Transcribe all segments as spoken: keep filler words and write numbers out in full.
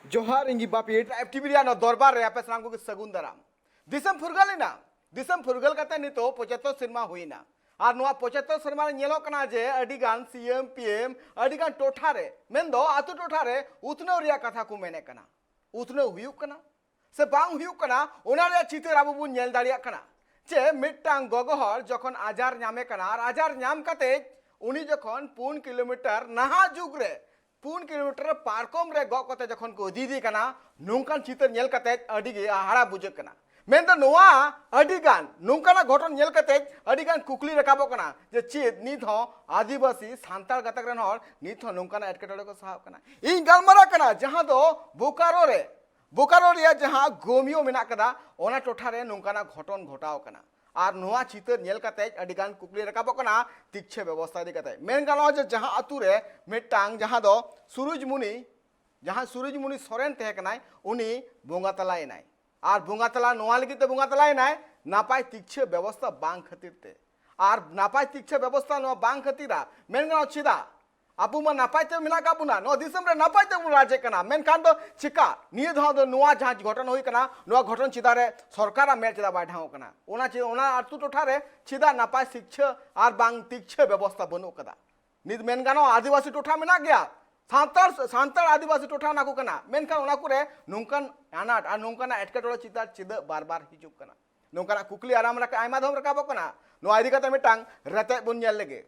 ᱡᱚᱦᱟᱨ, ᱤᱧ ᱜᱮ ᱵᱟᱯᱤ, ᱴᱨᱟᱭᱤᱵᱽ ᱴᱤᱵᱷᱤ ᱨᱮᱭᱟᱜ ᱱᱚᱣᱟ ᱫᱚᱨᱵᱟᱨ ᱨᱮ ᱟᱯᱮ ᱥᱟᱱᱟᱢ ᱠᱚᱜᱮ ᱥᱟᱹᱜᱩᱱ ᱫᱟᱨᱟᱢ᱾ ᱫᱤᱥᱚᱢ ᱯᱷᱩᱨᱜᱟᱹᱞ ᱮᱱᱟ, ᱫᱤᱥᱚᱢ ᱯᱷᱩᱨᱜᱟᱹᱞ ᱠᱟᱛᱮ ᱱᱤᱛᱚᱜ ᱯᱚᱸᱪᱟᱛᱛᱳᱨ ᱥᱮᱨᱢᱟ ᱦᱩᱭᱱᱟ᱾ ᱟᱨ ᱱᱚᱣᱟ ᱯᱚᱸᱪᱟᱛᱛᱳᱨ ᱥᱮᱨᱢᱟ ᱨᱮ ᱧᱮᱞᱚᱜ ᱠᱟᱱᱟ ᱡᱮ ᱟᱹᱰᱤ ᱜᱟᱱ ᱥᱤ ᱮᱢ, ᱯᱤ ᱮᱢ, ᱟᱹᱰᱤ ᱜᱟᱱ ᱴᱚᱴᱷᱟ ᱨᱮ, ᱢᱮᱱᱫᱚ ᱟᱛᱳ ᱴᱚᱴᱷᱟ ᱨᱮ ᱩᱛᱱᱟᱹᱣ ᱨᱮᱭᱟᱜ ᱠᱟᱛᱷᱟ ᱠᱚ ᱢᱮᱱᱮᱫ ᱠᱟᱱᱟ᱾ ᱩᱛᱱᱟᱹᱣ ᱦᱩᱭᱩᱜ ᱠᱟᱱᱟ ᱥᱮ ᱵᱟᱝ ᱦᱩᱭᱩᱜ ᱠᱟᱱᱟ, ᱚᱱᱟ ᱨᱮᱭᱟᱜ ᱪᱤᱛᱟᱹᱨ ᱟᱵᱚ ᱵᱚᱱ ᱧᱮᱞ ᱫᱟᱲᱮᱭᱟᱜ ᱠᱟᱱᱟ᱾ ᱡᱮ ᱢᱤᱫᱴᱟᱝ ᱜᱚᱜᱚ ᱦᱚᱲ ᱡᱚᱠᱷᱚᱱ ᱟᱡᱟᱨ ᱧᱟᱢᱮ ᱠᱟᱱᱟ ᱟᱨ ᱟᱡᱟᱨ ᱧᱟᱢ ᱠᱟᱛᱮ ᱩᱱᱤ ᱡᱚᱠᱷᱚᱱ ᱯᱩᱱ ᱠᱤᱞᱳᱢᱤᱴᱟᱨ, ᱱᱟᱦᱟᱜ ᱡᱩᱜᱽ ᱨᱮ ᱯᱩᱱ ᱠᱤᱞᱳᱢᱤᱴᱟᱨ ᱯᱟᱨᱠᱚᱢ ᱨᱮ ᱜᱚᱜ ᱠᱟᱛᱮ ᱡᱚᱠᱷᱚᱱ ᱠᱚ ᱤᱫᱤᱭᱮᱫᱮ ᱠᱟᱱᱟ, ᱱᱚᱝᱠᱟᱱ ᱪᱤᱛᱟᱹᱨ ᱧᱮᱞ ᱠᱟᱛᱮ ᱟᱹᱰᱤ ᱜᱮ ᱦᱟᱦᱟᱲᱟ ᱵᱩᱡᱷᱟᱹᱜ ᱠᱟᱱᱟ᱾ ᱢᱮᱱᱫᱚ ᱱᱚᱣᱟ ᱟᱹᱰᱤ ᱜᱟᱱ ᱱᱚᱝᱠᱟᱱᱟᱜ ᱜᱷᱚᱴᱚᱱ ᱧᱮᱞ ᱠᱟᱛᱮ ᱟᱹᱰᱤ ᱜᱟᱱ ᱠᱩᱠᱞᱤ ᱨᱟᱠᱟᱵᱚᱜ ᱠᱟᱱᱟ ᱡᱮ ᱪᱮᱫ ᱱᱤᱛ ᱦᱚᱸ ᱟᱹᱫᱤᱵᱟᱹᱥᱤ ᱥᱟᱱᱛᱟᱲ ᱜᱟᱛᱟᱠ ᱨᱮᱱ ᱦᱚᱲ ᱱᱤᱛ ᱦᱚᱸ ᱱᱚᱝᱠᱟᱱᱟᱜ ᱮᱴᱠᱮᱴᱚᱬᱮ ᱠᱚ ᱥᱟᱦᱟᱣ ᱠᱟᱱᱟ? ᱤᱧ ᱜᱟᱞᱢᱟᱨᱟᱜ ᱠᱟᱱᱟ ᱡᱟᱦᱟᱸ ᱫᱚ ᱵᱳᱠᱟᱨᱳ ᱨᱮ, ᱵᱳᱠᱟᱨᱳ ᱨᱮᱭᱟᱜ ᱡᱟᱦᱟᱸ ᱜᱳᱢᱤᱭᱳ ᱢᱮᱱᱟᱜ ᱠᱟᱫᱟ, ᱚᱱᱟ ᱴᱚᱴᱷᱟ ᱨᱮ ᱱᱚᱝᱠᱟᱱᱟᱜ ᱜᱷᱚᱴᱚᱱ ᱜᱷᱚᱴᱟᱣ ᱠᱟᱱᱟ᱾ ᱟᱨ ᱱᱚᱣᱟ ᱪᱤᱛᱟᱹᱨ ᱧᱮᱞ ᱠᱟᱛᱮ ᱟᱹᱰᱤ ᱜᱟᱱ ᱠᱩᱠᱞᱤ ᱨᱟᱠᱟᱵᱚᱜ ᱠᱟᱱᱟ ᱛᱤᱠᱪᱷᱟᱹ ᱵᱮᱵᱚᱥᱛᱷᱟ ᱤᱫᱤ ᱠᱟᱛᱮ᱾ ᱢᱮᱱ ᱜᱟᱱᱚᱜᱼᱟ ᱡᱮ ᱡᱟᱦᱟᱸ ᱟᱛᱳ ᱨᱮ ᱢᱤᱫᱴᱟᱝ ᱡᱟᱦᱟᱸ ᱫᱚ ᱥᱩᱨᱩᱡᱽᱢᱩᱱᱤ, ᱡᱟᱦᱟᱸ ᱥᱩᱨᱩᱡᱽᱢᱩᱱᱤ ᱥᱚᱨᱮᱱ ᱛᱟᱦᱮᱸ ᱠᱟᱱᱟᱭ, ᱩᱱᱤ ᱵᱚᱸᱜᱟ ᱛᱟᱞᱟᱭᱮᱱᱟᱭ᱾ ᱟᱨ ᱵᱚᱸᱜᱟ ᱛᱟᱞᱟ ᱱᱚᱣᱟ ᱞᱟᱹᱜᱤᱫ ᱛᱮ ᱵᱚᱸᱜᱟ ᱛᱟᱞᱟᱭᱮᱱᱟᱭ, ᱱᱟᱯᱟᱭ ᱛᱤᱠᱪᱷᱟᱹ ᱵᱮᱵᱚᱥᱛᱷᱟ ᱵᱟᱝ ᱠᱷᱟᱹᱛᱤᱨ ᱛᱮ᱾ ᱟᱨ ᱱᱟᱯᱟᱭ ᱛᱤᱠᱪᱷᱟᱹ ᱵᱮᱵᱚᱥᱛᱷᱟ ᱱᱚᱣᱟ ᱵᱟᱝ ᱠᱷᱟᱹᱛᱤᱨᱟ, ᱢᱮᱱ ᱜᱟᱱᱚᱜᱼᱟ ᱪᱮᱫᱟᱜ? ᱟᱵᱚ ᱢᱟ ᱱᱟᱯᱟᱭ ᱛᱮ ᱢᱮᱱᱟᱜ ᱟᱠᱟᱫ ᱵᱚᱱᱟ, ᱱᱚᱣᱟ ᱫᱤᱥᱚᱢ ᱨᱮ ᱱᱟᱯᱟᱭ ᱛᱮᱵᱚᱱ ᱨᱟᱡᱮᱫ ᱠᱟᱱᱟ, ᱢᱮᱱᱠᱷᱟᱱ ᱫᱚ ᱪᱮᱠᱟ ᱱᱤᱭᱟᱹ ᱫᱷᱟᱣ ᱫᱚ ᱱᱚᱣᱟ ᱡᱟᱦᱟᱸ ᱜᱷᱚᱴᱚᱱ ᱦᱩᱭ ᱠᱟᱱᱟ, ᱱᱚᱣᱟ ᱜᱷᱚᱴᱚᱱ ᱪᱮᱫᱟᱜ ᱨᱮ ᱥᱚᱨᱠᱟᱨᱟᱜ ᱢᱮᱫ ᱪᱮᱫᱟᱜ ᱵᱟᱭ ᱰᱷᱟᱝᱚᱜ ᱠᱟᱱᱟ? ᱚᱱᱟ ᱪᱮ-, ᱚᱱᱟ ᱟᱹᱛᱩ ᱴᱚᱴᱷᱟ ᱨᱮ ᱪᱮᱫᱟᱜ ᱱᱟᱯᱟᱭ ᱥᱤᱠᱪᱷᱟᱹ ᱟᱨ ᱵᱟᱝ ᱛᱤᱠᱪᱷᱟᱹ ᱵᱮᱵᱚᱥᱛᱷᱟ ᱵᱟᱹᱱᱩᱜ ᱠᱟᱫᱟ? ᱱᱤᱛ ᱢᱮᱱ ᱜᱟᱱᱚᱜᱼᱟ ᱟᱹᱫᱤᱵᱟᱹᱥᱤ ᱴᱚᱴᱷᱟ ᱢᱮᱱᱟᱜ ᱜᱮᱭᱟ, ᱥᱟᱱᱛᱟᱲ, ᱥᱟᱱᱛᱟᱲ ᱟᱹᱫᱤᱵᱟᱹᱥᱤ ᱴᱚᱴᱷᱟ ᱚᱱᱟ ᱠᱚ ᱠᱟᱱᱟ, ᱢᱮᱱᱠᱷᱟᱱ ᱚᱱᱟ ᱠᱚᱨᱮ ᱱᱚᱝᱠᱟᱱ ᱟᱱᱟᱴ ᱟᱨ ᱱᱚᱝᱠᱟᱱᱟᱜ ᱮᱴᱠᱮᱴᱚᱬᱮ ᱪᱮᱫᱟᱜ, ᱪᱮᱫᱟᱜ ᱵᱟᱨ ᱵᱟᱨ ᱦᱤᱡᱩᱜ ᱠᱟᱱᱟ? ᱱᱚᱝᱠᱟᱱᱟᱜ ᱠᱩᱠᱞᱤ ᱟᱨᱟᱢ ᱨᱟᱠᱟᱵ, ᱟᱭᱢᱟ ᱫᱷᱟᱣ ᱨᱟᱠᱟᱵᱚᱜ ᱠᱟᱱᱟ᱾ ᱱᱚᱣᱟ ᱤᱫᱤ ᱠᱟᱛᱮ ᱢᱤᱫᱴᱟᱝ ᱨᱮᱛᱮᱫ ᱵᱚᱱ ᱧᱮᱞ ᱞᱮᱜᱮ᱾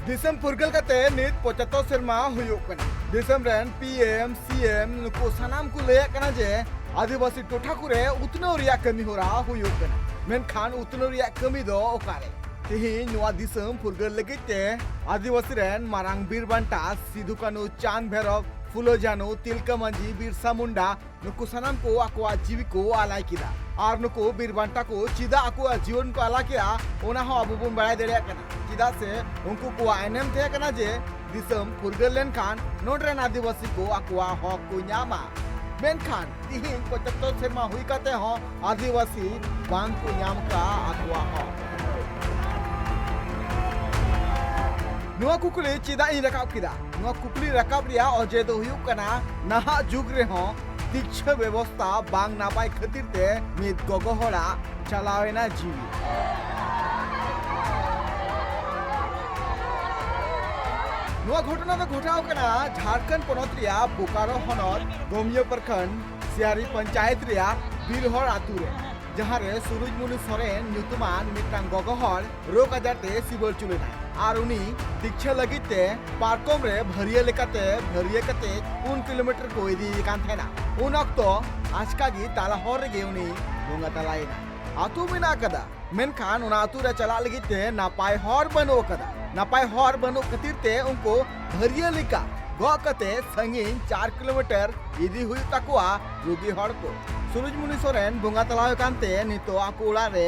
ᱫᱤᱥᱚᱢ ᱯᱷᱩᱨᱜᱟᱹᱞ ᱠᱟᱛᱮ ᱱᱤᱛ ᱯᱚᱸᱪᱟᱛᱛᱳᱨ ᱥᱮᱨᱢᱟ ᱦᱩᱭᱩᱜ ᱠᱟᱱᱟ᱾ ᱫᱤᱥᱚᱢ ᱨᱮᱱ ᱯᱤ ᱮᱢ, ᱥᱤ ᱮᱢ ᱱᱩᱠᱩ ᱥᱟᱱᱟᱢ ᱠᱚ ᱞᱟᱹᱭᱮᱫ ᱠᱟᱱᱟ ᱡᱮ ᱟᱹᱫᱤᱵᱟᱹᱥᱤ ᱴᱚᱴᱷᱟ ᱠᱚᱨᱮ ᱩᱛᱱᱟᱹᱣ ᱨᱮᱭᱟᱜ ᱠᱟᱹᱢᱤ ᱦᱚᱨᱟ ᱦᱩᱭᱩᱜ ᱠᱟᱱᱟ, ᱢᱮᱱᱠᱷᱟᱱ ᱩᱛᱱᱟᱹᱣ ᱨᱮᱭᱟᱜ ᱠᱟᱹᱢᱤ ᱫᱚ ᱚᱠᱟᱨᱮ? ᱛᱮᱦᱮᱧ ᱱᱚᱣᱟ ᱫᱤᱥᱚᱢ ᱯᱷᱩᱨᱜᱟᱹᱞ ᱞᱟᱹᱜᱤᱫ ᱛᱮ ᱟᱹᱫᱤᱵᱟᱹᱥᱤ ᱨᱮᱱ ᱢᱟᱨᱟᱝ ᱵᱤᱨ ᱵᱟᱱᱴᱟ ᱥᱤᱫᱩ ᱠᱟᱹᱱᱩ, ᱪᱟᱸᱫᱽ ᱵᱷᱮᱨᱚᱵ, ᱯᱷᱩᱞᱳ ᱡᱷᱟᱱᱩ, ᱛᱤᱞᱠᱟᱹ ᱢᱟᱹᱡᱷᱤ, ᱵᱤᱨᱥᱟ ᱢᱩᱱᱰᱟ, ᱱᱩᱠᱩ ᱥᱟᱱᱟᱢ ᱠᱚ ᱟᱠᱚᱣᱟᱜ ᱡᱤᱣᱤ ᱠᱚ ᱟᱞᱟᱭ ᱠᱮᱫᱟ᱾ ᱟᱨ ᱱᱩᱠᱩ ᱵᱤᱨ ᱵᱟᱱᱴᱟ ᱠᱚ ᱪᱮᱫᱟᱜ ᱟᱠᱚᱣᱟᱜ ᱡᱤᱭᱚᱱ ᱠᱚ ᱟᱞᱟᱭ ᱠᱮᱫᱟ, ᱚᱱᱟ ᱦᱚᱸ ᱟᱵᱚ ᱵᱚᱱ ᱵᱟᱲᱟᱭ ᱫᱟᱲᱮᱭᱟᱜ ᱠᱟᱱᱟ᱾ ᱪᱮᱫᱟᱜ ᱥᱮ ᱩᱱᱠᱩ ᱠᱚᱣᱟᱜ ᱮᱱᱮᱢ ᱛᱟᱦᱮᱸ ᱠᱟᱱᱟ ᱡᱮ ᱫᱤᱥᱚᱢ ᱯᱷᱩᱨᱜᱟᱹᱞ ᱞᱮᱱᱠᱷᱟᱱ ᱱᱚᱰᱮ ᱨᱮᱱ ᱟᱹᱫᱤᱵᱟᱹᱥᱤ ᱠᱚ ᱟᱠᱚᱣᱟᱜ ᱦᱚᱠ ᱠᱚ ᱧᱟᱢᱟ᱾ ᱢᱮᱱᱠᱷᱟᱱ ᱛᱤᱦᱤᱧ ᱯᱚᱸᱪᱟᱛᱛᱳᱨ ᱥᱮᱨᱢᱟ ᱦᱩᱭ ᱠᱟᱛᱮ ᱦᱚᱸ ᱟᱹᱫᱤᱵᱟᱹᱥᱤ ᱵᱟᱝ ᱠᱚ ᱧᱟᱢ ᱠᱟᱜᱼᱟ ᱟᱠᱚᱣᱟᱜ ᱦᱚᱠ᱾ ᱱᱚᱣᱟ ᱠᱩᱠᱞᱤ ᱪᱮᱫᱟᱜ ᱤᱧ ᱨᱟᱠᱟᱵ ᱠᱮᱫᱟ? ᱱᱚᱣᱟ ᱠᱩᱠᱞᱤ ᱨᱟᱠᱟᱵ ᱨᱮᱭᱟᱜ ᱚᱡᱮ ᱫᱚ ᱦᱩᱭᱩᱜ ᱠᱟᱱᱟ, ᱱᱟᱦᱟᱜ ᱡᱩᱜᱽ ᱨᱮᱦᱚᱸ ᱫᱤᱠᱪᱷᱟᱹ ᱵᱮᱵᱚᱥᱛᱟ ᱵᱟᱝ ᱱᱟᱯᱟᱭ ᱠᱷᱟᱹᱛᱤᱨ ᱛᱮ ᱢᱤᱫ ᱜᱚᱜᱚ ᱦᱚᱲᱟᱜ ᱪᱟᱞᱟᱣᱮᱱᱟ ᱡᱤᱣᱤ᱾ ᱱᱚᱣᱟ ᱜᱷᱚᱴᱚᱱᱟ ᱫᱚ ᱜᱷᱚᱴᱟᱣ ᱠᱟᱱᱟ ᱡᱷᱟᱲᱠᱷᱚᱸᱰ ᱯᱚᱱᱚᱛ ᱨᱮᱭᱟᱜ ᱵᱳᱠᱟᱨᱳ ᱦᱚᱱᱚᱛ ᱜᱚᱢᱤᱭᱟᱹ ᱯᱨᱚᱠᱷᱚᱸᱰ ᱥᱤᱭᱟᱨᱤ ᱯᱚᱧᱪᱟᱭᱮᱛ ᱨᱮᱭᱟᱜ ᱵᱤᱨᱦᱚᱲ ᱟᱛᱳ ᱨᱮ, ᱡᱟᱦᱟᱸ ᱨᱮ ᱥᱩᱨᱩᱡᱽᱢᱩᱱᱤ ᱥᱚᱨᱮᱱ ᱧᱩᱛᱩᱢᱟᱱ ᱢᱤᱫᱴᱟᱝ ᱜᱚᱜᱚ ᱦᱚᱲ ᱨᱳᱜᱽ ᱟᱡᱟᱨ ᱛᱮ ᱥᱤᱵᱟᱹᱲ ᱪᱩᱞ ᱮᱱᱟᱭ ᱟᱨ ᱩᱱᱤ ᱫᱤᱠᱪᱷᱟᱹ ᱞᱟᱹᱜᱤᱫ ᱛᱮ ᱯᱟᱨᱠᱚᱢ ᱨᱮ ᱵᱷᱟᱹᱨᱭᱟᱹ ᱞᱮᱠᱟᱛᱮ ᱵᱷᱟᱹᱨᱭᱟᱹ ᱠᱟᱛᱮ ᱯᱩᱱ ᱠᱤᱞᱳᱢᱤᱴᱟᱨ ᱠᱚ ᱤᱫᱤᱭᱮ ᱠᱟᱱ ᱛᱟᱦᱮᱱᱟ᱾ ᱩᱱ ᱚᱠᱛᱚ ᱟᱪᱠᱟ ᱜᱮ ᱛᱟᱞᱟ ᱦᱚᱨ ᱨᱮᱜᱮ ᱩᱱᱤ ᱵᱚᱸᱜᱟ ᱛᱟᱞᱟᱭᱮᱱᱟ᱾ ᱟᱛᱳ ᱢᱮᱱᱟᱜ ᱟᱠᱟᱫᱟ, ᱢᱮᱱᱠᱷᱟᱱ ᱚᱱᱟ ᱟᱛᱳ ᱨᱮ ᱪᱟᱞᱟᱜ ᱞᱟᱹᱜᱤᱫ ᱛᱮ ᱱᱟᱯᱟᱭ ᱦᱚᱨ ᱵᱟᱹᱱᱩᱜ ᱟᱠᱟᱫᱟ᱾ ᱱᱟᱯᱟᱭ ᱦᱚᱨ ᱵᱟᱹᱱᱩᱜ ᱠᱷᱟᱹᱛᱤᱨ ᱛᱮ ᱩᱱᱠᱩ ᱵᱷᱟᱹᱨᱭᱟᱹ ᱞᱮᱠᱟ ᱜᱚᱜ ᱠᱟᱛᱮ ᱥᱟᱺᱜᱤᱧ ᱪᱟᱨ ᱠᱤᱞᱳᱢᱤᱴᱟᱨ ᱤᱫᱤ ᱦᱩᱭᱩᱜ ᱛᱟᱠᱚᱣᱟ ᱨᱩᱜᱤ ᱦᱚᱲ ᱠᱚ᱾ ᱥᱩᱨᱩᱡᱽᱢᱩᱱᱤ ᱥᱚᱨᱮᱱ ᱵᱚᱸᱜᱟ ᱛᱟᱞᱟᱣ ᱟᱠᱟᱱ ᱛᱮ ᱱᱤᱛᱚᱜ ᱟᱠᱚ ᱚᱲᱟᱜ ᱨᱮ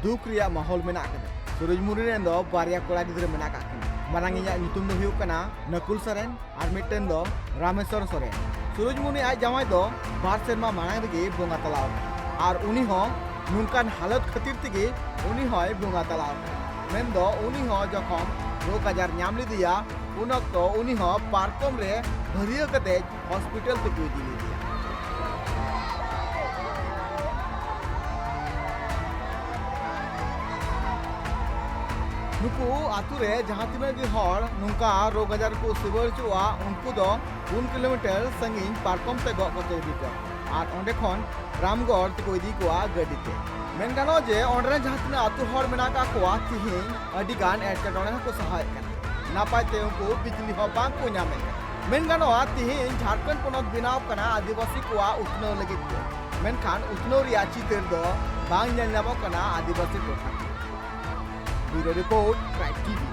ᱫᱩᱠ ᱨᱮᱭᱟᱜ ᱢᱟᱦᱚᱞ ᱢᱮᱱᱟᱜ ᱟᱠᱟᱫᱟ᱾ ᱥᱩᱨᱩᱡᱽᱢᱩᱱᱤ ᱨᱮᱱ ᱫᱚ ᱵᱟᱨᱭᱟ ᱠᱚᱲᱟ ᱜᱤᱫᱽᱨᱟᱹ ᱢᱮᱱᱟᱜ ᱟᱠᱟᱫ ᱠᱤᱱᱟ᱾ ᱢᱟᱨᱟᱝ ᱤᱧᱟᱜ ᱧᱩᱛᱩᱢ ᱫᱚ ᱦᱩᱭᱩᱜ ᱠᱟᱱᱟ ᱱᱟᱠᱩᱞ ᱥᱚᱨᱮᱱ ᱟᱨ ᱢᱤᱫᱴᱮᱱ ᱫᱚ ᱨᱟᱢᱮᱥᱣᱚᱨ ᱥᱚᱨᱮᱱ᱾ ᱥᱩᱨᱩᱡᱽᱢᱩᱱᱤ ᱟᱡ ᱡᱟᱶᱟᱭ ᱫᱚ ᱵᱟᱨ ᱥᱮᱨᱢᱟ ᱢᱟᱲᱟᱝ ᱨᱮᱜᱮ ᱵᱚᱸᱜᱟ ᱛᱟᱞᱟᱣ ᱟᱠᱟᱱᱟ ᱟᱨ ᱩᱱᱤ ᱦᱚᱸ ᱱᱚᱝᱠᱟᱱ ᱦᱟᱞᱚᱛ ᱠᱷᱟᱹᱛᱤᱨ ᱛᱮᱜᱮ ᱩᱱᱤ ᱦᱚᱸᱭ ᱵᱚᱸᱜᱟ ᱛᱟᱞᱟᱣ ᱟᱠᱟᱱᱟ᱾ ᱢᱮᱱᱫᱚ ᱩᱱᱤ ᱦᱚᱸ ᱡᱚᱠᱷᱚᱱ ᱨᱳᱜᱽ ᱟᱡᱟᱨ ᱧᱟᱢ ᱞᱮᱫᱮᱭᱟ, ᱩᱱ ᱚᱠᱛᱚ ᱩᱱᱤ ᱦᱚᱸ ᱯᱟᱨᱠᱚᱢ ᱨᱮ ᱵᱷᱟᱹᱨᱭᱟᱹ ᱠᱟᱛᱮ ᱦᱚᱥᱯᱤᱴᱟᱞ ᱛᱮᱠᱚ ᱤᱫᱤ ᱞᱮᱫᱮᱭᱟ᱾ ᱱᱩᱠᱩ ᱟᱛᱳ ᱨᱮ ᱡᱟᱦᱟᱸ ᱛᱤᱱᱟᱹᱜ ᱜᱮ ᱦᱚᱲ ᱱᱚᱝᱠᱟ ᱨᱳᱜᱽ ᱟᱡᱟᱨ ᱠᱚ ᱥᱤᱵᱟᱹᱲ ᱦᱚᱪᱚᱜᱼᱟ, ᱩᱱᱠᱩ ᱫᱚ ᱯᱩᱱ ᱠᱤᱞᱳᱢᱤᱴᱟᱨ ᱥᱟᱺᱜᱤᱧ ᱯᱟᱨᱠᱚᱢ ᱛᱮ ᱜᱚᱜ ᱠᱟᱛᱮ ᱤᱫᱤ ᱠᱚᱣᱟ ᱟᱨ ᱚᱸᱰᱮ ᱠᱷᱚᱱ ᱨᱟᱢᱜᱚᱲ ᱛᱮᱠᱚ ᱤᱫᱤ ᱠᱚᱣᱟ ᱜᱟᱹᱰᱤ ᱛᱮ᱾ ᱢᱮᱱ ᱜᱟᱱᱚᱜᱼᱟ ᱡᱮ ᱚᱸᱰᱮ ᱨᱮᱱ ᱡᱟᱦᱟᱸ ᱛᱤᱱᱟᱹᱜ ᱟᱛᱳ ᱦᱚᱲ ᱢᱮᱱᱟᱜ ᱟᱠᱟᱫ ᱠᱚᱣᱟ, ᱛᱤᱦᱤᱧ ᱟᱹᱰᱤ ᱜᱟᱱ ᱮᱴᱠᱮᱴᱚᱬᱮ ᱦᱚᱸᱠᱚ ᱥᱟᱦᱟᱣᱮᱫ ᱠᱟᱱᱟ᱾ ᱱᱟᱯᱟᱭ ᱛᱮ ᱩᱱᱠᱩ ᱵᱤᱡᱽᱞᱤ ᱦᱚᱸ ᱵᱟᱝ ᱠᱚ ᱧᱟᱢᱮᱫ ᱠᱟᱱᱟ᱾ ᱢᱮᱱ ᱜᱟᱱᱚᱜᱼᱟ, ᱛᱤᱦᱤᱧ ᱡᱷᱟᱲᱠᱷᱚᱸᱰ ᱯᱚᱱᱚᱛ ᱵᱮᱱᱟᱣ ᱠᱟᱱᱟ ᱟᱹᱫᱤᱵᱟᱹᱥᱤ ᱠᱚᱣᱟᱜ ᱩᱛᱱᱟᱹᱣ ᱞᱟᱹᱜᱤᱫ ᱛᱮ, ᱢᱮᱱᱠᱷᱟᱱ ᱩᱛᱱᱟᱹᱣ ᱨᱮᱭᱟᱜ ᱪᱤᱛᱟᱹᱨ ᱫᱚ ᱵᱟᱝ ᱧᱮᱞ ᱧᱟᱢᱚᱜ ᱠᱟᱱᱟ ᱟᱹᱫᱤᱵᱟᱹᱥᱤ ᱴᱚᱴᱷᱟ ᱠᱚᱨᱮ᱾ ᱵᱤᱭᱩᱨᱳ ᱨᱤᱯᱳᱨᱴ, ᱴᱨᱟᱭᱤᱵᱽ ᱴᱤᱵᱷᱤ᱾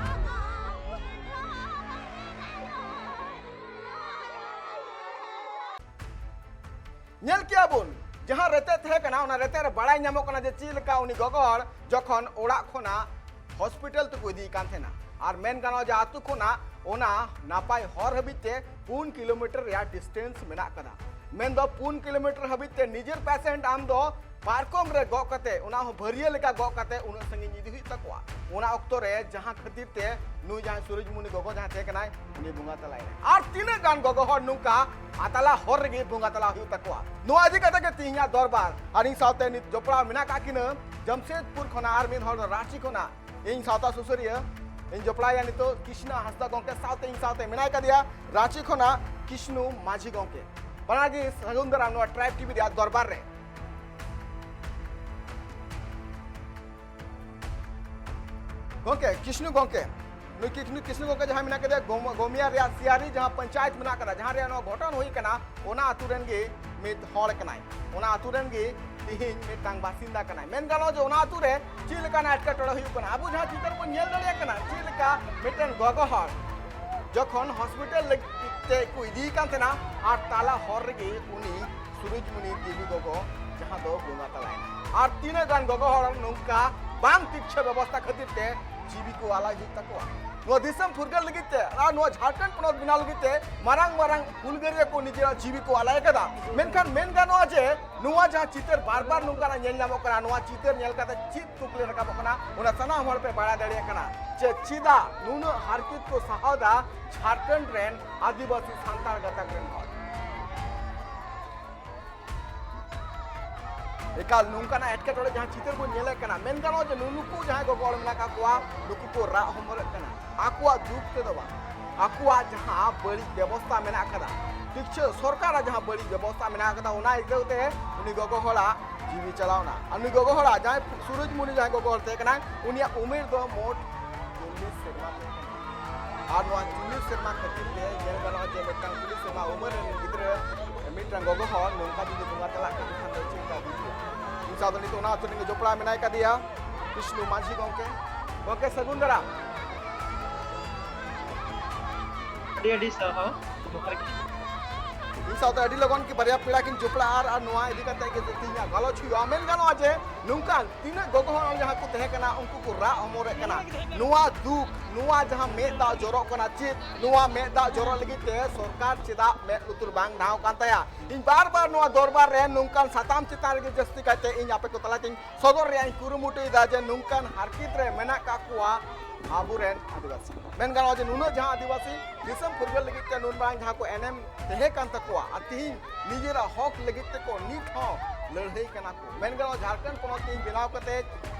ᱧᱮᱞ ᱠᱮᱜᱼᱟ ᱵᱚᱱ, ᱡᱟᱦᱟᱸ ᱨᱮᱛᱮᱫ ᱛᱟᱦᱮᱸ ᱠᱟᱱᱟ, ᱚᱱᱟ ᱨᱮᱛᱮᱫ ᱨᱮ ᱵᱟᱲᱟᱭ ᱧᱟᱢᱚᱜ ᱠᱟᱱᱟ ᱡᱮ ᱪᱮᱫ ᱞᱮᱠᱟ ᱩᱱᱤ ᱜᱚᱜᱚ ᱦᱚᱲ ᱡᱚᱠᱷᱚᱱ ᱚᱲᱟᱜ ᱠᱷᱚᱱᱟᱜ ᱦᱚᱥᱯᱤᱴᱟᱞ ᱛᱮᱠᱚ ᱤᱫᱤᱭᱮ ᱠᱟᱱ ᱛᱟᱦᱮᱱᱟ᱾ ᱟᱨ ᱢᱮᱱ ᱜᱟᱱᱚᱜᱼᱟ ᱡᱮ ᱟᱹᱛᱩ ᱠᱷᱚᱱᱟᱜ ᱚᱱᱟ ᱱᱟᱯᱟᱭ ᱦᱚᱨ ᱦᱟᱹᱵᱤᱡ ᱛᱮ ᱯᱩᱱ ᱠᱤᱞᱳᱢᱤᱴᱟᱨ ᱨᱮᱭᱟᱜ ᱰᱤᱥᱴᱮᱱᱥ ᱢᱮᱱᱟᱜ ᱠᱟᱫᱟ᱾ ᱢᱮᱱᱫᱚ ᱯᱩᱱ ᱠᱤᱞᱳᱢᱤᱴᱟᱨ ᱦᱟᱹᱵᱤᱡ ᱛᱮ ᱱᱤᱡᱮᱨ ᱯᱮᱥᱮᱱᱴ ᱟᱢ ᱫᱚ ᱯᱟᱨᱠᱚᱢ ᱨᱮ ᱜᱚᱜ ᱠᱟᱛᱮ, ᱚᱱᱟ ᱦᱚᱸ ᱵᱷᱟᱹᱨᱤᱭᱟᱹ ᱞᱮᱠᱟ ᱜᱚᱜ ᱠᱟᱛᱮ ᱩᱱᱟᱹᱜ ᱥᱟᱺᱜᱤᱧ ᱤᱫᱤ ᱦᱩᱭᱩᱜ ᱛᱟᱠᱚᱣᱟ᱾ ᱚᱱᱟ ᱚᱠᱛᱚ ᱨᱮ ᱡᱟᱦᱟᱸ ᱠᱷᱟᱹᱛᱤᱨ ᱛᱮ ᱱᱩᱭ ᱡᱟᱦᱟᱸᱭ ᱥᱩᱨᱩᱡᱽᱢᱩᱱᱤ ᱜᱚᱜᱚ ᱡᱟᱦᱟᱸᱭ ᱛᱟᱦᱮᱸ ᱠᱟᱱᱟᱭ, ᱩᱱᱤ ᱵᱚᱸᱜᱟ ᱛᱟᱞᱟᱭᱮᱱᱟᱭ᱾ ᱟᱨ ᱛᱤᱱᱟᱹᱜ ᱜᱟᱱ ᱜᱚᱜᱚ ᱦᱚᱲ ᱱᱚᱝᱠᱟ ᱟᱛᱟᱞᱟ ᱦᱚᱨ ᱨᱮᱜᱮ ᱵᱚᱸᱜᱟ ᱛᱟᱞᱟ ᱦᱩᱭᱩᱜ ᱛᱟᱠᱚᱣᱟ? ᱱᱚᱣᱟ ᱤᱫᱤ ᱠᱟᱛᱮ ᱜᱮ ᱛᱮᱦᱮᱧᱟᱜ ᱫᱚᱨᱵᱟᱨ᱾ ᱟᱨ ᱤᱧ ᱥᱟᱶᱛᱮ ᱱᱤᱛ ᱡᱚᱯᱲᱟᱣ ᱢᱮᱱᱟᱜ ᱠᱟᱜ ᱠᱤᱱᱟᱹ ᱡᱟᱢᱥᱮᱫᱽᱯᱩᱨ ᱠᱷᱚᱱᱟᱜ ᱟᱨ ᱢᱤᱫ ᱦᱚᱲ ᱫᱚ ᱨᱟᱸᱪᱤ ᱠᱷᱚᱱᱟᱜ᱾ ᱤᱧ ᱥᱟᱶᱛᱟ ᱥᱩᱥᱟᱹᱨᱤᱭᱟᱹ, ᱤᱧ ᱡᱚᱯᱲᱟᱣᱭᱟ ᱱᱤᱛᱚᱜ ᱠᱨᱤᱥᱱᱟ ᱦᱟᱸᱥᱫᱟ ᱜᱚᱝᱠᱮ ᱥᱟᱶᱛᱮ᱾ ᱤᱧ ᱥᱟᱶᱛᱮ ᱢᱮᱱᱟᱭ ᱠᱟᱫᱮᱭᱟ ᱨᱟᱸᱪᱤ ᱠᱷᱚᱱᱟᱜ ᱠᱨᱤᱥᱱᱩ ᱢᱟᱹᱡᱷᱤ ᱜᱚᱝᱠᱮ᱾ ᱵᱟᱱᱟᱨ ᱜᱮ ᱥᱟᱹᱜᱩᱱ ᱫᱟᱨᱟᱢ ᱱᱚᱣᱟ ᱴᱨᱟᱭᱤᱵᱽ ᱴᱤᱵᱷᱤ ᱨᱮᱭᱟᱜ ᱫᱚᱨᱵᱟᱨ ᱨᱮ᱾ ᱜᱚᱝᱠᱮ, ᱠᱨᱤᱥᱱᱩ ᱜᱚᱝᱠᱮ, ᱱᱩᱭ ᱠᱨᱤᱥᱱᱩ, ᱠᱨᱤᱥᱱᱩ ᱜᱚᱝᱠᱮ ᱡᱟᱦᱟᱸᱭ ᱢᱮᱱᱟᱜ ᱠᱟᱫᱮᱭᱟ ᱜᱚᱢ-, ᱜᱚᱢᱤᱭᱟ ᱨᱮᱭᱟᱜ ᱥᱤᱭᱟᱨᱤ ᱡᱟᱦᱟᱸ ᱯᱚᱧᱪᱟᱭᱮᱛ ᱢᱮᱱᱟᱜ ᱠᱟᱫᱟ, ᱡᱟᱦᱟᱸ ᱨᱮᱭᱟᱜ ᱱᱚᱣᱟ ᱜᱷᱚᱴᱚᱱ ᱦᱩᱭ ᱠᱟᱱᱟ, ᱚᱱᱟ ᱟᱛᱩ ᱨᱮᱱ ᱜᱮ ᱢᱤᱫ ᱦᱚᱲ ᱠᱟᱱᱟᱭ᱾ ᱚᱱᱟ ᱟᱛᱩ ᱨᱮᱱ ᱜᱮ ᱛᱤᱦᱤᱧ ᱢᱤᱫᱴᱟᱝ ᱵᱟᱥᱤᱱᱫᱟ ᱠᱟᱱᱟᱭ᱾ ᱢᱮᱱ ᱜᱟᱱᱚᱜᱼᱟ ᱡᱮ ᱚᱱᱟ ᱟᱛᱩ ᱨᱮ ᱪᱮᱫ ᱞᱮᱠᱟᱱᱟᱜ ᱮᱴᱠᱮᱴᱚᱬᱮ ᱦᱩᱭᱩᱜ ᱠᱟᱱᱟ᱾ ᱟᱵᱚ ᱡᱟᱦᱟᱸ ᱪᱤᱛᱟᱹᱨ ᱵᱚᱱ ᱧᱮᱞ ᱫᱟᱲᱮᱭᱟᱜ ᱠᱟᱱᱟ, ᱪᱮᱫ ᱞᱮᱠᱟ ᱢᱤᱫᱴᱮᱱ ᱜᱚᱜᱚ ᱦᱚᱲ ᱡᱚᱠᱷᱚᱱ ᱦᱚᱥᱯᱤᱴᱟᱞ ᱞᱟᱹᱜᱤᱫ ᱛᱮ ᱠᱚ ᱤᱫᱤᱭᱮ ᱠᱟᱱ ᱛᱟᱦᱮᱱᱟ ᱟᱨ ᱛᱟᱞᱟ ᱦᱚᱨ ᱨᱮᱜᱮ ᱩᱱᱤ ᱥᱩᱨᱩᱡᱽᱢᱩᱱᱤ ᱫᱮᱵᱤ ᱜᱚᱜᱚ ᱡᱟᱦᱟᱸ ᱫᱚ ᱵᱚᱸᱜᱟ ᱛᱟᱞᱟᱭᱮᱱᱟ᱾ ᱟᱨ ᱛᱤᱱᱟᱹᱜ ᱜᱟᱱ ᱜᱚᱜᱚ ᱦᱚᱲ ᱱᱚᱝᱠᱟ ᱵᱟᱝ ᱛᱤᱠᱪᱷᱟᱹ ᱵᱮᱵᱚᱥᱛᱟ ᱠᱷᱟᱹᱛᱤᱨ ᱛᱮ ᱡᱤᱣᱤ ᱠᱚ ᱟᱞᱟᱭ ᱦᱩᱭᱩᱜ ᱛᱟᱠᱚᱣᱟ᱾ ᱱᱚᱣᱟ ᱫᱤᱥᱚᱢ ᱯᱷᱩᱨᱜᱟᱹᱞ ᱞᱟᱹᱜᱤᱫ ᱛᱮ ᱟᱨ ᱱᱚᱣᱟ ᱡᱷᱟᱲᱠᱷᱚᱸᱰ ᱯᱚᱱᱚᱛ ᱵᱮᱱᱟᱣ ᱞᱟᱹᱜᱤᱫ ᱛᱮ ᱢᱟᱨᱟᱝ ᱢᱟᱨᱟᱝ ᱦᱩᱞᱜᱟᱹᱨᱤᱭᱟᱹ ᱠᱚ ᱱᱤᱡᱮᱨᱟᱜ ᱡᱤᱣᱤ ᱠᱚ ᱟᱞᱟᱭ ᱟᱠᱟᱫᱟ᱾ ᱢᱮᱱᱠᱷᱟᱱ ᱢᱮᱱ ᱜᱟᱱᱚᱜᱼᱟ ᱡᱮ ᱱᱚᱣᱟ ᱡᱟᱦᱟᱸ ᱪᱤᱛᱟᱹᱨ ᱵᱟᱨ ᱵᱟᱨ ᱱᱚᱝᱠᱟᱱᱟᱜ ᱧᱮᱞ ᱧᱟᱢᱚᱜ ᱠᱟᱱᱟ, ᱱᱚᱣᱟ ᱪᱤᱛᱟᱹᱨ ᱧᱮᱞ ᱠᱟᱛᱮ ᱪᱮᱫ ᱛᱩᱠᱞᱤ ᱨᱟᱠᱟᱵᱚᱜ ᱠᱟᱱᱟ, ᱚᱱᱟ ᱥᱟᱱᱟᱢ ᱦᱚᱲ ᱯᱮ ᱵᱟᱲᱟᱭ ᱫᱟᱲᱮᱭᱟᱜ ᱠᱟᱱᱟ ᱡᱮ ᱪᱮᱫᱟᱜ ᱱᱩᱱᱟᱹᱜ ᱦᱟᱨᱠᱮᱛ ᱠᱚ ᱥᱟᱦᱟᱣ ᱫᱟ ᱡᱷᱟᱲᱠᱷᱚᱸᱰ ᱨᱮᱱ ᱟᱹᱫᱤᱵᱟᱹᱥᱤ ᱥᱟᱱᱛᱟᱲ ᱜᱟᱛᱟᱠ ᱨᱮᱱ ᱦᱚᱲ᱾ ᱮᱠᱟᱞ ᱱᱚᱝᱠᱟᱱᱟᱜ ᱮᱴᱠᱮᱴᱚᱬᱮ ᱡᱟᱦᱟᱸ ᱪᱤᱛᱟᱹᱨ ᱵᱚᱱ ᱧᱮᱞᱮᱫ ᱠᱟᱱᱟ, ᱢᱮᱱ ᱜᱟᱱᱚᱜᱼᱟ ᱡᱮ ᱱᱩᱱᱩᱠᱩ ᱡᱟᱦᱟᱸᱭ ᱜᱚᱜᱚ ᱦᱚᱲ ᱢᱮᱱᱟᱜ ᱟᱠᱟᱫ ᱠᱚᱣᱟ, ᱱᱩᱠᱩ ᱠᱚ ᱨᱟᱜ ᱦᱚᱢᱚᱨᱮᱫ ᱠᱟᱱᱟ᱾ ᱟᱠᱚᱣᱟᱜ ᱫᱩᱠ ᱛᱮᱫᱚ ᱵᱟᱝ, ᱟᱠᱚᱣᱟᱜ ᱡᱟᱦᱟᱸ ᱵᱟᱹᱲᱤᱡ ᱵᱮᱵᱚᱥᱛᱟ ᱢᱮᱱᱟᱜ ᱟᱠᱟᱫᱟ, ᱴᱷᱤᱠ ᱪᱮ ᱥᱚᱨᱠᱟᱨᱟᱜ ᱡᱟᱦᱟᱸ ᱵᱟᱹᱲᱤᱡ ᱵᱮᱵᱚᱥᱛᱟ ᱢᱮᱱᱟᱜ ᱟᱠᱟᱫᱟ, ᱚᱱᱟ ᱤᱠᱟᱹᱣ ᱛᱮ ᱩᱱᱤ ᱜᱚᱜᱚ ᱦᱚᱲᱟᱜ ᱡᱤᱣᱤ ᱪᱟᱞᱟᱣᱱᱟ᱾ ᱟᱨ ᱩᱱᱤ ᱜᱚᱜᱚ ᱦᱚᱲᱟᱜ ᱡᱟᱦᱟᱸᱭ ᱥᱩᱨᱩᱡᱽᱢᱩᱱᱤ ᱡᱟᱦᱟᱸᱭ ᱜᱚᱜᱚ ᱦᱚᱲ ᱛᱟᱦᱮᱸ ᱠᱟᱱᱟᱭ, ᱩᱱᱤᱭᱟᱜ ᱩᱢᱮᱨ ᱫᱚ ᱢᱳᱴ ᱪᱚᱞᱞᱤᱥ ᱥᱮᱨᱢᱟ ᱛᱟᱦᱮᱸ ᱠᱟᱱᱟ᱾ ᱟᱨ ᱱᱚᱣᱟ ᱪᱚᱞᱞᱤᱥ ᱥᱮᱨᱢᱟ ᱠᱷᱟᱹᱛᱤᱨ ᱛᱮ ᱧᱮᱞ ᱜᱟᱱᱚᱜᱼᱟ ᱡᱮ ᱢᱤᱫᱴᱟᱝ ᱪᱚᱞᱞᱤᱥ ᱥᱮᱨᱢᱟ ᱩᱢᱮᱨ ᱨᱮᱱ ᱜᱤᱫᱽᱨᱟᱹ ᱢᱤᱫᱴᱟᱝ ᱜᱚᱜᱚ ᱦᱚᱲ ᱱᱚᱝᱠᱟ ᱡᱩᱫᱤ ᱵᱚᱸᱜᱟ ᱛᱟᱞᱟᱜ ᱠᱟᱱ ᱠᱷᱟᱱ ᱫᱚ ᱪᱮᱫ ᱞᱮᱠᱟ ᱵᱩᱡᱷᱟᱹᱜᱼᱟ? ᱤᱧ ᱥᱟᱶ ᱫᱚ ᱱᱤᱛᱚᱜ ᱚᱱᱟ ᱟᱹᱛᱩ ᱨᱮᱱ ᱜᱮ ᱡᱚᱯᱲᱟᱣ ᱢᱮᱱᱟᱭ ᱠᱟᱫᱮᱭᱟ ᱠᱨᱤᱥᱱᱩ ᱢᱟᱹᱡᱷᱤ ᱜᱚᱢᱠᱮ᱾ ᱜᱚᱢᱠᱮ, ᱥᱟᱹᱜᱩᱱ ᱫᱟᱨᱟᱢ᱾ ᱟᱹᱰᱤ ᱟᱹᱰᱤ ᱥᱟᱨᱦᱟᱣ, ᱡᱚᱦᱟᱨ ᱜᱮ᱾ ᱤᱧ ᱥᱟᱶᱛᱮ ᱟᱹᱰᱤ ᱞᱚᱜᱚᱱ ᱜᱮ ᱵᱟᱨᱭᱟ ᱯᱮᱲᱟ ᱠᱤᱱ ᱡᱚᱯᱲᱟᱜᱼᱟ ᱟᱨ, ᱟᱨ ᱱᱚᱣᱟ ᱤᱫᱤ ᱠᱟᱛᱮ ᱜᱮ ᱛᱮᱦᱮᱧᱟᱜ ᱜᱟᱞᱚᱪ ᱦᱩᱭᱩᱜᱼᱟ᱾ ᱢᱮᱱ ᱜᱟᱱᱚᱜᱼᱟ ᱡᱮ ᱱᱚᱝᱠᱟᱱ ᱛᱤᱱᱟᱹᱜ ᱜᱚᱜᱚ ᱦᱚᱲ ᱡᱟᱦᱟᱸ ᱠᱚ ᱛᱟᱦᱮᱸ ᱠᱟᱱᱟ, ᱩᱱᱠᱩ ᱠᱚ ᱨᱟᱜ ᱦᱚᱢᱚᱨᱮᱫ ᱠᱟᱱᱟ᱾ ᱱᱚᱣᱟ ᱫᱩᱠ, ᱱᱚᱣᱟ ᱡᱟᱦᱟᱸ ᱢᱮᱫ ᱫᱟᱜ ᱡᱚᱨᱚᱜ ᱠᱟᱱᱟ, ᱪᱮᱫ ᱱᱚᱣᱟ ᱢᱮᱫ ᱫᱟᱜ ᱡᱚᱨᱚᱜ ᱞᱟᱹᱜᱤᱫ ᱛᱮ ᱥᱚᱨᱠᱟᱨ ᱪᱮᱫᱟᱜ ᱢᱮᱫ ᱞᱩᱛᱩᱨ ᱵᱟᱝ ᱰᱷᱟᱣ ᱠᱟᱱ ᱛᱟᱭᱟ? ᱤᱧ ᱵᱟᱨ ᱵᱟᱨ ᱱᱚᱣᱟ ᱫᱚᱨᱵᱟᱨ ᱨᱮ ᱱᱚᱝᱠᱟᱱ ᱥᱟᱛᱟᱢ ᱪᱮᱛᱟᱱ ᱨᱮᱜᱮ ᱡᱟᱹᱥᱛᱤ ᱠᱟᱭᱛᱮ ᱤᱧ ᱟᱯᱮ ᱠᱚ ᱛᱟᱞᱟᱛᱮᱧ ᱥᱚᱫᱚᱨ ᱨᱮᱭᱟᱜ ᱤᱧ ᱠᱩᱨᱩᱢᱩᱴᱩᱭᱮᱫᱟ ᱡᱮ ᱱᱚᱝᱠᱟᱱ ᱦᱟᱨᱠᱮᱛ ᱨᱮ ᱢᱮᱱᱟᱜ ᱠᱟᱜ ᱠᱚᱣᱟ ᱟᱵᱚᱨᱮᱱ ᱟᱹᱫᱤᱵᱟᱹᱥᱤ᱾ ᱢᱮᱱ ᱜᱟᱱᱚᱜᱼᱟ ᱡᱮ ᱱᱩᱱᱟᱹᱜ ᱡᱟᱦᱟᱸ ᱟᱹᱫᱤᱵᱟᱹᱥᱤ ᱫᱤᱥᱚᱢ ᱯᱷᱩᱨᱜᱟᱹᱞ ᱞᱟᱹᱜᱤᱫ ᱛᱮ ᱱᱩᱱ ᱢᱟᱨᱟᱝ ᱡᱟᱦᱟᱸ ᱠᱚ ᱮᱱᱮᱢ ᱛᱟᱦᱮᱸ ᱠᱟᱱ ᱛᱟᱠᱚᱣᱟ ᱟᱨ ᱛᱤᱦᱤᱧ ᱱᱤᱡᱮᱨᱟᱜ ᱦᱚᱠ ᱞᱟᱹᱜᱤᱫ ᱛᱮᱠᱚ ᱱᱤᱛ ᱦᱚᱸ ᱞᱟᱹᱲᱦᱟᱹᱭ ᱠᱟᱱᱟ ᱠᱚ᱾ ᱢᱮᱱ ᱜᱟᱱᱚᱜᱼᱟ ᱡᱷᱟᱲᱠᱷᱚᱸᱰ ᱯᱚᱱᱚᱛ ᱛᱤᱦᱤᱧ ᱵᱮᱱᱟᱣ ᱠᱟᱛᱮ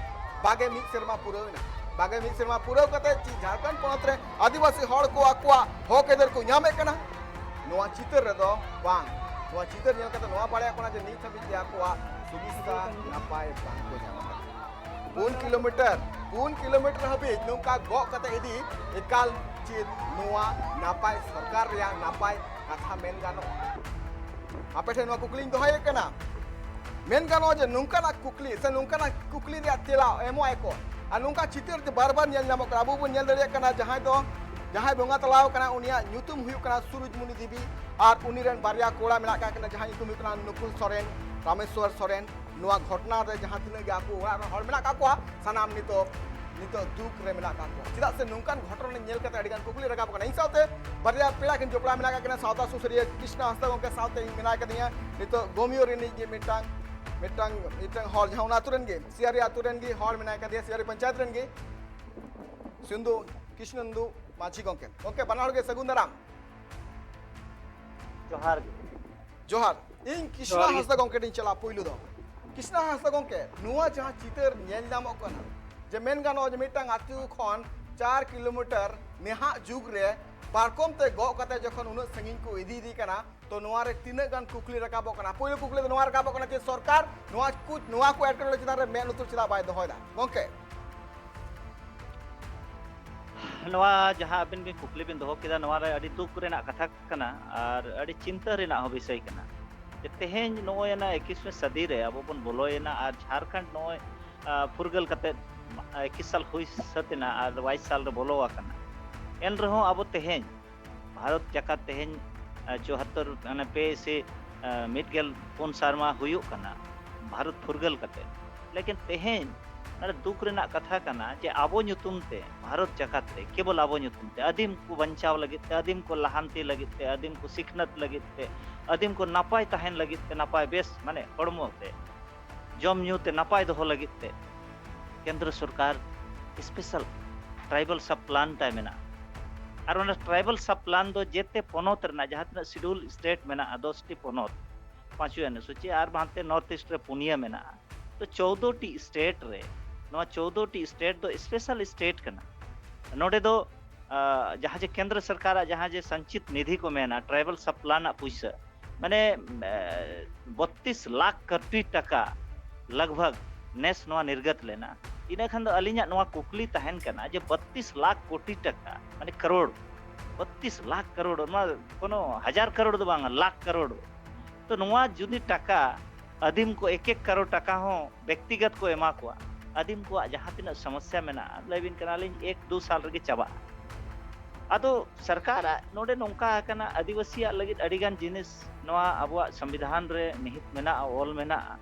ᱵᱟᱜᱮ ᱢᱤᱫ ᱥᱮᱨᱢᱟ ᱯᱩᱨᱟᱹᱣ ᱮᱱᱟ᱾ ᱵᱟᱜᱮ ᱢᱤᱫ ᱥᱮᱨᱢᱟ ᱯᱩᱨᱟᱹᱣ ᱠᱟᱛᱮ ᱪᱮᱫ ᱡᱷᱟᱲᱠᱷᱚᱸᱰ ᱯᱚᱱᱚᱛ ᱨᱮ ᱟᱹᱫᱤᱵᱟᱹᱥᱤ ᱦᱚᱲ ᱠᱚ ᱟᱠᱚᱣᱟᱜ ᱦᱚᱠ ᱟᱹᱭᱫᱟᱹᱨ ᱠᱚ ᱧᱟᱢᱮᱫ ᱠᱟᱱᱟ? ᱱᱚᱣᱟ ᱪᱤᱛᱟᱹᱨ ᱨᱮᱫᱚ ᱵᱟᱝ᱾ ᱱᱚᱣᱟ ᱪᱤᱛᱟᱹᱨ ᱧᱮᱞ ᱠᱟᱛᱮ ᱱᱚᱣᱟ ᱵᱟᱲᱟᱭᱚᱜ ᱠᱟᱱᱟ ᱡᱮ ᱱᱤᱛ ᱦᱟᱹᱵᱤᱡ ᱛᱮ ᱟᱠᱚᱣᱟᱜ ᱥᱩᱵᱤᱥᱛᱟ ᱱᱟᱯᱟᱭ ᱵᱟᱝ ᱠᱚ ᱧᱟᱢ ᱟᱠᱟᱫᱟ᱾ ᱯᱩᱱ ᱠᱤᱞᱳᱢᱤᱴᱟᱨ, ᱯᱩᱱ ᱠᱤᱞᱳᱢᱤᱴᱟᱨ ᱦᱟᱹᱵᱤᱡ ᱱᱚᱝᱠᱟ ᱜᱚᱜ ᱠᱟᱛᱮ ᱤᱫᱤ ᱮᱠᱟᱞ ᱪᱮᱫ ᱱᱚᱣᱟ ᱱᱟᱯᱟᱭ ᱥᱚᱨᱠᱟᱨ ᱨᱮᱭᱟᱜ ᱱᱟᱯᱟᱭ ᱠᱟᱛᱷᱟ ᱢᱮᱱ ᱜᱟᱱᱚᱜᱼᱟ? ᱟᱯᱮ ᱴᱷᱮᱱ ᱱᱚᱣᱟ ᱠᱩᱠᱞᱤᱧ ᱫᱚᱦᱚᱭᱮᱫ ᱠᱟᱱᱟ᱾ ᱢᱮᱱ ᱜᱟᱱᱚᱜᱼᱟ ᱡᱮ ᱱᱚᱝᱠᱟᱱᱟᱜ ᱠᱩᱠᱞᱤ ᱥᱮ ᱱᱚᱝᱠᱟᱱᱟᱜ ᱠᱩᱠᱞᱤ ᱨᱮᱭᱟᱜ ᱛᱮᱞᱟ ᱮᱢᱚᱜ ᱟᱭ ᱠᱚ᱾ ᱟᱨ ᱱᱚᱝᱠᱟ ᱪᱤᱛᱟᱹᱨ ᱡᱮ ᱵᱟᱨ ᱵᱟᱨ ᱧᱮᱞ ᱧᱟᱢᱚᱜ ᱠᱟᱱᱟ, ᱟᱵᱚ ᱵᱚᱱ ᱧᱮᱞ ᱫᱟᱲᱮᱭᱟᱜ ᱠᱟᱱᱟ ᱡᱟᱦᱟᱸᱭ ᱫᱚ, ᱡᱟᱦᱟᱸᱭ ᱵᱚᱸᱜᱟ ᱛᱟᱞᱟᱣ ᱠᱟᱱᱟ ᱩᱱᱤᱭᱟᱜ ᱧᱩᱛᱩᱢ ᱦᱩᱭᱩᱜ ᱠᱟᱱᱟ ᱥᱩᱨᱩᱡᱽᱢᱩᱱᱤ ᱫᱮᱵᱤ ᱟᱨ ᱩᱱᱤ ᱨᱮᱱ ᱵᱟᱨᱭᱟ ᱠᱚᱲᱟ ᱢᱮᱱᱟᱜ ᱟᱠᱟᱫ ᱠᱤᱱᱟ ᱡᱟᱦᱟᱸᱭ ᱧᱩᱛᱩᱢ ᱦᱩᱭᱩᱜ ᱠᱟᱱᱟ ᱱᱩᱠᱩᱞ ᱥᱚᱨᱮᱱ, ᱨᱟᱢᱮᱥᱣᱚᱨ ᱥᱚᱨᱮᱱ᱾ ᱱᱚᱣᱟ ᱜᱷᱚᱴᱚᱱᱟ ᱨᱮ ᱡᱟᱦᱟᱸ ᱛᱤᱱᱟᱹᱜ ᱜᱮ ᱟᱠᱚ ᱚᱲᱟᱜ ᱨᱮᱱ ᱦᱚᱲ ᱢᱮᱱᱟᱜ ᱟᱠᱟᱫ ᱠᱚᱣᱟ ᱥᱟᱱᱟᱢ ᱱᱤᱛᱚᱜ, ᱱᱤᱛᱚᱜ ᱫᱩᱠ ᱨᱮ ᱢᱮᱱᱟᱜ ᱟᱠᱟᱫ ᱠᱚᱣᱟ᱾ ᱪᱮᱫᱟᱜ ᱥᱮ ᱱᱚᱝᱠᱟᱱ ᱜᱷᱚᱴᱚᱱᱟ ᱧᱮᱞ ᱠᱟᱛᱮ ᱟᱹᱰᱤ ᱜᱟᱱ ᱠᱩᱠᱞᱤ ᱨᱟᱠᱟᱵ ᱟᱠᱟᱱᱟ᱾ ᱤᱧ ᱥᱟᱶᱛᱮ ᱵᱟᱨᱭᱟ ᱯᱮᱲᱟ ᱠᱤᱱ ᱡᱚᱯᱲᱟᱣ ᱢᱮᱱᱟᱜ ᱟᱠᱟᱫ ᱠᱤᱱᱟ, ᱥᱟᱶᱛᱟ ᱥᱩᱥᱟᱹᱨᱤᱭᱟᱹ ᱠᱨᱤᱥᱱᱟ ᱦᱟᱸᱥᱫᱟ ᱜᱚᱢᱠᱮ ᱥᱟᱶᱛᱮ ᱤᱧ ᱢᱮᱱᱟᱭ ᱠᱟᱫᱤᱧᱟ ᱱᱤᱛᱚᱜ ᱜᱳᱢᱤᱭᱳ ᱨᱤᱱᱤᱡ ᱜᱮ ᱢᱤᱫᱴᱟᱝ, ᱢᱤᱫᱴᱟᱝ, ᱢᱤᱫᱴᱟᱝ ᱦᱚᱲ ᱡᱟᱦᱟᱸ ᱚᱱᱟ ᱟᱹᱛᱩ ᱨᱮᱱ ᱜᱮ, ᱥᱤᱭᱟᱨᱤ ᱟᱹᱛᱩ ᱨᱮᱱ ᱜᱮ ᱦᱚᱲ ᱢᱮᱱᱟᱭ ᱠᱟᱫᱮᱭᱟ, ᱥᱤᱭᱟᱨᱤ ᱯᱚᱧᱪᱟᱭᱮᱛ ᱨᱮᱱ ᱜᱮ ᱥᱤᱱᱫᱩ, ᱠᱨᱤᱥᱱᱮᱱᱫᱩ ᱢᱟᱹᱡᱷᱤ ᱜᱚᱢᱠᱮ᱾ ᱜᱚᱢᱠᱮ ᱵᱟᱱᱟ ᱦᱚᱲ ᱜᱮ ᱥᱟᱹᱜᱩᱱ ᱫᱟᱨᱟᱢ᱾ ᱡᱚᱦᱟᱨ ᱜᱮ᱾ ᱡᱚᱦᱟᱨ᱾ ᱤᱧ ᱠᱨᱤᱥᱱᱟ ᱡᱚᱦᱟᱨ ᱜᱮ᱾ ᱦᱟᱸᱥᱫᱟ ᱜᱚᱢᱠᱮ ᱴᱷᱮᱱ ᱪᱟᱞᱟᱜ ᱯᱩᱭᱞᱩ ᱫᱚ᱾ ᱠᱨᱤᱥᱱᱟ ᱦᱟᱸᱥᱫᱟ ᱜᱚᱢᱠᱮ, ᱱᱚᱣᱟ ᱡᱟᱦᱟᱸ ᱪᱤᱛᱟᱹᱨ ᱧᱮᱞ ᱧᱟᱢᱚᱜ ᱠᱟᱱᱟ ᱡᱮ ᱢᱮᱱ ᱜᱟᱱᱚᱜᱼᱟ ᱡᱮ ᱢᱤᱫᱴᱟᱝ ᱟᱹᱛᱩ ᱠᱷᱚᱱ ᱪᱟᱨ ᱠᱤᱞᱳᱢᱤᱴᱟᱨ ᱱᱟᱦᱟᱜ ᱡᱩᱜᱽ ᱨᱮ ᱯᱟᱨᱠᱚᱢ ᱛᱮ ᱜᱚᱜ ᱠᱟᱛᱮ ᱡᱚᱠᱷᱚᱱ ᱩᱱᱟᱹᱜ ᱥᱟᱺᱜᱤᱧ ᱠᱚ ᱤᱫᱤᱭᱮᱫᱮ ᱠᱟᱱᱟ, ᱛᱚ ᱱᱚᱣᱟ ᱨᱮ ᱛᱤᱱᱟᱹᱜ ᱜᱟᱱ ᱠᱩᱠᱞᱤ ᱨᱟᱠᱟᱵᱚᱜ ᱠᱟᱱᱟ? ᱯᱩᱭᱞᱩ ᱠᱩᱠᱞᱤ ᱫᱚ ᱱᱚᱣᱟ ᱨᱟᱠᱟᱵᱚᱜ ᱠᱟᱱᱟ ᱡᱮ ᱥᱚᱨᱠᱟᱨ ᱱᱚᱣᱟ ᱠᱚ, ᱱᱚᱣᱟ ᱠᱚ ᱮᱴᱠᱮᱴᱚᱬᱮ ᱪᱮᱛᱟᱱ ᱨᱮ ᱢᱮᱫ ᱞᱩᱛᱩᱨ ᱪᱮᱫᱟᱜ ᱵᱟᱭ ᱫᱚᱦᱚᱭᱮᱫᱟ? ᱜᱚᱢᱠᱮ᱾ ᱱᱚᱣᱟ ᱡᱟᱦᱟᱸ ᱟᱵᱤᱱ ᱵᱤᱱ ᱠᱩᱠᱞᱤ ᱵᱤᱱ ᱫᱚᱦᱚ ᱠᱮᱫᱟ, ᱱᱚᱣᱟ ᱨᱮ ᱟᱹᱰᱤ ᱫᱩᱠ ᱨᱮᱱᱟᱜ ᱠᱟᱛᱷᱟ ᱠᱟᱱᱟ ᱟᱨ ᱟᱹᱰᱤ ᱪᱤᱱᱛᱟᱹ ᱨᱮᱱᱟᱜ ᱦᱚᱸ ᱵᱤᱥᱚᱭ ᱠᱟᱱᱟ᱾ ᱡᱮ ᱛᱮᱦᱮᱧ ᱱᱚᱜᱼᱚᱭ ᱚᱱᱟ ᱮᱠᱤᱥ ᱥᱟᱹᱫᱤ ᱨᱮ ᱟᱵᱚ ᱵᱚᱱ ᱵᱚᱞᱚᱭᱮᱱᱟ ᱟᱨ ᱡᱷᱟᱲᱠᱷᱚᱸᱰ ᱱᱚᱜᱼᱚᱭ, ᱟ, ᱯᱷᱩᱨᱜᱟᱹᱞ ᱠᱟᱛᱮᱫ ᱮᱠᱤᱥ ᱥᱟᱞ ᱦᱩᱭ ᱥᱟᱹᱛ ᱮᱱᱟ ᱟᱨ ᱵᱟᱭᱤᱥ ᱥᱟᱞ ᱨᱮ ᱵᱚᱞᱚ ᱟᱠᱟᱱᱟ᱾ ᱮᱱ ᱨᱮᱦᱚᱸ ᱟᱵᱚ ᱛᱮᱦᱮᱧ ᱵᱷᱟᱨᱚᱛ ᱡᱟᱠᱟᱛ ᱛᱮᱦᱮᱧ ᱪᱩᱣᱟᱛᱛᱳᱨ ᱢᱟᱱᱮ ᱯᱮ ᱤᱥᱤ ᱢᱤᱫ ᱜᱮᱞ ᱯᱩᱱ ᱥᱮᱨᱢᱟ ᱦᱩᱭᱩᱜ ᱠᱟᱱᱟ ᱵᱷᱟᱨᱚᱛ ᱯᱷᱩᱨᱜᱟᱹᱞ ᱠᱟᱛᱮ᱾ ᱞᱮᱠᱤᱱ ᱛᱮᱦᱮᱧ ᱱᱚᱰᱮ ᱫᱩᱠ ᱨᱮᱱᱟᱜ ᱠᱟᱛᱷᱟ ᱠᱟᱱᱟ ᱡᱮ ᱟᱵᱚ ᱧᱩᱛᱩᱢ ᱛᱮ ᱵᱷᱟᱨᱚᱛ ᱡᱟᱠᱟᱛ ᱨᱮ ᱠᱮᱵᱚᱞ ᱟᱵᱚ ᱧᱩᱛᱩᱢ ᱛᱮ ᱟᱹᱫᱤᱢ ᱠᱚ ᱵᱟᱧᱪᱟᱣ ᱞᱟᱹᱜᱤᱫ ᱛᱮ, ᱟᱹᱫᱤᱢ ᱠᱚ ᱞᱟᱦᱟᱱᱛᱤ ᱞᱟᱹᱜᱤᱫ ᱛᱮ, ᱟᱹᱫᱤᱢ ᱠᱚ ᱥᱤᱠᱷᱱᱟᱹᱛ ᱞᱟᱹᱜᱤᱫ ᱛᱮ, ᱟᱹᱫᱤᱢ ᱠᱚ ᱱᱟᱯᱟᱭ ᱛᱟᱦᱮᱱ ᱞᱟᱹᱜᱤᱫ ᱛᱮ, ᱱᱟᱯᱟᱭ ᱵᱮᱥ ᱢᱟᱱᱮ ᱦᱚᱲᱢᱚ ᱛᱮ, ᱡᱚᱢ ᱧᱩ ᱛᱮ ᱱᱟᱯᱟᱭ ᱫᱚᱦᱚ ᱞᱟᱹᱜᱤᱫ ᱛᱮ ᱠᱮᱱᱫᱨᱚ ᱥᱚᱨᱠᱟᱨ ᱥᱯᱮᱥᱟᱞ ᱴᱨᱟᱭᱵᱟᱞ ᱥᱟᱵ ᱯᱞᱟᱱ ᱛᱟᱭ ᱢᱮᱱᱟᱜᱼᱟ᱾ ᱟᱨ ᱚᱱᱟ ᱴᱨᱟᱭᱵᱟᱞ ᱥᱟᱵ ᱯᱞᱟᱱ ᱫᱚ ᱡᱮᱛᱮ ᱯᱚᱱᱚᱛ ᱨᱮᱱᱟᱜ ᱡᱟᱦᱟᱸ ᱛᱤᱱᱟᱹᱜ ᱥᱤᱰᱩᱞ ᱥᱴᱮᱴ ᱢᱮᱱᱟᱜᱼᱟ, ᱫᱚᱥ ᱴᱤ ᱯᱚᱱᱚᱛ, ᱯᱟᱸᱪᱣᱤ ᱚᱱᱩᱥᱩᱪᱤ, ᱟᱨ ᱦᱟᱱᱛᱮ ᱱᱚᱨᱛᱷ ᱤᱥᱴ ᱨᱮ ᱯᱩᱱᱭᱟᱹ ᱢᱮᱱᱟᱜᱼᱟ᱾ ᱛᱚ ᱪᱳᱫᱽᱫᱳ ᱴᱤ ᱥᱴᱮᱴ ᱨᱮ, ᱱᱚᱣᱟ ᱪᱳᱫᱽᱫᱳ ᱴᱤ ᱥᱴᱮᱴ ᱫᱚ ᱥᱯᱮᱥᱟᱞ ᱥᱴᱮᱴ ᱠᱟᱱᱟ᱾ ᱱᱚᱰᱮ ᱫᱚ ᱟᱸ, ᱡᱟᱦᱟᱸ ᱡᱮ ᱠᱮᱱᱫᱨᱚ ᱥᱚᱨᱠᱟᱨᱟᱜ ᱡᱟᱦᱟᱸ ᱡᱮ ᱥᱚᱧᱪᱤᱛ ᱱᱤᱫᱷᱤ ᱠᱚ ᱢᱮᱱᱟ, ᱴᱨᱟᱭᱵᱟᱞ ᱥᱟᱵ ᱯᱞᱟᱱ ᱨᱮᱱᱟᱜ ᱯᱩᱭᱥᱟᱹ, ᱢᱟᱱᱮ ᱵᱚᱛᱛᱤᱥ ᱞᱟᱠᱷ ᱠᱳᱴᱤ ᱴᱟᱠᱟ ᱞᱟᱜᱽ ᱵᱷᱟᱜᱽ ᱱᱮᱥ ᱱᱚᱣᱟ ᱱᱤᱨᱜᱟᱛ ᱞᱮᱱᱟ᱾ ᱤᱱᱟᱹ ᱠᱷᱟᱱ ᱫᱚ ᱟᱹᱞᱤᱧᱟᱜ ᱱᱚᱣᱟ ᱠᱩᱠᱞᱤ ᱛᱟᱦᱮᱱ ᱠᱟᱱᱟ ᱡᱮ ᱵᱚᱛᱛᱤᱥ ᱞᱟᱠᱷ ᱠᱳᱴᱤ ᱴᱟᱠᱟ, ᱢᱟᱱᱮ ᱠᱟᱨᱳᱲ, ᱵᱚᱛᱛᱤᱥ ᱞᱟᱠᱷ ᱠᱟᱨᱳᱲ, ᱱᱚᱣᱟ ᱠᱳᱱᱳ ᱦᱟᱡᱟᱨ ᱠᱟᱨᱳᱲ ᱫᱚ ᱵᱟᱝ, ᱞᱟᱠᱷ ᱠᱟᱨᱳᱲ᱾ ᱛᱚ ᱱᱚᱣᱟ ᱡᱩᱫᱤ ᱴᱟᱠᱟ ᱟᱹᱫᱤᱢ ᱠᱚ ᱮᱠ ᱮᱠ ᱠᱟᱨᱳᱲ ᱴᱟᱠᱟ ᱦᱚᱸ ᱵᱮᱠᱛᱤᱜᱚᱛ ᱠᱚ ᱮᱢᱟ ᱠᱚᱣᱟ, ᱟᱹᱫᱤᱢ ᱠᱚᱣᱟᱜ ᱡᱟᱦᱟᱸ ᱛᱤᱱᱟᱹᱜ ᱥᱚᱢᱚᱥᱥᱟ ᱢᱮᱱᱟᱜᱼᱟ, ᱞᱟᱹᱭ ᱵᱤᱱ ᱠᱟᱱᱟᱞᱤᱧ ᱮᱠ ᱫᱩ ᱥᱟᱞ ᱨᱮᱜᱮ ᱪᱟᱵᱟᱜᱼᱟ᱾ ᱟᱫᱚ ᱥᱚᱨᱠᱟᱨᱟᱜ ᱱᱚᱰᱮ ᱱᱚᱝᱠᱟ ᱟᱠᱟᱱᱟ, ᱟᱹᱫᱤᱵᱟᱹᱥᱤᱭᱟᱜ ᱞᱟᱹᱜᱤᱫ ᱟᱹᱰᱤᱜᱟᱱ ᱡᱤᱱᱤᱥ ᱱᱚᱣᱟ ᱟᱵᱚᱣᱟᱜ ᱥᱚᱝᱵᱤᱫᱷᱟᱱ ᱨᱮ ᱱᱤᱦᱤᱛ ᱢᱮᱱᱟᱜᱼᱟ, ᱚᱞ ᱢᱮᱱᱟᱜᱼᱟ,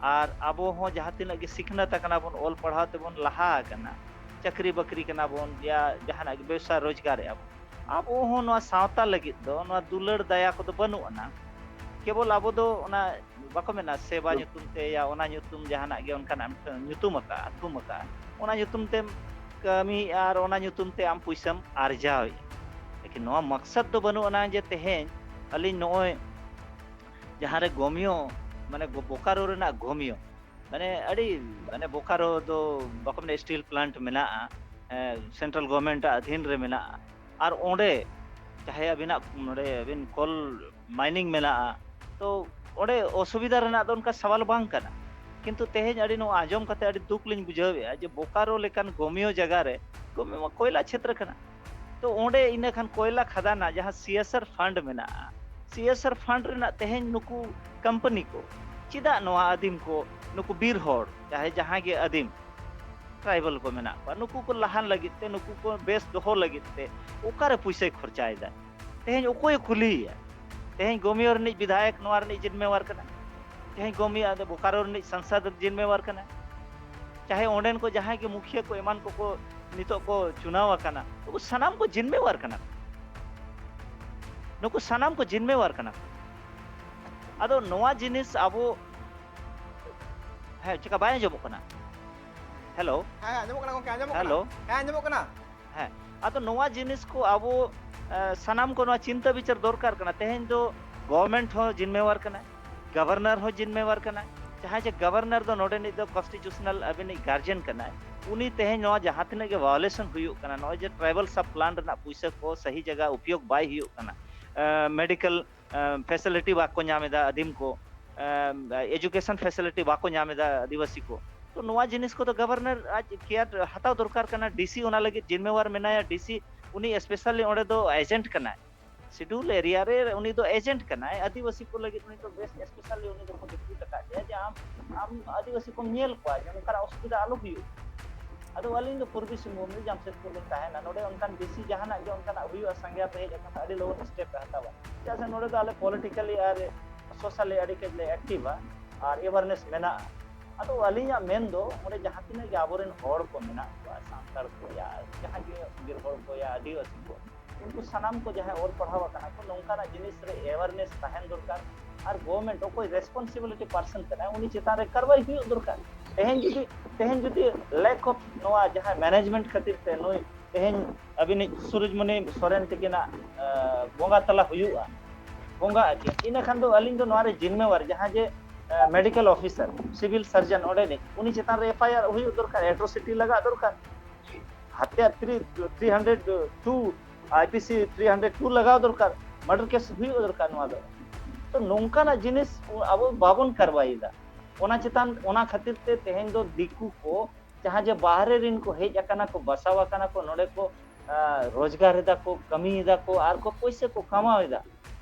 ᱟᱨ ᱟᱵᱚ ᱦᱚᱸ ᱡᱟᱦᱟᱸ ᱛᱤᱱᱟᱹᱜ ᱜᱮ ᱥᱤᱠᱷᱱᱟᱹᱛ ᱟᱠᱟᱱᱟ ᱵᱚᱱ, ᱚᱞ ᱯᱟᱲᱦᱟᱣ ᱛᱮᱵᱚᱱ ᱞᱟᱦᱟ ᱟᱠᱟᱱᱟ, ᱪᱟᱹᱠᱨᱤ ᱵᱟᱹᱠᱨᱤ ᱠᱟᱱᱟ ᱵᱚᱱ, ᱭᱟ ᱡᱟᱦᱟᱱᱟᱜ ᱜᱮ ᱵᱮᱵᱽᱥᱟ ᱨᱳᱡᱽᱜᱟᱨᱮᱜᱼᱟ ᱵᱚᱱ, ᱟᱵᱚ ᱦᱚᱸ ᱱᱚᱣᱟ ᱥᱟᱶᱛᱟ ᱞᱟᱹᱜᱤᱫ ᱫᱚ ᱱᱚᱣᱟ ᱫᱩᱞᱟᱹᱲ ᱫᱟᱭᱟ ᱠᱚᱫᱚ ᱵᱟᱹᱱᱩᱜ ᱟᱱᱟ᱾ ᱠᱮᱵᱚᱞ ᱟᱵᱚ ᱫᱚ ᱚᱱᱟ ᱵᱟᱠᱚ ᱢᱮᱱᱟ ᱥᱮᱵᱟ ᱧᱩᱛᱩᱢ ᱛᱮ ᱭᱟ ᱚᱱᱟ ᱧᱩᱛᱩᱢ ᱡᱟᱦᱟᱱᱟᱜ ᱜᱮ ᱚᱱᱠᱟᱱᱟᱜ ᱮᱢ ᱧᱩᱛᱩᱢ ᱟᱠᱟᱫᱼᱟ, ᱛᱷᱩᱢ ᱟᱠᱟᱫᱼᱟ, ᱚᱱᱟ ᱧᱩᱛᱩᱢ ᱛᱮᱢ ᱠᱟᱹᱢᱤᱭᱮᱫᱼᱟ ᱟᱨ ᱚᱱᱟ ᱧᱩᱛᱩᱢ ᱛᱮ ᱟᱢ ᱯᱩᱭᱥᱟᱹᱢ ᱟᱨᱡᱟᱣᱮᱫᱼᱟ᱾ ᱞᱮᱠᱤᱱ ᱱᱚᱣᱟ ᱢᱟᱠᱥᱟᱫ ᱫᱚ ᱵᱟᱹᱱᱩᱜ ᱟᱱᱟ ᱡᱮ ᱛᱮᱦᱮᱧ ᱟᱹᱞᱤᱧ ᱱᱚᱜᱼᱚᱭ ᱡᱟᱦᱟᱸ ᱨᱮ ᱜᱚᱢᱤᱭᱚ, ᱢᱟᱱᱮ ᱜᱚ-, ᱵᱳᱠᱟᱨᱳ ᱨᱮᱱᱟᱜ ᱜᱚᱢᱤᱭᱚ, ᱢᱟᱱᱮ ᱟᱹᱰᱤ, ᱢᱟᱱᱮ ᱵᱳᱠᱟᱨᱳ ᱫᱚ ᱵᱟᱠᱚ ᱢᱮᱱᱟ ᱥᱴᱤᱞ ᱯᱞᱟᱱᱴ ᱢᱮᱱᱟᱜᱼᱟ, ᱮᱸ, ᱥᱮᱱᱴᱨᱟᱞ ᱜᱚᱵᱷᱚᱨᱱᱢᱮᱱᱴ ᱟᱜ ᱟᱫᱷᱤᱱ ᱨᱮ ᱢᱮᱱᱟᱜᱼᱟ, ᱟᱨ ᱚᱸᱰᱮ ᱪᱟᱦᱮ ᱟᱹᱵᱤᱱᱟᱜ ᱱᱚᱰᱮ ᱟᱹᱵᱤᱱ ᱠᱳᱞ ᱢᱟᱭᱱᱤᱝ ᱢᱮᱱᱟᱜᱼᱟ, ᱛᱚ ᱚᱸᱰᱮ ᱚᱥᱩᱵᱤᱫᱷᱟ ᱨᱮᱱᱟᱜ ᱫᱚ ᱚᱱᱠᱟ ᱥᱟᱣᱟᱞ ᱵᱟᱝ ᱠᱟᱱᱟ᱾ ᱠᱤᱱᱛᱩ ᱛᱮᱦᱮᱧ ᱟᱹᱰᱤ ᱱᱚᱣᱟ ᱟᱸᱡᱚᱢ ᱠᱟᱛᱮ ᱟᱹᱰᱤ ᱫᱩᱠ ᱞᱤᱧ ᱵᱩᱡᱷᱟᱹᱣᱮᱫᱼᱟ ᱡᱮ ᱵᱳᱠᱟᱨᱳ ᱞᱮᱠᱟᱱ ᱜᱚᱢᱤᱭᱚ ᱡᱟᱭᱜᱟ ᱨᱮ, ᱜᱚᱢᱤᱭᱚ ᱢᱟ ᱠᱚᱭᱞᱟ ᱪᱷᱮᱛᱨᱚ ᱠᱟᱱᱟ, ᱛᱚ ᱚᱸᱰᱮ ᱤᱱᱟᱹ ᱠᱷᱟᱱ ᱠᱚᱭᱞᱟ ᱠᱷᱟᱫᱟᱱ ᱨᱮᱱᱟᱜ ᱡᱟᱦᱟᱸ ᱥᱤ ᱮᱥ ᱟᱨ ᱯᱷᱟᱱᱰ ᱢᱮᱱᱟᱜᱼᱟ, ᱥᱤ ᱮᱥ ᱟᱨ ᱯᱷᱟᱱᱰ ᱨᱮᱱᱟᱜ ᱛᱮᱦᱮᱧ ᱱᱩᱠᱩ ᱠᱳᱢᱯᱟᱱᱤ ᱠᱚ ᱪᱮᱫᱟᱜ ᱱᱚᱣᱟ ᱟᱹᱫᱤᱢ ᱠᱚ, ᱱᱩᱠᱩ ᱵᱤᱨ ᱦᱚᱲ, ᱪᱟᱦᱮ ᱡᱟᱦᱟᱸᱭ ᱜᱮ ᱟᱹᱫᱤᱢ ᱴᱨᱟᱭᱵᱟᱞ ᱠᱚ ᱢᱮᱱᱟᱜ ᱠᱚᱣᱟ, ᱱᱩᱠᱩ ᱠᱚ ᱞᱟᱦᱟᱱ ᱞᱟᱹᱜᱤᱫ ᱛᱮ, ᱱᱩᱠᱩ ᱠᱚ ᱵᱮᱥ ᱫᱚᱦᱚ ᱞᱟᱹᱜᱤᱫ ᱛᱮ ᱚᱠᱟᱨᱮ ᱯᱩᱭᱥᱟᱹᱭ ᱠᱷᱚᱨᱪᱟᱭᱮᱫᱟ? ᱛᱮᱦᱮᱧ ᱚᱠᱚᱭᱮ ᱠᱩᱞᱤᱭᱮᱭᱟ? ᱛᱮᱦᱮᱧ ᱜᱚᱢᱤᱭᱚ ᱨᱤᱱᱤᱡ ᱵᱤᱫᱷᱟᱭᱚᱠ ᱱᱚᱣᱟ ᱨᱤᱱᱤᱡ ᱡᱤᱢᱢᱮᱣᱟᱨ ᱠᱟᱱᱟ, ᱛᱮᱦᱮᱧ ᱜᱚᱢᱤᱭᱚ ᱟᱫᱚ ᱵᱳᱠᱟᱨᱳ ᱨᱤᱱᱤᱡ ᱥᱟᱝᱥᱚᱫ ᱡᱤᱢᱢᱮᱣᱟᱨ ᱠᱟᱱᱟ, ᱪᱟᱦᱮ ᱚᱸᱰᱮᱱ ᱠᱚ ᱡᱟᱦᱟᱸᱭ ᱜᱮ ᱢᱩᱠᱷᱤᱭᱟᱹ ᱠᱚ ᱮᱢᱟᱱ ᱠᱚᱠᱚ ᱱᱤᱛᱚᱜ ᱠᱚ ᱪᱩᱱᱟᱣ ᱟᱠᱟᱱᱟ, ᱱᱩᱠᱩ ᱥᱟᱱᱟᱢ ᱠᱚ ᱡᱤᱢᱢᱮᱣᱟᱨ ᱠᱟᱱᱟ ᱠᱚ᱾ ᱱᱩᱠᱩ ᱥᱟᱱᱟᱢ ᱠᱚ ᱡᱤᱢᱢᱮᱣᱟᱨ ᱠᱟᱱᱟ ᱠᱚ᱾ ᱟᱫᱚ ᱱᱚᱣᱟ ᱡᱤᱱᱤᱥ ᱟᱵᱚ, ᱦᱮᱸ, ᱪᱮᱠᱟ ᱵᱟᱭ ᱟᱸᱡᱚᱢᱚᱜ ᱠᱟᱱᱟ? ᱦᱮᱞᱳ? ᱦᱮᱸ, ᱟᱸᱡᱚᱢᱚᱜ ᱠᱟᱱᱟ ᱜᱚᱝᱠᱮ, ᱟᱸᱡᱚᱢᱚᱜ ᱦᱮᱞᱳ? ᱠᱟᱱᱟ᱾ ᱦᱮᱸ, ᱟᱸᱡᱚᱢᱚᱜ ᱠᱟᱱᱟ᱾ ᱦᱮᱸ, ᱟᱫᱚ ᱱᱚᱣᱟ ᱡᱤᱱᱤᱥ ᱠᱚ ᱟᱵᱚ, ᱮ, ᱥᱟᱱᱟᱢ ᱠᱚ ᱱᱚᱣᱟ ᱪᱤᱱᱛᱟᱹ ᱵᱤᱪᱟᱹᱨ ᱫᱚᱨᱠᱟᱨ ᱠᱟᱱᱟ᱾ ᱛᱮᱦᱮᱧ ᱫᱚ ᱜᱚᱵᱷᱚᱨᱱᱢᱮᱱᱴ ᱦᱚᱸ ᱡᱤᱢᱢᱮᱣᱟᱨ ᱠᱟᱱᱟᱭ, ᱜᱚᱵᱷᱚᱨᱱᱚᱨ ᱦᱚᱸ ᱡᱤᱢᱢᱮᱣᱟᱨ ᱠᱟᱱᱟᱭ᱾ ᱡᱟᱦᱟᱸᱭ ᱡᱮ ᱜᱚᱵᱷᱚᱨᱱᱚᱨ ᱫᱚ ᱱᱚᱰᱮᱱᱤᱡ ᱫᱚ ᱠᱚᱱᱥᱴᱤᱴᱤᱭᱩᱥᱚᱱᱟᱞ ᱟᱵᱤᱱᱤᱡ ᱜᱟᱨᱡᱮᱱ ᱠᱟᱱᱟᱭ, ᱩᱱᱤ ᱛᱮᱦᱮᱧ ᱱᱚᱣᱟ ᱡᱟᱦᱟᱸ ᱛᱤᱱᱟᱹᱜ ᱜᱮ ᱵᱷᱟᱭᱳᱞᱮᱥᱚᱱ ᱦᱩᱭᱩᱜ ᱠᱟᱱᱟ, ᱱᱚᱜᱼᱚᱭ ᱡᱮ ᱴᱨᱟᱭᱵᱟᱞ ᱥᱟᱵ ᱯᱞᱟᱱ ᱨᱮᱱᱟᱜ ᱯᱩᱭᱥᱟᱹ ᱠᱚ ᱥᱟᱹᱦᱤ ᱡᱟᱭᱜᱟ ᱩᱯᱭᱳᱜᱽ ᱵᱟᱭ ᱦᱩᱭᱩᱜ ᱠᱟᱱᱟ, ᱢᱮᱰᱤᱠᱮᱞ ᱯᱷᱮᱥᱤᱞᱤᱴᱤ ᱵᱟᱠᱚ ᱧᱟᱢ ᱮᱫᱟ ᱟᱹᱫᱤᱢ ᱠᱚ, ᱮᱡᱩᱠᱮᱥᱚᱱ ᱯᱷᱮᱥᱤᱞᱤᱴᱤ ᱵᱟᱠᱚ ᱧᱟᱢ ᱮᱫᱟ ᱟᱹᱫᱤᱵᱟᱹᱥᱤ ᱠᱚ᱾ ᱛᱚ ᱱᱚᱣᱟ ᱡᱤᱱᱤᱥ ᱠᱚᱫᱚ ᱜᱚᱵᱷᱚᱨᱱᱚᱨ ᱟᱡ ᱠᱮᱭᱟᱨ ᱦᱟᱛᱟᱣ ᱫᱚᱨᱠᱟᱨ ᱠᱟᱱᱟ᱾ ᱰᱤᱥᱤ ᱚᱱᱟ ᱞᱟᱹᱜᱤᱫ ᱡᱤᱢᱢᱮᱣᱟᱨ ᱢᱮᱱᱟᱭᱟ, ᱰᱤᱥᱤ ᱩᱱᱤ ᱥᱯᱮᱥᱟᱞᱤ ᱚᱸᱰᱮ ᱫᱚ ᱮᱡᱮᱱᱴ ᱠᱟᱱᱟᱭ, ᱥᱤᱰᱩᱞ ᱮᱨᱤᱭᱟ ᱨᱮ ᱩᱱᱤ ᱫᱚ ᱮᱡᱮᱱᱴ ᱠᱟᱱᱟᱭ, ᱟᱹᱫᱤᱵᱟᱹᱥᱤ ᱠᱚ ᱞᱟᱹᱜᱤᱫ ᱩᱱᱤ ᱫᱚ ᱵᱮᱥ ᱥᱯᱮᱥᱟᱞᱤ ᱩᱱᱤ ᱫᱚᱠᱚ ᱰᱮᱯᱩᱴ ᱟᱠᱟᱫ ᱮᱭᱟ ᱡᱮ ᱟᱢ, ᱟᱢ ᱟᱹᱫᱤᱵᱟᱹᱥᱤ ᱠᱚᱢ ᱧᱮᱞ ᱠᱚᱣᱟ ᱡᱮ ᱱᱚᱝᱠᱟᱱᱟᱜ ᱚᱥᱩᱵᱤᱫᱷᱟ ᱟᱞᱚ ᱦᱩᱭᱩᱜ᱾ ᱟᱫᱚ ᱟᱹᱞᱤᱧ ᱫᱚ ᱯᱩᱨᱵᱤ ᱥᱤᱝᱵᱷᱩᱢ ᱨᱮ ᱡᱟᱢᱥᱮᱫᱽᱯᱩᱨ ᱨᱤᱧ ᱛᱟᱦᱮᱱᱟ, ᱱᱚᱰᱮ ᱚᱱᱠᱟᱱ ᱰᱤᱥᱤ ᱡᱟᱦᱟᱱᱟᱜ ᱜᱮ ᱚᱱᱠᱟᱱᱟᱜ ᱦᱩᱭᱩᱜᱼᱟ, ᱥᱟᱸᱜᱮ ᱟᱛᱮ ᱦᱮᱡ ᱟᱠᱟᱱᱟ, ᱟᱹᱰᱤ ᱞᱚᱜᱚᱱ ᱥᱴᱮᱯ ᱮ ᱦᱟᱛᱟᱣᱟ, ᱪᱮᱫᱟᱜ ᱥᱮ ᱱᱚᱰᱮ ᱫᱚ ᱟᱞᱮ ᱯᱚᱞᱤᱴᱤᱠᱟᱞᱤ ᱟᱨ ᱥᱳᱥᱟᱞᱤ ᱟᱹᱰᱤ ᱠᱟᱡ ᱞᱮ ᱮᱠᱴᱤᱵᱷᱟ ᱟᱨ ᱮᱣᱟᱨᱱᱮᱥ ᱢᱮᱱᱟᱜᱼᱟ᱾ ᱟᱫᱚ ᱟᱹᱞᱤᱧᱟᱜ ᱢᱮᱱ ᱫᱚ ᱚᱸᱰᱮ ᱡᱟᱦᱟᱸ ᱛᱤᱱᱟᱹᱜ ᱜᱮ ᱟᱵᱚᱨᱮᱱ ᱦᱚᱲ ᱠᱚ ᱢᱮᱱᱟᱜ ᱠᱚᱣᱟ, ᱥᱟᱱᱛᱟᱲ ᱠᱚ ᱭᱟ ᱡᱟᱦᱟᱸ ᱜᱮ ᱥᱤᱸᱜᱟᱹᱲ ᱦᱚᱲ ᱠᱚ ᱭᱟ ᱟᱹᱫᱤᱵᱟᱹᱥᱤ ᱠᱚ, ᱩᱱᱠᱩ ᱥᱟᱱᱟᱢ ᱠᱚ ᱡᱟᱦᱟᱸᱭ ᱚᱞ ᱯᱟᱲᱦᱟᱣ ᱟᱠᱟᱱᱟ ᱠᱚ, ᱱᱚᱝᱠᱟᱱᱟᱜ ᱡᱤᱱᱤᱥ ᱨᱮ ᱮᱣᱟᱨᱱᱮᱥ ᱛᱟᱦᱮᱱ ᱫᱚᱨᱠᱟᱨ᱾ ᱟᱨ ᱜᱚᱵᱷᱚᱨᱱᱢᱮᱱᱴ ᱚᱠᱚᱭ ᱨᱮᱥᱯᱚᱱᱥᱤᱵᱤᱞᱤᱴᱤ ᱯᱟᱨᱥᱚᱱ ᱠᱟᱱᱟᱭ ᱩᱱᱤ ᱪᱮᱛᱟᱱ ᱨᱮ ᱠᱟᱨᱣᱟᱭ ᱦᱩᱭᱩᱜ ᱫᱚᱨᱠᱟᱨ᱾ ᱛᱮᱦᱮᱧ ᱡᱩᱫᱤ, ᱛᱮᱦᱮᱧ ᱡᱩᱫᱤ ᱞᱮᱠ ᱚᱯᱷ ᱱᱚᱣᱟ ᱡᱟᱦᱟᱸ ᱢᱮᱱᱮᱡᱢᱮᱱᱴ ᱠᱷᱟᱹᱛᱤᱨ ᱛᱮ ᱱᱩᱭ ᱛᱮᱦᱮᱧ ᱟᱹᱵᱤᱱᱤᱡ ᱥᱩᱨᱩᱡᱽᱢᱚᱱᱤ ᱥᱚᱨᱮᱱ ᱛᱤᱠᱤᱱᱟᱜ ᱵᱚᱸᱜᱟ ᱛᱟᱞᱟ ᱦᱩᱭᱩᱜᱼᱟ, ᱵᱚᱸᱜᱟ ᱟᱹᱠᱤᱱ, ᱤᱱᱟᱹ ᱠᱷᱟᱱ ᱫᱚ ᱟᱹᱞᱤᱧ ᱫᱚ ᱱᱚᱣᱟ ᱨᱮ ᱡᱤᱢᱢᱮᱣᱟᱨ ᱡᱟᱦᱟᱸ ᱡᱮ ᱢᱮᱰᱤᱠᱮᱞ ᱚᱯᱷᱤᱥᱟᱨ, ᱥᱤᱵᱤᱞ ᱥᱟᱨᱡᱚᱱ ᱚᱸᱰᱮᱱᱤᱡ, ᱩᱱᱤ ᱪᱮᱛᱟᱱ ᱨᱮ ᱮᱯᱷ ᱟᱭ ᱟᱨ ᱦᱩᱭᱩᱜ ᱫᱚᱨᱠᱟᱨ, ᱮᱴᱨᱚᱥᱤᱴᱤ ᱞᱟᱜᱟᱜ ᱫᱚᱨᱠᱟᱨ, ᱦᱟᱛᱭᱟ three hundred two, I P C three hundred two ᱞᱟᱜᱟᱣ ᱫᱚᱨᱠᱟᱨ, ᱢᱟᱨᱰᱟᱨ ᱠᱮᱥ ᱦᱩᱭᱩᱜ ᱫᱚᱨᱠᱟᱨ ᱱᱚᱣᱟ ᱫᱚ᱾ ᱛᱚ ᱱᱚᱝᱠᱟᱱᱟᱜ ᱡᱤᱱᱤᱥ ᱟᱵᱚ ᱵᱟᱵᱚᱱ ᱠᱟᱨᱣᱟᱭᱮᱫᱟ᱾ ᱚᱱᱟ ᱪᱮᱛᱟᱱ, ᱚᱱᱟ ᱠᱷᱟᱹᱛᱤᱨ ᱛᱮ ᱛᱮᱦᱮᱧ ᱫᱚ ᱫᱤᱠᱩ ᱠᱚ ᱡᱟᱦᱟᱸ ᱡᱮ ᱵᱟᱦᱨᱮ ᱨᱮᱱ ᱠᱚ ᱦᱮᱡ ᱟᱠᱟᱱᱟ ᱠᱚ, ᱵᱟᱥᱟᱣ ᱟᱠᱟᱱᱟ ᱠᱚ, ᱱᱚᱰᱮ ᱠᱚ ᱨᱳᱡᱽᱜᱟᱨ ᱮᱫᱟ ᱠᱚ, ᱠᱟᱹᱢᱤᱭᱮᱫᱟ ᱠᱚ ᱟᱨ ᱠᱚ ᱯᱩᱭᱥᱟᱹ ᱠᱚ ᱠᱟᱢᱟᱣ ᱮᱫᱟ᱾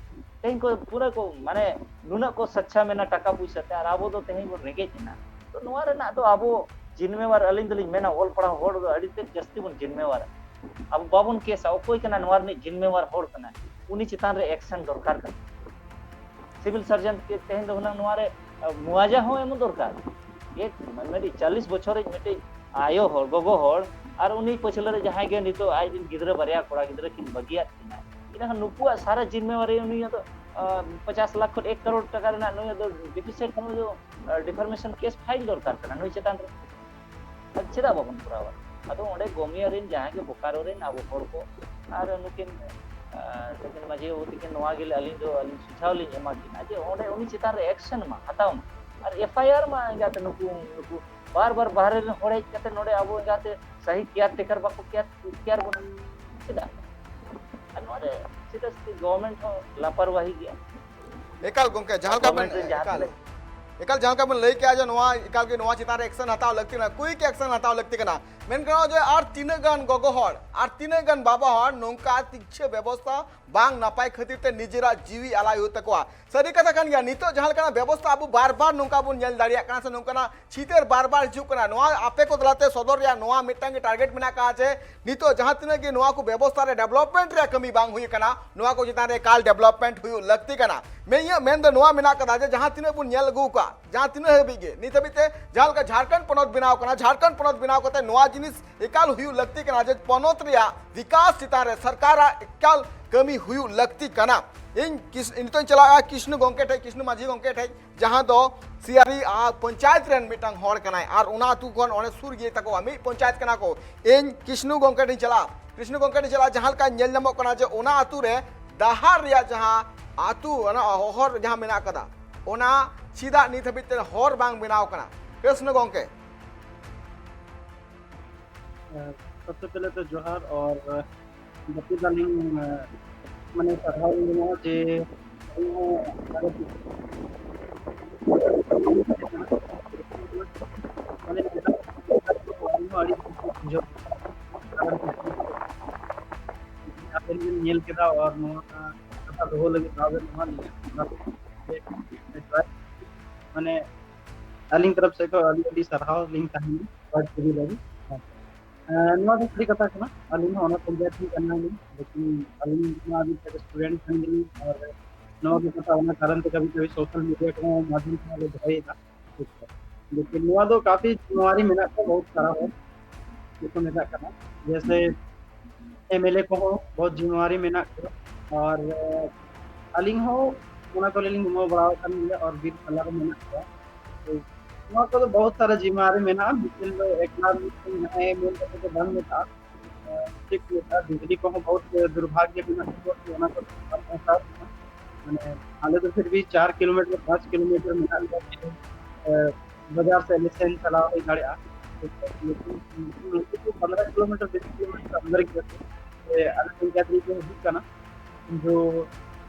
ᱛᱮᱦᱮᱧ ᱠᱚ ᱯᱩᱨᱟᱹ ᱠᱚ ᱢᱟᱱᱮ ᱱᱩᱱᱟᱹᱜ ᱠᱚ ᱥᱟᱪᱪᱷᱟ ᱢᱮᱱᱟ ᱴᱟᱠᱟ ᱯᱩᱭᱥᱟᱹ ᱛᱮ, ᱟᱨ ᱟᱵᱚ ᱫᱚ ᱛᱮᱦᱮᱧ ᱵᱚᱱ ᱨᱮᱸᱜᱮᱡ ᱮᱱᱟ᱾ ᱛᱚ ᱱᱚᱣᱟ ᱨᱮᱱᱟᱜ ᱫᱚ ᱟᱵᱚ ᱡᱤᱱᱢᱮᱣᱟᱨ, ᱟᱹᱞᱤᱧ ᱫᱚᱞᱤᱧ ᱢᱮᱱᱟ ᱚᱞ ᱯᱟᱲᱦᱟᱣ ᱦᱚᱲ ᱫᱚ ᱟᱹᱰᱤ ᱛᱮᱫ ᱡᱟᱹᱥᱛᱤ ᱵᱚᱱ ᱡᱤᱱᱢᱮᱣᱟᱨᱟ᱾ ᱟᱵᱚ ᱵᱟᱵᱚᱱ ᱠᱮᱥᱟ ᱚᱠᱚᱭ ᱠᱟᱱᱟ ᱱᱚᱣᱟ ᱨᱤᱱᱤᱡ ᱡᱤᱱᱢᱮᱣᱟᱨ ᱦᱚᱲ ᱠᱟᱱᱟ, ᱩᱱᱤ ᱪᱮᱛᱟᱱ ᱨᱮ ᱮᱠᱥᱮᱱ ᱫᱚᱨᱠᱟᱨ ᱠᱟᱱᱟ᱾ ᱥᱤᱵᱤᱞ ᱥᱟᱨᱡᱚᱱ ᱛᱮᱦᱮᱧ ᱫᱚ ᱦᱩᱱᱟᱹᱝ ᱱᱚᱣᱟ ᱨᱮ ᱢᱩᱣᱟᱡᱟ ᱦᱚᱸ ᱮᱢ ᱫᱚᱨᱠᱟᱨ᱾ ᱢᱤᱫᱴᱤᱡ ᱪᱟᱞᱤᱥ ᱵᱚᱪᱷᱚᱨ ᱨᱤᱡ ᱢᱤᱫᱴᱤᱡ ᱟᱭᱳ ᱦᱚᱲ, ᱜᱚᱜᱚ ᱦᱚᱲ, ᱟᱨ ᱩᱱᱤ ᱯᱟᱹᱪᱷᱞᱟᱹ ᱨᱮ ᱡᱟᱦᱟᱸᱭ ᱜᱮ ᱱᱤᱛᱚᱜ ᱟᱡ ᱨᱮᱱ ᱜᱤᱫᱽᱨᱟᱹ ᱵᱟᱨᱭᱟ ᱠᱚᱲᱟ ᱜᱤᱫᱽᱨᱟᱹ ᱠᱤᱱ ᱵᱟᱹᱜᱤᱭᱟᱫ ᱠᱤᱱᱟ, ᱤᱱᱟᱹᱠᱷᱟᱱ ᱱᱩᱠᱩᱣᱟᱜ ᱥᱟᱨᱟ ᱡᱤᱢᱢᱮᱣᱟᱨᱤ ᱩᱱᱤᱭᱟᱜ ᱫᱚ ᱯᱚᱪᱟᱥ ᱞᱟᱠᱷ ᱠᱷᱚᱱ ᱮᱠ ᱠᱟᱨᱳᱲ ᱴᱟᱠᱟ ᱨᱮᱱᱟᱜ ᱱᱩᱭᱟᱜ ᱫᱚ ᱰᱤᱯᱷᱤᱥᱤᱴ, ᱱᱩᱭ ᱫᱚ ᱰᱤᱯᱷᱟᱨᱢᱮᱥᱚᱱ ᱠᱮᱥ ᱯᱷᱟᱭᱤᱞ ᱫᱚᱨᱠᱟᱨ ᱠᱟᱱᱟ ᱱᱩᱭ ᱪᱮᱛᱟᱱ ᱨᱮ᱾ ᱟᱨ ᱪᱮᱫᱟᱜ ᱵᱟᱵᱚᱱ ᱠᱚᱨᱟᱣᱟ? ᱟᱫᱚ ᱚᱸᱰᱮ ᱜᱚᱢᱤᱭᱟ ᱨᱮᱱ ᱡᱟᱦᱟᱸᱭ ᱜᱮ ᱵᱳᱠᱟᱨᱳ ᱨᱮᱱ ᱟᱵᱚ ᱦᱚᱲ ᱠᱚ ᱟᱨ ᱱᱩᱠᱤᱱ ᱛᱟᱹᱠᱤᱱ ᱢᱟᱹᱡᱷᱤ ᱵᱟᱹᱵᱩ ᱛᱟᱹᱠᱤᱱ ᱱᱚᱣᱟ ᱜᱮ ᱟᱹᱞᱤᱧ ᱫᱚ ᱟᱹᱞᱤᱧ ᱥᱩᱡᱷᱟᱣ ᱞᱤᱧ ᱮᱢᱟ ᱠᱤᱱᱟ ᱡᱮ ᱚᱸᱰᱮ ᱩᱱᱤ ᱪᱮᱛᱟᱱ ᱨᱮ ᱮᱠᱥᱮᱱ ᱢᱟ ᱦᱟᱛᱟᱣ ᱢᱟ᱾ ᱟᱨ ᱮᱯᱷ ᱟᱭ ᱟᱨ ᱢᱟ ᱮᱸᱜᱟᱛᱮ ᱱᱩᱠᱩ ᱱᱩᱠᱩ ᱵᱟᱨ ᱵᱟᱨ ᱵᱟᱦᱨᱮ ᱨᱮᱱ ᱦᱚᱲ ᱦᱮᱡ ᱠᱟᱛᱮ ᱱᱚᱰᱮ ᱟᱵᱚ ᱮᱸᱜᱟᱛᱮ ᱥᱟᱦᱤ ᱠᱮᱭᱟᱨ ᱴᱮᱠᱟᱨ ᱵᱟᱠᱚ ᱠᱮᱭᱟᱨ ᱠᱮᱭᱟᱨ ᱵᱚᱱᱟ᱾ ᱪᱮᱫᱟᱜ? ᱟᱨ ᱱᱚᱣᱟ ᱨᱮ ᱪᱮᱫᱟᱜ ᱥᱮ ᱜᱚᱵᱷᱚᱨᱱᱢᱮᱱᱴ ᱦᱚᱸ ᱞᱟᱯᱟᱨᱣᱟᱦᱤ ᱜᱮᱭᱟ᱾ ᱮᱠᱟᱞ ᱜᱚᱝᱠᱮ, ᱡᱟᱦᱟᱸ ᱞᱮᱠᱟ ᱵᱮᱱ ᱮᱠᱟᱞ ᱮᱠᱟᱞ ᱡᱟᱦᱟᱸ ᱞᱮᱠᱟ ᱵᱮᱱ ᱞᱟᱹᱭ ᱠᱮᱜᱼᱟ ᱡᱮ ᱱᱚᱣᱟ ᱮᱠᱟᱞ ᱜᱮ ᱱᱚᱣᱟ ᱪᱮᱛᱟᱱ ᱨᱮ ᱮᱠᱥᱮᱱ ᱦᱟᱛᱟᱣ ᱞᱟᱹᱠᱛᱤ ᱠᱟᱱᱟ, ᱠᱩᱭᱤᱠ ᱮᱠᱥᱮᱱ ᱦᱟᱛᱟᱣ ᱞᱟᱹᱠᱛᱤ ᱠᱟᱱᱟ᱾ ᱢᱮᱱ ᱜᱟᱱᱚᱜᱼᱟ ᱡᱮ ᱟᱨ ᱛᱤᱱᱟᱹᱜ ᱜᱟᱱ ᱜᱚᱜᱚ ᱦᱚᱲ ᱟᱨ ᱛᱤᱱᱟᱹᱜ ᱜᱟᱱ ᱵᱟᱵᱟ ᱦᱚᱲ ᱱᱚᱝᱠᱟ ᱛᱤᱠᱪᱷᱟᱹ ᱵᱮᱵᱚᱥᱛᱷᱟ ᱵᱟᱝ ᱱᱟᱯᱟᱭ ᱠᱷᱟᱹᱛᱤᱨ ᱛᱮ ᱱᱤᱡᱮᱨᱟᱜ ᱡᱤᱣᱤ ᱟᱞᱟᱭ ᱦᱩᱭᱩᱜ ᱛᱟᱠᱚᱣᱟ᱾ ᱥᱟᱹᱨᱤ ᱠᱟᱛᱷᱟ ᱠᱟᱱ ᱜᱮᱭᱟ, ᱱᱤᱛᱚᱜ ᱡᱟᱦᱟᱸ ᱞᱮᱠᱟᱱᱟᱜ ᱵᱮᱵᱚᱥᱛᱷᱟ ᱟᱵᱚ ᱵᱟᱨ ᱵᱟᱨ ᱱᱚᱝᱠᱟ ᱵᱚᱱ ᱧᱮᱞ ᱫᱟᱲᱮᱭᱟᱜ ᱠᱟᱱᱟ ᱥᱮ ᱱᱚᱝᱠᱟᱱᱟᱜ ᱪᱤᱛᱟᱹᱨ ᱵᱟᱨ ᱵᱟᱨ ᱦᱤᱡᱩᱜ ᱠᱟᱱᱟ, ᱱᱚᱣᱟ ᱟᱯᱮ ᱠᱚ ᱛᱟᱞᱟᱛᱮ ᱥᱚᱫᱚᱨ ᱨᱮᱭᱟᱜ ᱱᱚᱣᱟ ᱢᱤᱫᱴᱟᱝ ᱜᱮ ᱴᱟᱨᱜᱮᱴ ᱢᱮᱱᱟᱜ ᱟᱠᱟᱫᱼᱟ ᱡᱮ ᱱᱤᱛᱚᱜ ᱡᱟᱦᱟᱸ ᱛᱤᱱᱟᱹᱜ ᱜᱮ ᱱᱚᱣᱟ ᱠᱚ ᱵᱮᱵᱚᱥᱛᱷᱟ ᱨᱮ ᱰᱮᱵᱷᱞᱚᱯᱢᱮᱱᱴ ᱨᱮᱭᱟᱜ ᱠᱟᱹᱢᱤ ᱵᱟᱝ ᱦᱩᱭ ᱟᱠᱟᱱᱟ, ᱱᱚᱣᱟ ᱠᱚ ᱪᱮᱛᱟᱱ ᱨᱮ ᱮᱠᱟᱞ ᱰᱮᱵᱷᱞᱚᱯᱢᱮᱱᱴ ᱦᱩᱭᱩᱜ ᱞᱟᱹᱠᱛᱤ ᱠᱟᱱᱟ᱾ ᱢᱮᱱ ᱤᱧᱟᱹᱜ ᱢᱮᱱ ᱫᱚ ᱱᱚᱣᱟ ᱢᱮᱱᱟᱜ ᱟᱠᱟᱫᱟ ᱡᱮ ᱡᱟᱦᱟᱸ ᱛᱤᱱᱟᱹᱜ ᱵᱚᱱ ᱧᱮᱞ ᱟᱹᱜᱩ ᱟᱠᱟᱫ, ᱡᱟᱦᱟᱸ ᱛᱤᱱᱟᱹᱜ ᱦᱟᱹᱵᱤᱡ ᱜᱮ ᱱᱤᱛ ᱦᱟᱹᱵᱤᱡ ᱛᱮ ᱡᱟᱦᱟᱸ ᱞᱮᱠᱟ ᱡᱷᱟᱲᱠᱷᱚᱸᱰ ᱯᱚᱱᱚᱛ ᱵᱮᱱᱟᱣ ᱟᱠᱟᱱᱟ, ᱡᱷᱟᱲᱠᱷᱚᱸᱰ ᱯᱚᱱᱚᱛ ᱵᱮᱱᱟᱣ ᱠᱟᱛᱮ ᱱᱚᱣᱟ ᱡᱤᱱᱤᱥ ᱮᱠᱟᱞ ᱦᱩᱭᱩᱜ ᱞᱟᱹᱠᱛᱤ ᱠᱟᱱᱟ ᱡᱮ ᱯᱚᱱᱚᱛ ᱨᱮᱭᱟᱜ ᱵᱤᱠᱟᱥ ᱪᱮᱛᱟᱱ ᱨᱮ ᱥᱚᱨᱠᱟᱨᱟᱜ ᱮᱠᱟᱞ ᱠᱟᱹᱢᱤ ᱦᱩᱭᱩᱜ ᱞᱟᱹᱠᱛᱤ ᱠᱟᱱᱟ᱾ ᱤᱧ ᱠᱤᱥ-, ᱱᱤᱛᱚᱜ ᱤᱧ ᱪᱟᱞᱟᱜᱼᱟ ᱠᱤᱥᱱᱩ ᱜᱚᱝᱠᱮ ᱴᱷᱮᱡ, ᱠᱤᱥᱱᱩ ᱢᱟᱹᱡᱷᱤ ᱜᱚᱝᱠᱮ ᱴᱷᱮᱡ, ᱡᱟᱦᱟᱸ ᱫᱚ ᱥᱤᱭᱟᱨᱤ ᱟ, ᱯᱚᱧᱪᱟᱭᱮᱛ ᱨᱮᱱ ᱢᱤᱫᱴᱟᱝ ᱦᱚᱲ ᱠᱟᱱᱟᱭ ᱟᱨ ᱚᱱᱟ ᱟᱹᱛᱩ ᱠᱷᱚᱱ ᱚᱸᱰᱮ ᱥᱩᱨ ᱜᱮ ᱛᱟᱠᱚᱣᱟ, ᱢᱤᱫ ᱯᱚᱧᱪᱟᱭᱮᱛ ᱠᱟᱱᱟ ᱠᱚ᱾ ᱤᱧ ᱠᱤᱥᱱᱩ ᱜᱚᱝᱠᱮ ᱴᱷᱮᱱ ᱪᱟᱞᱟᱜᱼᱟ, ᱠᱤᱥᱱᱩ ᱜᱚᱝᱠᱮ ᱴᱷᱮᱱ ᱪᱟᱞᱟᱜᱼᱟ, ᱡᱟᱦᱟᱸ ᱞᱮᱠᱟ ᱧᱮᱞ ᱧᱟᱢᱚᱜ ᱠᱟᱱᱟ ᱡᱮ ᱚᱱᱟ ᱟᱹᱛᱩ ᱨᱮ ᱰᱟᱦᱟᱨ ᱨᱮᱭᱟᱜ ᱡᱟᱦᱟᱸ ᱟᱹᱛᱩ, ᱚᱱᱟ ᱦᱚᱨ ᱡᱟᱦᱟᱸ ᱢᱮᱱᱟᱜ ᱟᱠᱟᱫᱟ, ᱚᱱᱟ ᱪᱮᱫᱟᱜ ᱱᱤᱛ ᱦᱟᱹᱵᱤᱡ ᱛᱮ ᱦᱚᱨ ᱵᱟᱝ ᱵᱮᱱᱟᱣ ᱠᱟᱱᱟ? ᱠᱤᱥᱱᱩ ᱜᱚᱝᱠᱮ᱾ सबसे पहले तो जोहार और ᱵᱟᱹᱠᱤ ᱫᱚ ᱟᱹᱞᱤᱧ, ᱢᱟᱱᱮ, ᱥᱟᱨᱦᱟᱣ ᱞᱤᱧ ᱮᱢᱟ ᱡᱮ ᱟᱹᱞᱤᱧ ᱦᱚᱸ ᱢᱟᱱᱮ, ᱟᱹᱞᱤᱧ ᱦᱚᱸ ᱟᱹᱰᱤ ᱠᱩᱥᱤ ᱵᱩᱡᱷᱟᱹᱣ ᱟᱵᱮᱱ ᱵᱮᱱ ᱧᱮᱞ ᱠᱮᱫᱟ ᱟᱨ ᱱᱚᱣᱟ ᱠᱟᱛᱷᱟ ᱫᱚᱦᱚ ᱞᱟᱹᱜᱤᱫ ᱫᱟᱣ ᱵᱮᱱ ᱮᱢᱟ ᱞᱤᱧᱟ᱾ ᱚᱱᱟ ᱛᱮ ᱢᱟᱱᱮ, ᱟᱹᱞᱤᱧ ᱛᱚᱨᱚᱯ ᱥᱮᱫ ᱠᱷᱚᱱ ᱟᱹᱰᱤ ᱟᱹᱰᱤ ᱥᱟᱨᱦᱟᱣ ᱞᱤᱧ ᱛᱟᱦᱮᱱᱟ ᱯᱟᱨᱴ ᱴᱤᱵᱷᱤ ᱞᱟᱹᱜᱤᱫ᱾ ᱦᱮᱸ᱾ ᱮᱸ, ᱱᱚᱣᱟ ᱫᱚ ᱥᱟᱹᱨᱤ ᱠᱟᱛᱷᱟ ᱠᱟᱱᱟ, ᱟᱹᱞᱤᱧ ᱦᱚᱸ ᱚᱱᱟ ᱯᱚᱧᱪᱟᱭᱮᱛ ᱨᱤᱱ ᱠᱟᱱ ᱜᱮᱭᱟᱞᱤᱧ, ᱞᱮᱠᱤᱱ ᱟᱹᱞᱤᱧ ᱢᱟ ᱢᱤᱫᱴᱮᱡ ᱥᱴᱩᱰᱮᱱᱴ ᱠᱟᱱ ᱜᱮᱭᱟᱞᱤᱧ ᱟᱨ ᱱᱚᱣᱟ ᱜᱮ ᱠᱟᱛᱷᱟ, ᱚᱱᱟ ᱠᱟᱨᱚᱱ ᱛᱮ ᱠᱟᱵᱷᱤ ᱠᱟᱵᱷᱤ ᱥᱳᱥᱟᱞ ᱢᱤᱰᱤᱭᱟ ᱠᱚᱦᱚᱸ ᱢᱟᱫᱽᱫᱷᱚᱢ ᱛᱮ ᱞᱮ ᱫᱚᱦᱚᱭᱮᱫᱟ᱾ ᱴᱷᱤᱠ ᱥᱮ? ᱞᱮᱠᱤᱱ ᱱᱚᱣᱟ ᱫᱚ ᱠᱟᱯᱷᱤ ᱡᱤᱢᱢᱮᱣᱟᱨᱤ ᱢᱮᱱᱟᱜ ᱠᱚᱣᱟ, ᱵᱚᱦᱩᱛ ᱥᱟᱨᱟ ᱦᱚᱲ ᱡᱮᱠᱚ ᱢᱮᱛᱟᱜ ᱠᱟᱱᱟ, ᱡᱮᱥᱮ ᱮᱢᱮᱞᱮ ᱠᱚᱦᱚᱸ ᱵᱚᱦᱩᱛ ᱡᱤᱢᱢᱮᱣᱟᱨᱤ ᱢᱮᱱᱟᱜ ᱠᱚᱣᱟ᱾ ᱟᱨ ᱟᱹᱞᱤᱧ ᱦᱚᱸ ᱚᱱᱟ ᱠᱚᱨᱮ ᱞᱤᱧ ᱜᱷᱩᱢᱟᱹᱣ ᱵᱟᱲᱟ ᱟᱠᱟᱱ ᱜᱮᱭᱟ, ᱟᱨ ᱵᱤᱨ ᱠᱷᱟᱞᱟ ᱨᱮ ᱢᱮᱱᱟᱜ ᱠᱚᱣᱟ᱾ ᱛᱚ ᱱᱚᱣᱟ ᱠᱚᱫᱚ ᱵᱚᱦᱩᱛ ᱥᱟᱨᱟ ᱡᱤᱢᱢᱮᱣᱟᱨᱤ ᱢᱮᱱᱟᱜᱼᱟ᱾ ᱢᱤᱫᱴᱮᱱ ᱫᱚ ᱮᱠᱞᱟ ᱢᱤᱫᱴᱮᱱ ᱡᱟᱦᱟᱸᱭ ᱢᱮᱱ ᱠᱟᱛᱮ ᱫᱚ ᱵᱟᱝ ᱢᱮᱛᱟᱜᱼᱟ᱾ ᱴᱷᱤᱠ ᱜᱮᱭᱟ, ᱵᱤᱡᱽᱞᱤ ᱠᱚᱦᱚᱸ ᱵᱚᱦᱩᱛ ᱫᱩᱨᱵᱷᱟᱜᱽᱭᱚ ᱢᱮᱱᱟᱜ ᱛᱟᱠᱚᱣᱟ, ᱚᱱᱟ ᱠᱚ ᱵᱟᱝ ᱯᱚᱦᱚᱸᱪᱟᱣ ᱠᱟᱱᱟ᱾ ᱢᱟᱱᱮ ᱟᱞᱮ ᱫᱚ ᱯᱷᱤᱨ ᱵᱷᱤ ᱪᱟᱨ ᱠᱤᱞᱳᱢᱤᱴᱟᱨ, ᱯᱟᱸᱪ ᱠᱤᱞᱳᱢᱤᱴᱟᱨ ᱢᱮᱱᱟᱜ ᱞᱮᱭᱟ, ᱮ, ᱵᱟᱡᱟᱨ ᱥᱮ ᱥᱮᱱ ᱪᱟᱞᱟᱣ ᱦᱩᱭ ᱫᱟᱲᱮᱭᱟᱜᱼᱟ᱾ ᱞᱮᱠᱤᱱ ᱩᱱᱠᱩ ᱫᱚ ᱯᱚᱱᱨᱚ ᱠᱤᱞᱳᱢᱤᱴᱟᱨ, ᱵᱤᱥ ᱠᱤᱞᱳᱢᱤᱴᱟᱨ ᱟᱱᱫᱟᱨ ᱜᱮᱭᱟ ᱠᱚ᱾ ᱥᱮ ᱟᱞᱮ ᱴᱷᱮᱱ ᱜᱟᱹᱰᱤ ᱠᱚ ᱦᱤᱡᱩᱜ ᱠᱟᱱᱟ, ᱠᱤᱱᱛᱩ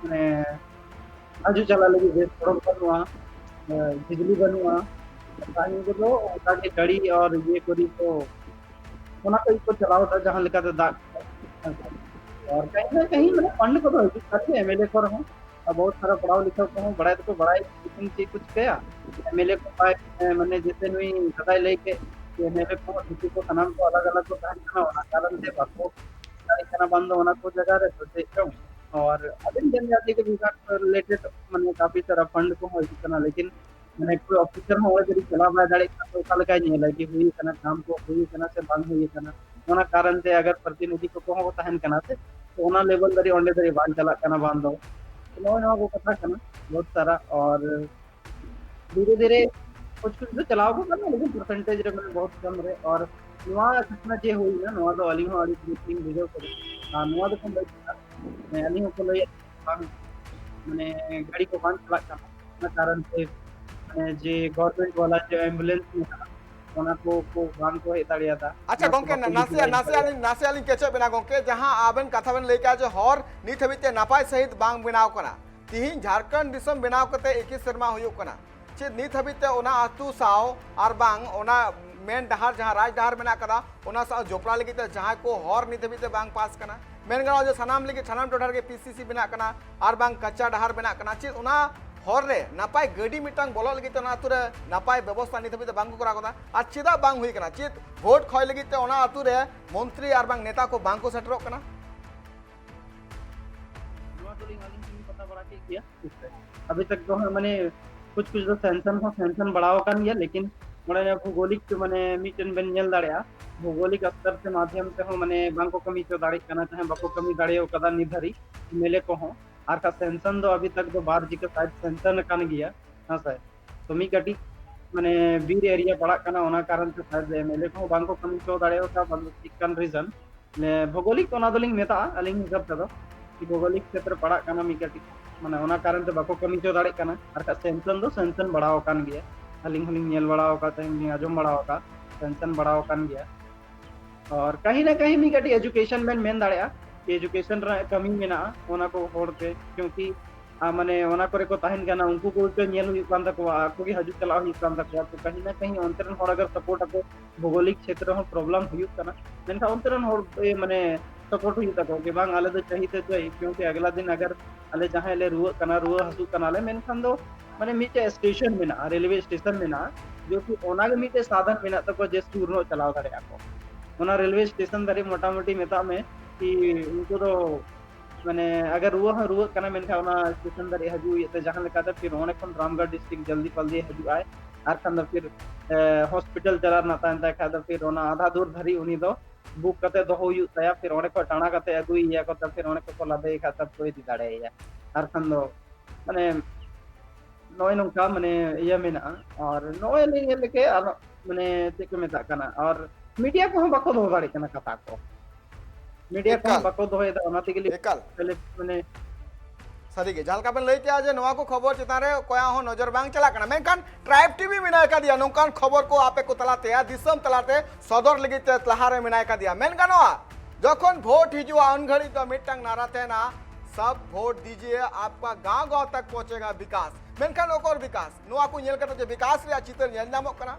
ᱢᱟᱱᱮ ᱦᱤᱡᱩᱜ ᱪᱟᱞᱟᱜ ᱞᱟᱹᱜᱤᱫ ᱵᱮᱥ ᱥᱚᱲᱚᱠ ᱵᱟᱹᱱᱩᱜᱼᱟ, ᱮ, ᱵᱤᱡᱽᱞᱤ ᱵᱟᱹᱱᱩᱜᱼᱟ᱾ ᱛᱟᱦᱮᱸ ᱠᱚᱫᱚ ᱚᱱᱠᱟ ᱜᱮ ᱜᱟᱹᱰᱤ ᱟᱨ ᱤᱭᱟᱹ ᱠᱚᱨᱮ ᱠᱚ, ᱚᱱᱟ ᱠᱚ ᱜᱮᱠᱚ ᱪᱟᱞᱟᱣ ᱮᱫᱟ ᱡᱟᱦᱟᱸ ᱞᱮᱠᱟᱛᱮ ᱫᱟᱜ ᱠᱚ᱾ ᱟᱨ ᱠᱟᱹᱦᱤ ᱱᱟ ᱠᱟᱹᱦᱤ ᱢᱟᱱᱮ ᱯᱷᱟᱱᱰ ᱠᱚᱫᱚ ᱦᱤᱡᱩᱜ ᱠᱟᱱ ᱜᱮᱭᱟ ᱮᱢᱮᱞᱮ ᱠᱚᱨᱮ ᱦᱚᱸ᱾ ᱟᱨ ᱵᱚᱦᱩᱛ ᱥᱟᱨᱟ ᱯᱟᱲᱦᱟᱣ ᱞᱮᱠᱷᱟ ᱠᱚᱦᱚᱸ ᱵᱟᱲᱟᱭ ᱫᱚᱠᱚ ᱵᱟᱲᱟᱭ, ᱞᱮᱠᱤᱱ ᱪᱮᱫ ᱠᱚ ᱪᱤᱠᱟᱹᱭᱟ? ᱮᱢᱮᱞᱮ ᱠᱚ ᱵᱟᱭ, ᱢᱟᱱᱮ ᱡᱮᱥᱮ ᱱᱩᱭ ᱫᱟᱫᱟᱭ ᱞᱟᱹᱭ ᱠᱮᱫ ᱡᱮ ᱮᱢᱮᱞᱮ ᱠᱚ ᱫᱷᱩᱛᱤ ᱠᱚ ᱥᱟᱱᱟᱢ ᱠᱚ ᱟᱞᱟᱜᱽ ᱟᱞᱟᱜᱽ ᱠᱚ ᱛᱟᱦᱮᱱ ᱠᱟᱱᱟ, ᱚᱱᱟ ᱠᱟᱨᱚᱱ ᱛᱮ ᱵᱟᱠᱚ ᱫᱟᱲᱮᱭᱟᱜ ᱠᱟᱱᱟ ᱵᱟᱝ ᱫᱚ ᱚᱱᱟ ᱠᱚ ᱡᱟᱭᱜᱟ ᱨᱮ ᱥᱮ ᱪᱮᱫ ᱪᱚᱝ᱾ ᱟᱨ ᱟᱹᱰᱤ ᱡᱚᱱᱡᱟᱛᱤ ᱠᱚ ᱵᱤᱵᱷᱟᱜᱽ ᱨᱤᱞᱮᱴᱮᱰ ᱢᱟᱱᱮ ᱠᱟᱯᱷᱤ ᱥᱟᱨᱟ ᱯᱷᱟᱱᱰ ᱠᱚᱦᱚᱸ ᱦᱤᱡᱩᱜ ᱠᱟᱱᱟ, ᱞᱮᱠᱤᱱ ᱢᱟᱱᱮ ᱠᱳᱭ ᱚᱯᱷᱤᱥᱟᱨ ᱦᱚᱸ ᱚᱸᱰᱮ ᱡᱩᱫᱤ ᱪᱟᱞᱟᱣ ᱵᱟᱭ ᱫᱟᱲᱮᱭᱟᱜ ᱠᱟᱱᱟ ᱛᱚ ᱚᱠᱟ ᱞᱮᱠᱟᱭ ᱧᱮᱞᱟ ᱡᱮ ᱦᱩᱭ ᱠᱟᱱᱟ, ᱠᱟᱢ ᱠᱚ ᱦᱩᱭ ᱠᱟᱱᱟ ᱥᱮ ᱵᱟᱝ ᱦᱩᱭ ᱠᱟᱱᱟ? ᱚᱱᱟ ᱠᱟᱨᱚᱱ ᱛᱮ ᱟᱜᱟᱨ ᱯᱨᱚᱛᱤᱱᱤᱫᱷᱤ ᱠᱚ ᱠᱚᱦᱚᱸ ᱠᱚ ᱛᱟᱦᱮᱱ ᱠᱟᱱᱟ ᱥᱮ, ᱛᱚ ᱚᱱᱟ ᱞᱮᱵᱮᱞ ᱫᱷᱟᱹᱨᱤᱡ ᱚᱸᱰᱮ ᱫᱷᱟᱹᱨᱤᱡ ᱵᱟᱝ ᱪᱟᱞᱟᱜ ᱠᱟᱱᱟ ᱵᱟᱝ ᱫᱚ᱾ ᱱᱚᱜᱼᱚᱭ ᱱᱚᱣᱟ ᱠᱚ ᱠᱟᱛᱷᱟ ᱠᱟᱱᱟ ᱵᱚᱦᱩᱛ ᱥᱟᱨᱟ᱾ ᱟᱨ ᱫᱷᱤᱨᱮ ᱫᱷᱤᱨᱮ ᱠᱩᱪ ᱠᱩᱪ ᱫᱚ ᱪᱟᱞᱟᱣ ᱟᱠᱟᱱᱟ, ᱞᱮᱠᱤᱱ ᱯᱟᱨᱥᱮᱱᱴᱮᱡᱽ ᱨᱮ ᱢᱟᱱᱮ ᱵᱚᱦᱩᱛ ᱠᱚᱢ ᱨᱮ᱾ ᱟᱨ ᱱᱚᱣᱟ ᱜᱷᱚᱴᱱᱟ ᱡᱮ ᱦᱩᱭᱱᱟ, ᱱᱚᱣᱟ ᱫᱚ ᱟᱹᱞᱤᱧ ᱦᱚᱸ ᱟᱹᱰᱤ ᱫᱩᱠ ᱞᱤᱧ ᱵᱩᱡᱷᱟᱹᱣ ᱠᱮᱫᱟ᱾ ᱟᱨ ᱱᱚᱣᱟ ᱫᱚᱠᱚ ᱞᱟᱹᱭ ᱠᱮᱫᱟ, ᱢᱟᱱᱮ ᱟᱹᱞᱤᱧ ᱦᱚᱸᱠᱚ ᱞᱟᱹᱭᱮᱫ ᱵᱟᱝ, ᱢᱟᱱᱮ ᱜᱟᱹᱰᱤ ᱠᱚ ᱵᱟᱝ ᱪᱟᱞᱟᱜ ᱠᱟᱱᱟ, ᱚᱱᱟ ᱠᱟᱨᱚᱱ ᱛᱮ ᱢᱟᱱᱮ ᱡᱮ ᱜᱚᱵᱷᱚᱨᱱᱢᱮᱱᱴ ᱵᱟᱞᱟ ᱡᱮ ᱮᱢᱵᱩᱞᱮᱱᱥ ᱢᱮᱱᱟᱜᱼᱟ, ᱚᱱᱟ ᱠᱚ ᱠᱚ ᱵᱟᱝ ᱠᱚ ᱦᱮᱡ ᱫᱟᱲᱮᱭᱟᱫᱟ᱾ ᱟᱪᱪᱷᱟ ᱚᱱᱟ ᱠᱚ ᱜᱚᱝᱠᱮ, ᱵᱟᱠᱚ ᱱᱟᱥᱮᱭᱟᱜ ᱤᱫᱤ ᱱᱟᱥᱮᱭᱟᱜ ᱫᱟᱲᱮᱭᱟᱫᱟ᱾ ᱞᱤᱧ ᱱᱟᱥᱮᱭᱟᱜ ᱞᱤᱧ ᱠᱮᱪᱮᱫ ᱵᱮᱱᱟ ᱜᱚᱝᱠᱮ, ᱡᱟᱦᱟᱸ ᱟᱵᱮᱱ ᱠᱟᱛᱷᱟ ᱵᱮᱱ ᱞᱟᱹᱭ ᱠᱮᱜᱼᱟ ᱡᱮ ᱦᱚᱨ ᱱᱤᱛ ᱦᱟᱹᱵᱤᱡ ᱛᱮ ᱱᱟᱯᱟᱭ ᱥᱟᱺᱦᱤᱡ ᱵᱟᱝ ᱵᱮᱱᱟᱣ ᱠᱟᱱᱟ, ᱛᱤᱦᱤᱧ ᱡᱷᱟᱲᱠᱷᱚᱸᱰ ᱫᱤᱥᱚᱢ ᱵᱮᱱᱟᱣ ᱠᱟᱛᱮ ᱮᱠᱤᱥ ᱥᱮᱨᱢᱟ ᱦᱩᱭᱩᱜ ᱠᱟᱱᱟ, ᱪᱮᱫ ᱱᱤᱛ ᱦᱟᱹᱵᱤᱡ ᱛᱮ ᱚᱱᱟ ᱟᱹᱛᱩ ᱥᱟᱶ ᱟᱨ ᱵᱟᱝ ᱚᱱᱟ ᱢᱮᱱ ᱰᱟᱦᱟᱨ ᱡᱟᱦᱟᱸ ᱨᱟᱡᱽ ᱰᱟᱦᱟᱨ ᱢᱮᱱᱟᱜ ᱠᱟᱫᱟ ᱚᱱᱟ ᱥᱟᱶ ᱡᱚᱯᱲᱟᱣ ᱞᱟᱹᱜᱤᱫ ᱛᱮ ᱡᱟᱦᱟᱸᱭ ᱠᱚ ᱦᱚᱨ ᱱᱤᱛ ᱦᱟᱹᱵᱤᱡ ᱛᱮ ᱵᱟᱝ ᱯᱟᱥ ᱠᱟᱱᱟ? ᱢᱮᱱ ᱜᱟᱱᱚᱜᱼᱟ ᱡᱮ ᱥᱟᱱᱟᱢ ᱞᱟᱹᱜᱤᱫ ᱥᱟᱱᱟᱢ ᱴᱚᱴᱷᱟ ᱨᱮᱜᱮ ᱯᱤ ᱥᱤ ᱥᱤ ᱵᱮᱱᱟᱜ ᱠᱟᱱᱟ ᱟᱨ ᱵᱟᱝ ᱠᱟᱪᱟ ᱰᱟᱦᱟᱨ ᱵᱮᱱᱟᱜ ᱠᱟᱱᱟ, ᱪᱮᱫ ᱚᱱᱟ ᱦᱚᱨ ᱨᱮ ᱱᱟᱯᱟᱭ ᱜᱟᱹᱰᱤ ᱢᱤᱫᱴᱟᱝ ᱵᱚᱞᱚᱜ ᱞᱟᱹᱜᱤᱫ ᱛᱮ ᱚᱱᱟ ᱟᱹᱛᱩ ᱨᱮ ᱱᱟᱯᱟᱭ ᱵᱮᱵᱚᱥᱛᱷᱟ ᱱᱤᱛ ᱦᱟᱹᱵᱤᱡ ᱛᱮ ᱵᱟᱝ ᱠᱚ ᱠᱚᱨᱟᱣ ᱠᱟᱫᱟ? ᱟᱨ ᱪᱮᱫᱟᱜ ᱵᱟᱝ ᱦᱩᱭ ᱠᱟᱱᱟ? ᱪᱮᱫ ᱵᱷᱳᱴ ᱠᱷᱚᱭ ᱞᱟᱹᱜᱤᱫ ᱛᱮ ᱚᱱᱟ ᱟᱹᱛᱩ ᱨᱮ ᱢᱚᱱᱛᱨᱤ ᱟᱨ ᱵᱟᱝ ᱱᱮᱛᱟ ᱠᱚ ᱵᱟᱝ ᱠᱚ ᱥᱮᱴᱮᱨᱚᱜ ᱠᱟᱱᱟ? ᱱᱚᱣᱟ ᱫᱚᱞᱤᱧ ᱟᱹᱞᱤᱧ ᱴᱷᱮᱱ ᱦᱟᱛᱟᱣ ᱵᱟᱲᱟ ᱠᱮᱫ ᱜᱮᱭᱟ, ᱴᱷᱤᱠ ᱥᱮ᱾ ᱟᱵᱷᱤ ᱛᱟᱠ ᱫᱚ ᱦᱟᱸᱜ ᱢᱟᱱᱮ ᱠᱩᱪ ᱠᱩᱪ ᱫᱚ ᱥᱮᱱᱥᱚᱱ ᱦᱚᱸ ᱥᱮᱱᱥᱚᱱ ᱵᱟᱲᱟᱣ ᱟᱠᱟᱱ ᱜᱮᱭᱟ, ᱞᱮᱠᱤᱱ ᱚᱸᱰᱮ ᱵᱷᱩᱜᱳᱞᱤᱠ ᱢᱟᱱᱮ ᱢᱤᱫᱴᱮᱱ ᱵᱮᱱ ᱧᱮᱞ ᱫᱟᱲᱮᱭᱟᱜᱼᱟ, ᱵᱷᱩᱜᱳᱞᱤᱠ ᱥᱛᱚᱨ ᱥᱮ ᱢᱟᱫᱷᱭᱚᱢ ᱛᱮᱦᱚᱸ ᱢᱟᱱᱮ ᱵᱟᱝᱠᱚ ᱠᱟᱹᱢᱤ ᱦᱚᱪᱚ ᱫᱟᱲᱮᱭᱟᱜ ᱠᱟᱱᱟ, ᱡᱟᱦᱟᱸᱭ ᱵᱟᱠᱚ ᱠᱟᱹᱢᱤ ᱫᱟᱲᱮ ᱟᱠᱟᱫᱟ ᱱᱤᱛ ᱫᱷᱟᱹᱨᱤᱡ ᱮᱢ ᱮᱞ ᱮ ᱠᱚᱦᱚᱸ᱾ ᱟᱨ ᱠᱷᱟᱱ ᱥᱮᱱᱥᱚᱱ ᱫᱚ ᱟᱵᱷᱤ ᱛᱟᱠ ᱫᱚ ᱵᱟᱨ ᱡᱤᱠᱟᱹ ᱥᱟᱭᱤᱰ ᱥᱮᱱᱥᱚᱱ ᱟᱠᱟᱱ ᱜᱮᱭᱟ, ᱦᱮᱸ ᱥᱮ᱾ ᱛᱚ ᱢᱤᱫ ᱠᱟᱹᱴᱤᱡ ᱢᱟᱱᱮ ᱵᱤᱨ ᱮᱨᱤᱭᱟ ᱯᱟᱲᱟᱜ ᱠᱟᱱᱟ, ᱚᱱᱟ ᱠᱟᱨᱚᱱ ᱛᱮ ᱥᱟᱭᱤᱰ ᱮᱢ ᱮᱞ ᱮ ᱠᱚᱦᱚᱸ ᱵᱟᱝᱠᱚ ᱠᱟᱹᱢᱤ ᱦᱚᱪᱚ ᱫᱟᱲᱮ ᱟᱠᱟᱫᱟ, ᱵᱟᱝ ᱫᱚ ᱪᱮᱫ ᱠᱟᱱ ᱨᱤᱡᱚᱱ᱾ ᱢᱟᱱᱮ ᱵᱷᱳᱜᱳᱞᱤᱠ ᱚᱱᱟ ᱫᱚᱞᱤᱧ ᱢᱮᱛᱟᱜᱼᱟ ᱟᱹᱞᱤᱧ ᱦᱤᱥᱟᱹᱵ ᱛᱮᱫᱚ, ᱵᱷᱳᱜᱳᱞᱤᱠ ᱠᱷᱮᱛᱨᱮ ᱯᱟᱲᱟᱜ ᱠᱟᱱᱟ ᱢᱤᱫ ᱠᱟᱹᱴᱤᱡ, ᱢᱟᱱᱮ ᱚᱱᱟ ᱠᱟᱨᱚᱱ ᱛᱮ ᱵᱟᱠᱚ ᱠᱟᱹᱢᱤ ᱦᱚᱪᱚ ᱫᱟᱲᱮᱭᱟᱜ ᱠᱟᱱᱟ᱾ ᱟᱨ ᱠᱷᱟᱱ ᱥᱮᱱᱥᱚᱱ ᱫᱚ ᱥᱮᱱᱥᱚᱱ ᱵᱟᱲᱟᱣ ᱟᱠᱟᱱ ᱜᱮᱭᱟ, ᱟᱹᱞᱤᱧ ᱦᱚᱸᱞᱤᱧ ᱧᱮᱞ ᱵᱟᱲᱟᱣ ᱟᱠᱟᱫ ᱛᱟᱦᱮᱸᱫ, ᱞᱤᱧ ᱟᱸᱡᱚᱢ ᱵᱟᱲᱟᱣ ᱟᱠᱟᱫ, ᱥᱮᱱᱥᱚᱱ ᱵᱟᱲᱟᱣ ᱟᱠᱟᱱ ᱜᱮᱭᱟ᱾ ᱟᱨ ᱠᱟᱹᱦᱤ ᱱᱟ ᱠᱟᱹᱦᱤ ᱢᱤᱫ ᱠᱟᱹᱴᱤᱡ ᱮᱡᱩᱠᱮᱥᱚᱱ ᱵᱮᱱ ᱢᱮᱱ ᱫᱟᱲᱮᱭᱟᱜᱼᱟ, ᱮᱡᱩᱠᱮᱥᱚᱱ ᱨᱮᱱᱟᱜ ᱠᱟᱹᱢᱤ ᱢᱮᱱᱟᱜᱼᱟ ᱚᱱᱟ ᱠᱚ ᱦᱚᱲ ᱛᱮ, ᱠᱤᱭᱩᱸᱠᱤ ᱟᱨ ᱢᱟᱱᱮ ᱚᱱᱟ ᱠᱚᱨᱮ ᱠᱚ ᱛᱟᱦᱮᱱ ᱠᱟᱱᱟ, ᱩᱱᱠᱩ ᱠᱚᱜᱮ ᱧᱮᱞ ᱦᱩᱭᱩᱜ ᱠᱟᱱ ᱛᱟᱠᱚᱣᱟ, ᱟᱠᱚ ᱜᱮ ᱦᱤᱡᱩᱜ ᱪᱟᱞᱟᱜ ᱦᱩᱭᱩᱜ ᱠᱟᱱ ᱛᱟᱠᱚᱣᱟ᱾ ᱛᱚ ᱠᱟᱹᱦᱤ ᱱᱟ ᱠᱟᱹᱦᱤ ᱚᱱᱛᱮ ᱨᱮᱱ ᱦᱚᱲ ᱟᱜᱟᱨ ᱥᱟᱯᱳᱨᱴ ᱟᱠᱚ, ᱵᱷᱳᱜᱳᱞᱤᱠ ᱠᱷᱮᱛᱨᱮ ᱦᱚᱸ ᱯᱨᱚᱵᱞᱮᱢ ᱦᱩᱭᱩᱜ ᱠᱟᱱᱟ, ᱢᱮᱱᱠᱷᱟᱱ ᱚᱱᱛᱮ ᱨᱮᱱ ᱦᱚᱲ ᱮ, ᱢᱟᱱᱮ ᱥᱟᱯᱳᱨᱴ ᱦᱩᱭᱩᱜ ᱛᱟᱠᱚᱣᱟ ᱡᱮ ᱵᱟᱝ ᱟᱞᱮ ᱫᱚ ᱪᱟᱹᱦᱤ ᱛᱮ ᱪᱟᱹᱦᱤ, ᱠᱤᱭᱩᱸᱠᱤ ᱟᱜᱽᱞᱟ ᱫᱤᱱ ᱟᱜᱟᱨ ᱟᱞᱮ ᱡᱟᱦᱟᱸᱭ ᱞᱮ ᱨᱩᱣᱟᱹᱜ ᱠᱟᱱᱟ, ᱨᱩᱣᱟᱹ ᱦᱟᱹᱥᱩᱜ ᱠᱟᱱᱟᱞᱮ, ᱢᱮᱱᱠᱷᱟᱱ ᱫᱚ ᱢᱟᱱᱮ ᱢᱤᱫᱴᱮᱡ ᱥᱴᱮᱥᱚᱱ ᱢᱮᱱᱟᱜᱼᱟ, ᱨᱮᱞᱣᱮ ᱥᱴᱮᱥᱚᱱ ᱢᱮᱱᱟᱜᱼᱟ, ᱡᱮᱦᱮᱛᱩ ᱚᱱᱟᱜᱮ ᱢᱤᱫᱴᱮᱡ ᱥᱟᱫᱷᱚᱱ ᱢᱮᱱᱟᱜ ᱛᱟᱠᱚᱣᱟ ᱡᱮ ᱥᱩᱨ ᱧᱚᱜ ᱪᱟᱞᱟᱣ ᱫᱟᱲᱮᱭᱟᱜᱼᱟ ᱠᱚ᱾ ᱚᱱᱟ ᱨᱮᱞᱣᱮ ᱥᱴᱮᱥᱚᱱ ᱫᱷᱟᱹᱨᱤᱡ ᱢᱚᱴᱟᱢᱩᱴᱤ ᱢᱮᱛᱟᱜ ᱢᱮ ᱠᱤ ᱩᱱᱠᱩ ᱫᱚ ᱢᱟᱱᱮ ᱟᱜᱟᱨ ᱨᱩᱣᱟᱹ ᱦᱚᱸ ᱨᱩᱣᱟᱹᱜ ᱠᱟᱱᱟ, ᱢᱮᱱᱠᱷᱟᱱ ᱚᱱᱟ ᱥᱴᱮᱥᱚᱱ ᱫᱷᱟᱹᱨᱤᱡ ᱦᱤᱡᱩᱜ ᱦᱩᱭᱩᱜ ᱛᱮ ᱡᱟᱦᱟᱸ ᱞᱮᱠᱟᱛᱮ ᱯᱷᱤᱨ ᱚᱸᱰᱮ ᱠᱷᱚᱱ ᱨᱟᱢᱜᱚᱲ ᱰᱤᱥᱴᱨᱤᱠᱴ ᱡᱚᱞᱫᱤ ᱯᱟᱞᱫᱤ ᱦᱤᱡᱩᱜ ᱟᱭ, ᱟᱨ ᱠᱷᱟᱱ ᱫᱚ ᱯᱷᱤᱨ ᱦᱚᱥᱯᱤᱴᱟᱞ ᱪᱟᱞᱟᱜ ᱨᱮᱱᱟᱜ ᱛᱟᱦᱮᱱ ᱛᱟᱭ ᱠᱷᱟᱡ ᱫᱚ ᱯᱷᱤᱨ ᱚᱱᱟ ᱟᱫᱷᱟ ᱫᱩᱨ ᱫᱷᱟᱹᱨᱤᱡ ᱩᱱᱤ ᱫᱚ ᱵᱩᱠ ᱠᱟᱛᱮ ᱫᱚᱦᱚ ᱦᱩᱭᱩᱜ ᱛᱟᱭᱟ, ᱯᱷᱤᱨ ᱚᱸᱰᱮ ᱠᱷᱚᱱ ᱴᱟᱬᱟ ᱠᱟᱛᱮ ᱟᱹᱜᱩᱭᱮᱭᱟ ᱠᱚ, ᱛᱟ ᱯᱷᱤᱨ ᱚᱸᱰᱮ ᱠᱷᱚᱱ ᱠᱚ ᱞᱟᱫᱮᱭᱮ ᱠᱷᱟᱡ ᱛᱟᱨᱯᱚᱨ ᱤᱫᱤ ᱫᱟᱲᱮᱭᱟᱭᱟ᱾ ᱟᱨ ᱠᱷᱟᱱ ᱫᱚ ᱢᱟᱱᱮ ᱱᱚᱜᱼᱚᱭ ᱱᱚᱝᱠᱟ ᱢᱟᱱᱮ ᱤᱭᱟᱹ ᱢᱮᱱᱟᱜᱼᱟ᱾ ᱟᱨ ᱱᱚᱜᱼᱚᱭ ᱞᱤᱧ ᱧᱮᱞ ᱞᱮᱫ ᱟᱨ ᱢᱟᱱᱮ ᱪᱮᱫ ᱠᱚ ᱢᱮᱛᱟᱜ ᱠᱟᱱᱟ, ᱟᱨ ᱢᱤᱰᱤᱭᱟ ᱠᱚᱦᱚᱸ ᱵᱟᱠᱚ ᱫᱚᱦᱚ ᱫᱟᱲᱮᱭᱟᱜ ᱠᱟᱱᱟ ᱠᱟᱛᱷᱟ ᱠᱚ, ᱢᱤᱰᱤᱭᱟ ᱠᱚᱦᱚᱸ ᱮᱠᱟᱞ᱾ ᱵᱟᱠᱚ ᱫᱚᱦᱚᱭᱮᱫᱟ, ᱚᱱᱟ ᱛᱮᱜᱮ ᱞᱤᱧ ᱮᱠᱟᱞ᱾ ᱢᱟᱱᱮ ᱥᱟᱹᱨᱤᱜᱮ ᱡᱟᱦᱟᱸ ᱞᱮᱠᱟ ᱵᱮᱱ ᱞᱟᱹᱭ ᱠᱮᱜᱼᱟ ᱡᱮ ᱱᱚᱣᱟ ᱠᱚ ᱠᱷᱚᱵᱚᱨ ᱪᱮᱛᱟᱱ ᱨᱮ ᱚᱠᱚᱭᱟᱜ ᱦᱚᱸ ᱱᱚᱡᱚᱨ ᱵᱟᱝ ᱪᱟᱞᱟᱜ ᱠᱟᱱᱟ, ᱢᱮᱱᱠᱷᱟᱱ ᱴᱨᱟᱭᱤᱵᱽ ᱴᱤᱵᱷᱤ ᱢᱮᱱᱟᱜ ᱟᱠᱟᱫᱮᱭᱟ, ᱱᱚᱝᱠᱟᱱ ᱠᱷᱚᱵᱚᱨ ᱠᱚ ᱟᱯᱮ ᱠᱚ ᱛᱟᱞᱟᱛᱮ ᱫᱤᱥᱚᱢ ᱛᱟᱞᱟᱛᱮ ᱥᱚᱫᱚᱨ ᱞᱟᱹᱜᱤᱫ ᱛᱮ ᱞᱟᱦᱟᱨᱮ ᱢᱮᱱᱟᱭ ᱠᱟᱫᱮᱭᱟ᱾ ᱢᱮᱱ ᱜᱟᱱᱚᱜᱼᱟ ᱡᱚᱠᱷᱚᱱ ᱵᱷᱳᱴ ᱦᱤᱡᱩᱜᱼᱟ ᱩᱱ ᱜᱷᱟᱹᱲᱤᱡ ᱫᱚ ᱢᱤᱫᱴᱟᱝ ᱱᱟᱨᱟ ᱛᱟᱦᱮᱱᱟ, ᱥᱟᱵ ᱵᱷᱳᱴ ᱫᱤᱡᱤᱭᱮ, ᱟᱯᱠᱟ ᱜᱟᱸᱣ ᱜᱟᱸᱣ ᱛᱟᱠ ᱯᱚᱦᱚᱸᱪᱮᱜᱟ ᱵᱤᱠᱟᱥ᱾ ᱢᱮᱱᱠᱷᱟᱱ ᱚᱠᱚᱨ ᱵᱤᱠᱟᱥ? ᱱᱚᱣᱟ ᱠᱚ ᱧᱮᱞ ᱠᱟᱛᱮ ᱡᱮ ᱵᱤᱠᱟᱥ ᱨᱮᱭᱟᱜ ᱪᱤᱛᱟᱹᱨ ᱧᱮᱞ ᱧᱟᱢᱚᱜ ᱠᱟᱱᱟ᱾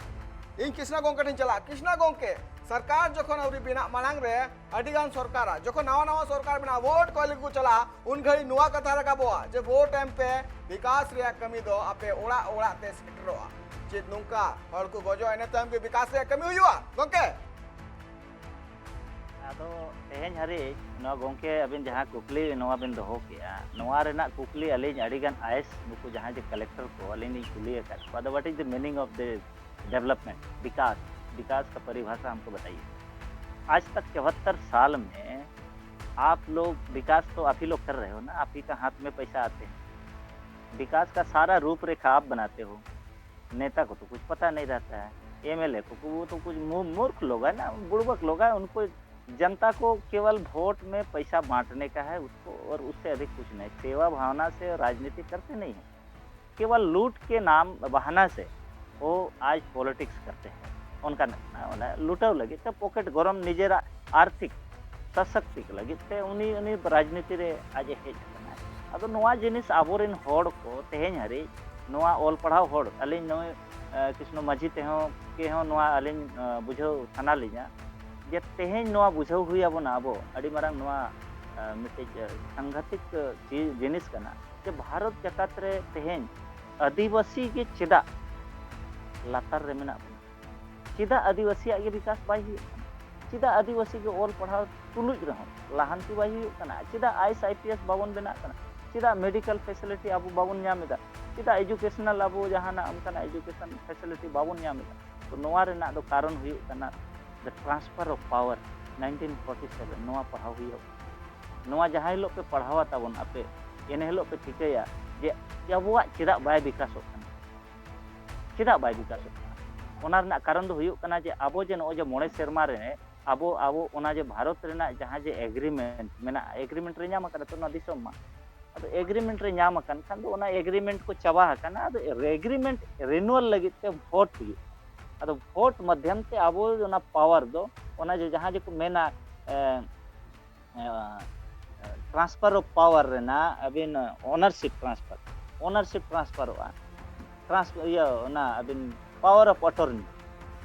ᱤᱧ ᱠᱨᱤᱥᱱᱟ ᱜᱚᱝᱠᱮ ᱴᱷᱮᱱ ᱪᱟᱞᱟᱜᱼᱟ᱾ ᱠᱨᱤᱥᱱᱟ ᱜᱚᱝᱠᱮ, ᱥᱚᱨᱠᱟᱨ ᱡᱚᱠᱷᱚᱱ ᱟᱹᱣᱨᱤ ᱵᱮᱱᱟᱜ ᱢᱟᱲᱟᱝ ᱨᱮ ᱟᱹᱰᱤ ᱜᱟᱱ ᱥᱚᱨᱠᱟᱨᱟᱜ, ᱡᱚᱠᱷᱚᱱ ᱱᱟᱣᱟ ᱱᱟᱣᱟ ᱥᱚᱨᱠᱟᱨ ᱵᱮᱱᱟᱜᱼᱟ, ᱵᱷᱳᱴ ᱠᱚᱭ ᱞᱟᱹᱜᱤᱫ ᱠᱚ ᱪᱟᱞᱟᱜᱼᱟ, ᱩᱱ ᱜᱷᱟᱹᱲᱤᱡ ᱱᱚᱣᱟ ᱠᱟᱛᱷᱟ ᱨᱟᱠᱟᱵᱚᱜᱼᱟ ᱡᱮ ᱵᱷᱳᱴ ᱮᱢ ᱯᱮ, ᱵᱤᱠᱟᱥ ᱨᱮᱭᱟᱜ ᱠᱟᱹᱢᱤ ᱫᱚ ᱟᱯᱮ ᱚᱲᱟᱜ ᱚᱲᱟᱜ ᱛᱮ ᱥᱮᱴᱮᱨᱚᱜᱼᱟ᱾ ᱪᱮᱫ ᱱᱚᱝᱠᱟ ᱦᱚᱲ ᱠᱚ ᱜᱚᱡᱚᱜᱼᱟ ᱤᱱᱟᱹ ᱛᱟᱭᱚᱢ ᱜᱮ ᱵᱤᱠᱟᱥ ᱨᱮᱭᱟᱜ ᱠᱟᱹᱢᱤ ᱦᱩᱭᱩᱜᱼᱟ ᱜᱚᱝᱠᱮ? ᱟᱫᱚ ᱛᱮᱦᱮᱧ ᱦᱟᱹᱨᱤᱡ ᱱᱚᱣᱟ ᱜᱚᱢᱠᱮ ᱟᱹᱵᱤᱱ ᱡᱟᱦᱟᱸ ᱠᱩᱠᱞᱤ ᱱᱚᱣᱟ ᱵᱤᱱ ᱫᱚᱦᱚ ᱠᱮᱜᱼᱟ, ᱱᱚᱣᱟ ᱨᱮᱱᱟᱜ ᱠᱩᱠᱞᱤ ᱟᱹᱞᱤᱧ ᱟᱹᱰᱤᱜᱟᱱ ᱟᱭᱮᱥ ᱱᱩᱠᱩ ᱡᱟᱦᱟᱸᱭ ᱡᱮ ᱠᱟᱞᱮᱠᱴᱚᱨ ᱠᱚ ᱟᱹᱞᱤᱧ ᱞᱤᱧ ᱠᱩᱞᱤ ᱟᱠᱟᱫ ᱠᱚᱣᱟ, ᱟᱫᱚ what is the meaning of the development, विकास, विकास का परिभाषा हमको बताइए। आज तक चौहत्तर साल में आप लोग, विकास तो आप ही लोग कर रहे हो ना, आप ही का हाथ में पैसा आते हैं, विकास का सारा रूपरेखा आप बनाते हो। नेता को तो कुछ पता नहीं रहता है, एमएलए को, को वो तो कुछ मू- मूर्ख लोग है ना, बुड़बक लोग है, उनको जनता को केवल वोट में पैसा बांटने का है उसको, और उससे अधिक कुछ नहीं। सेवा भावना से राजनीति करते नहीं है, केवल लूट के नाम बहाना से वो आज पॉलिटिक्स करते हैं। ᱚᱱᱠᱟᱱᱟᱜ ᱠᱟᱱᱟ, ᱚᱱᱟ ᱞᱩᱴᱟᱹᱣ ᱞᱟᱹᱜᱤᱫ ᱛᱮ ᱯᱚᱠᱮᱴ ᱜᱚᱨᱚᱢ ᱱᱤᱡᱮᱨᱟᱜ ᱟᱨᱛᱷᱤᱠ ᱥᱚᱥᱚᱠᱛᱤ ᱞᱟᱹᱜᱤᱫ ᱛᱮ ᱩᱱᱤ ᱩᱱᱤ ᱨᱟᱡᱽᱱᱤᱛᱤ ᱨᱮ ᱟᱡ ᱮ ᱦᱮᱡ ᱟᱠᱟᱱᱟ᱾ ᱟᱫᱚ ᱱᱚᱣᱟ ᱡᱤᱱᱤᱥ ᱟᱵᱚᱨᱮᱱ ᱦᱚᱲ ᱠᱚ ᱛᱮᱦᱮᱧ ᱦᱟᱹᱨᱤᱡ ᱱᱚᱣᱟ ᱚᱞ ᱯᱟᱲᱦᱟᱣ ᱦᱚᱲ, ᱟᱹᱞᱤᱧ ᱱᱩᱭ ᱠᱨᱤᱥᱱᱚ ᱢᱟᱹᱡᱷᱤ ᱛᱮᱦᱚᱸ ᱠᱮ ᱦᱚᱸ ᱱᱚᱣᱟ ᱟᱹᱞᱤᱧ ᱵᱩᱡᱷᱟᱹᱣ ᱥᱟᱱᱟ ᱞᱤᱧᱟ ᱡᱮ ᱛᱮᱦᱮᱧ ᱱᱚᱣᱟ ᱵᱩᱡᱷᱟᱹᱣ ᱦᱩᱭ ᱟᱵᱚᱱᱟ᱾ ᱟᱵᱚ ᱟᱹᱰᱤ ᱢᱟᱨᱟᱝ ᱱᱚᱣᱟ ᱢᱤᱫᱴᱤᱡ ᱥᱟᱝᱜᱷᱟᱛᱤᱠ ᱡᱤᱱᱤᱥ ᱠᱟᱱᱟ ᱡᱮ ᱵᱷᱟᱨᱚᱛ ᱡᱟᱠᱟᱛ ᱨᱮ ᱛᱮᱦᱮᱧ ᱟᱹᱫᱤᱵᱟᱹᱥᱤ ᱜᱮ ᱪᱮᱫᱟᱜ ᱞᱟᱛᱟᱨ ᱨᱮ ᱢᱮᱱᱟᱜ ᱵᱚᱱᱟ? ᱪᱮᱫᱟᱜ ᱟᱹᱫᱤᱵᱟᱹᱥᱤᱭᱟᱜ ᱜᱮ ᱵᱤᱠᱟᱥ ᱵᱟᱭ ᱦᱩᱭᱩᱜ ᱠᱟᱱᱟ? ᱪᱮᱫᱟᱜ ᱟᱹᱫᱤᱵᱟᱹᱥᱤ ᱜᱮ ᱚᱞ ᱯᱟᱲᱦᱟᱣ ᱛᱩᱞᱩᱡ ᱨᱮᱦᱚᱸ ᱞᱟᱦᱟᱱᱛᱤ ᱵᱟᱭ ᱦᱩᱭᱩᱜ ᱠᱟᱱᱟ? ᱪᱮᱫᱟᱜ ᱟᱭᱮᱥ ᱟᱭᱯᱤᱮᱥ ᱵᱟᱵᱚᱱ ᱵᱮᱱᱟᱜ ᱠᱟᱱᱟ? ᱪᱮᱫᱟᱜ ᱢᱮᱰᱤᱠᱮᱞ ᱯᱷᱮᱥᱤᱞᱤᱴᱤ ᱟᱵᱚ ᱵᱟᱵᱚᱱ ᱧᱟᱢ ᱮᱫᱟ? ᱪᱮᱫᱟᱜ ᱮᱡᱩᱠᱮᱥᱚᱱᱟᱞ ᱟᱵᱚ ᱡᱟᱦᱟᱱᱟᱜ ᱚᱱᱠᱟᱱᱟᱜ ᱮᱡᱩᱠᱮᱥᱚᱱ ᱯᱷᱮᱥᱤᱞᱤᱴᱤ ᱵᱟᱵᱚᱱ ᱧᱟᱢ ᱮᱫᱟ? ᱛᱚ ᱱᱚᱣᱟ ᱨᱮᱱᱟᱜ ᱫᱚ ᱠᱟᱨᱚᱱ ᱦᱩᱭᱩᱜ ᱠᱟᱱᱟ the transfer of power, nineteen forty seven, ᱱᱚᱣᱟ ᱯᱟᱲᱦᱟᱣ ᱦᱩᱭᱩᱜ᱾ ᱱᱚᱣᱟ ᱡᱟᱦᱟᱸ ᱦᱤᱞᱳᱜ ᱯᱮ ᱯᱟᱲᱦᱟᱣᱟ ᱛᱟᱵᱚᱱ ᱟᱯᱮ, ᱮᱱ ᱦᱤᱞᱳᱜ ᱯᱮ ᱴᱷᱤᱠᱟᱹᱭᱟ ᱡᱮ ᱟᱵᱚᱣᱟᱜ ᱪᱮᱫᱟᱜ ᱵᱟᱭ ᱵᱤᱠᱟᱥᱚᱜ ᱠᱟᱱᱟ, ᱪᱮᱫᱟᱜ ᱵᱟᱭ ᱵᱤᱠᱟᱥᱚᱜ ᱠᱟᱱᱟ᱾ ᱚᱱᱟ ᱨᱮᱱᱟᱜ ᱠᱟᱨᱚᱱ ᱫᱚ ᱦᱩᱭᱩᱜ ᱠᱟᱱᱟ ᱡᱮ ᱟᱵᱚ ᱡᱮ ᱱᱚᱜᱼᱚᱭ ᱡᱮ ᱢᱚᱬᱮ ᱥᱮᱨᱢᱟ ᱨᱮ ᱟᱵᱚ ᱟᱵᱚ ᱚᱱᱟ ᱡᱮ ᱵᱷᱟᱨᱚᱛ ᱨᱮᱱᱟᱜ ᱡᱟᱦᱟᱸ ᱡᱮ ᱮᱜᱽᱨᱤᱢᱮᱱᱴ ᱢᱮᱱᱟᱜᱼᱟ, ᱮᱜᱽᱨᱤᱢᱮᱱᱴ ᱨᱮ ᱧᱟᱢ ᱟᱠᱟᱱᱟ ᱛᱚ ᱱᱚᱣᱟ ᱫᱤᱥᱚᱢ ᱢᱟ, ᱟᱫᱚ ᱮᱜᱽᱨᱤᱢᱮᱱᱴ ᱨᱮ ᱧᱟᱢ ᱟᱠᱟᱱ ᱠᱷᱟᱱ ᱫᱚ ᱚᱱᱟ ᱮᱜᱽᱨᱤᱢᱮᱱᱴ ᱠᱚ ᱪᱟᱵᱟ ᱟᱠᱟᱱᱟ᱾ ᱟᱫᱚ ᱮᱜᱽᱨᱤᱢᱮᱱᱴ ᱨᱤᱱᱩᱣᱟᱞ ᱞᱟᱹᱜᱤᱫ ᱛᱮ ᱵᱷᱳᱴ ᱦᱩᱭᱩᱜᱼᱟ᱾ ᱟᱫᱚ ᱵᱷᱳᱴ ᱢᱟᱫᱽᱫᱷᱚᱢ ᱛᱮ ᱟᱵᱚ ᱚᱱᱟ ᱯᱟᱣᱟᱨ ᱫᱚ ᱚᱱᱟ ᱡᱮ ᱡᱟᱦᱟᱸ ᱡᱮᱠᱚ ᱢᱮᱱᱟ transfer of power ᱨᱮᱱᱟᱜ ᱟᱹᱵᱤᱱ ownership transfer, ownership transferᱚᱜᱼᱟ, ᱴᱨᱟᱱᱥ ᱤᱭᱟᱹ ᱚᱱᱟ ᱟᱹᱵᱤᱱ power of attorney,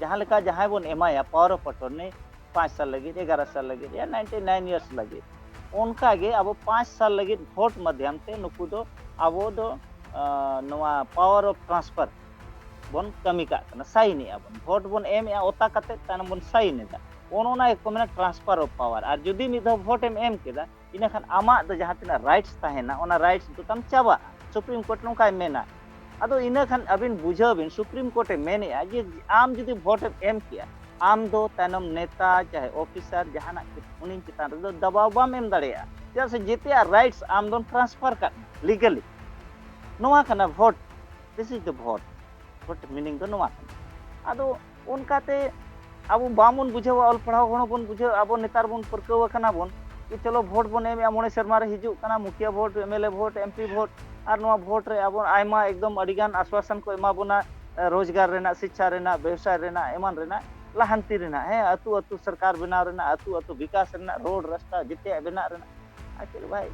ᱡᱟᱦᱟᱸ ᱞᱮᱠᱟ ᱡᱟᱦᱟᱸᱭ ᱵᱚᱱ ᱮᱢᱟᱭᱟ power of attorney ᱯᱟᱸᱪ ᱥᱟᱞ ᱞᱟᱹᱜᱤᱫ, ᱮᱜᱟᱨᱚ ᱥᱟᱞ ᱞᱟᱹᱜᱤᱫ ᱭᱟ ninety nine years ᱞᱟᱹᱜᱤᱫ, ᱚᱱᱠᱟ ᱜᱮ ᱟᱵᱚ ᱯᱟᱸᱪ ᱥᱟᱞ ᱞᱟᱹᱜᱤᱫ ᱵᱷᱳᱴ ᱢᱟᱫᱽᱫᱷᱚᱢ ᱛᱮ ᱱᱩᱠᱩ ᱫᱚ ᱟᱵᱚ ᱫᱚ ᱱᱚᱣᱟ power of transfer ᱵᱚᱱ ᱠᱟᱹᱢᱤ ᱠᱟᱜ ᱠᱟᱱᱟ, ᱥᱟᱭᱤᱱᱮᱜᱼᱟ ᱵᱚᱱ, ᱵᱷᱳᱴ ᱵᱚᱱ ᱮᱢᱮᱜᱼᱟ, ᱚᱛᱟ ᱠᱟᱛᱮ ᱛᱟᱭᱱᱚᱢ ᱵᱚᱱ ᱥᱟᱭᱤᱱ ᱮᱫᱟ᱾ ᱚᱱ ᱚᱱᱟ ᱜᱮᱠᱚ ᱢᱮᱱᱟ transfer of power᱾ ᱟᱨ ᱡᱩᱫᱤ ᱢᱤᱫ ᱫᱷᱟᱣ ᱵᱷᱳᱴ ᱮᱢ ᱮᱢ ᱠᱮᱫᱟ, ᱤᱱᱟᱹ ᱠᱷᱟᱱ ᱟᱢᱟᱜ ᱫᱚ ᱡᱟᱦᱟᱸ ᱛᱤᱱᱟᱹᱜ ᱨᱟᱭᱤᱴᱥ ᱛᱟᱦᱮᱱᱟ, ᱚᱱᱟ ᱨᱟᱭᱤᱴᱥ ᱫᱚ ᱛᱟᱢ ᱪᱟᱵᱟᱜᱼᱟ᱾ ᱥᱩᱯᱨᱤᱢ ᱠᱳᱨᱴ ᱱᱚᱝᱠᱟᱭ ᱢᱮᱱᱟ᱾ ᱟᱫᱚ ᱤᱱᱟᱹ ᱠᱷᱟᱱ ᱟᱹᱵᱤᱱ ᱵᱩᱡᱷᱟᱹᱣ ᱵᱤᱱ, ᱥᱩᱯᱨᱤᱢ ᱠᱳᱨᱴ ᱮ ᱢᱮᱱᱮᱫᱼᱟ ᱡᱮ ᱟᱢ ᱡᱩᱫᱤ ᱵᱷᱳᱴ ᱮᱢ ᱮᱢ ᱠᱮᱜᱼᱟ, ᱟᱢ ᱫᱚ ᱛᱟᱭᱱᱚᱢ ᱱᱮᱛᱟ ᱪᱟᱦᱮ ᱚᱯᱷᱤᱥᱟᱨ ᱡᱟᱦᱟᱱᱟᱜ ᱩᱱᱤ ᱪᱮᱛᱟᱱ ᱨᱮᱫᱚ ᱫᱟᱵᱟᱣ ᱵᱟᱢ ᱮᱢ ᱫᱟᱲᱮᱭᱟᱜᱼᱟ, ᱪᱮᱫᱟᱜ ᱥᱮ ᱡᱮᱛᱮᱭᱟᱜ ᱨᱟᱭᱤᱴᱥ ᱟᱢ ᱫᱚᱢ ᱴᱨᱟᱱᱥᱯᱷᱟᱨ ᱠᱟᱜ ᱠᱟᱱᱟ ᱞᱤᱜᱟᱞᱤ᱾ ᱱᱚᱣᱟ ᱠᱟᱱᱟ ᱵᱷᱳᱴ᱾ This is the vote᱾ ᱵᱷᱳᱴ ᱢᱤᱱᱤᱝ ᱫᱚ ᱱᱚᱣᱟ ᱠᱟᱱᱟ᱾ ᱟᱫᱚ ᱚᱱᱠᱟᱛᱮ ᱟᱵᱚ ᱵᱟᱵᱚᱱ ᱵᱩᱡᱷᱟᱹᱣᱟ, ᱚᱞ ᱯᱟᱲᱦᱟᱣ ᱦᱚᱲ ᱦᱚᱸᱵᱚᱱ ᱵᱩᱡᱷᱟᱹᱣᱟ, ᱟᱵᱚ ᱱᱮᱛᱟᱨ ᱵᱚᱱ ᱯᱟᱹᱨᱠᱟᱹᱣ ᱟᱠᱟᱱᱟ ᱵᱚᱱ ᱡᱮ ᱪᱚᱞᱚ ᱵᱷᱳᱴ ᱵᱚᱱ ᱮᱢᱮᱜᱼᱟ, ᱢᱚᱬᱮ ᱥᱮᱨᱢᱟ ᱨᱮ ᱦᱤᱡᱩᱜ ᱠᱟᱱᱟ ᱢᱩᱠᱷᱤᱭᱟᱹ ᱵᱷᱳᱴ, M L A vote, M P ᱵᱷᱳᱴ, ᱟᱨ ᱱᱚᱣᱟ ᱵᱷᱳᱴ ᱨᱮ ᱟᱵᱚ ᱟᱭᱢᱟ ᱮᱠᱫᱚᱢ ᱟᱹᱰᱤᱜᱟᱱ ᱟᱥᱣᱟᱥᱚᱱ ᱠᱚ ᱮᱢᱟ ᱵᱚᱱᱟ, ᱮ, ᱨᱳᱡᱽᱜᱟᱨ ᱨᱮᱱᱟᱜ, ᱥᱤᱪᱪᱷᱟ ᱨᱮᱱᱟᱜ, ᱵᱮᱵᱽᱥᱟ ᱨᱮᱱᱟᱜ, ᱮᱢᱟᱱ ᱨᱮᱱᱟᱜ, ᱞᱟᱦᱟᱱᱛᱤ ᱨᱮᱱᱟᱜ, ᱦᱮᱸ, ᱟᱹᱛᱩ ᱟᱹᱛᱩ ᱥᱚᱨᱠᱟᱨ ᱵᱮᱱᱟᱣ ᱨᱮᱱᱟᱜ, ᱟᱹᱛᱩ ᱟᱹᱛᱩ ᱵᱤᱠᱟᱥ ᱨᱮᱱᱟᱜ, ᱨᱳᱰ ᱨᱟᱥᱛᱟ ᱡᱮᱛᱮᱭᱟᱜ ᱵᱮᱱᱟᱜ ᱨᱮᱱᱟᱜ᱾ ᱟᱨ ᱪᱮᱫ ᱵᱷᱟᱭ,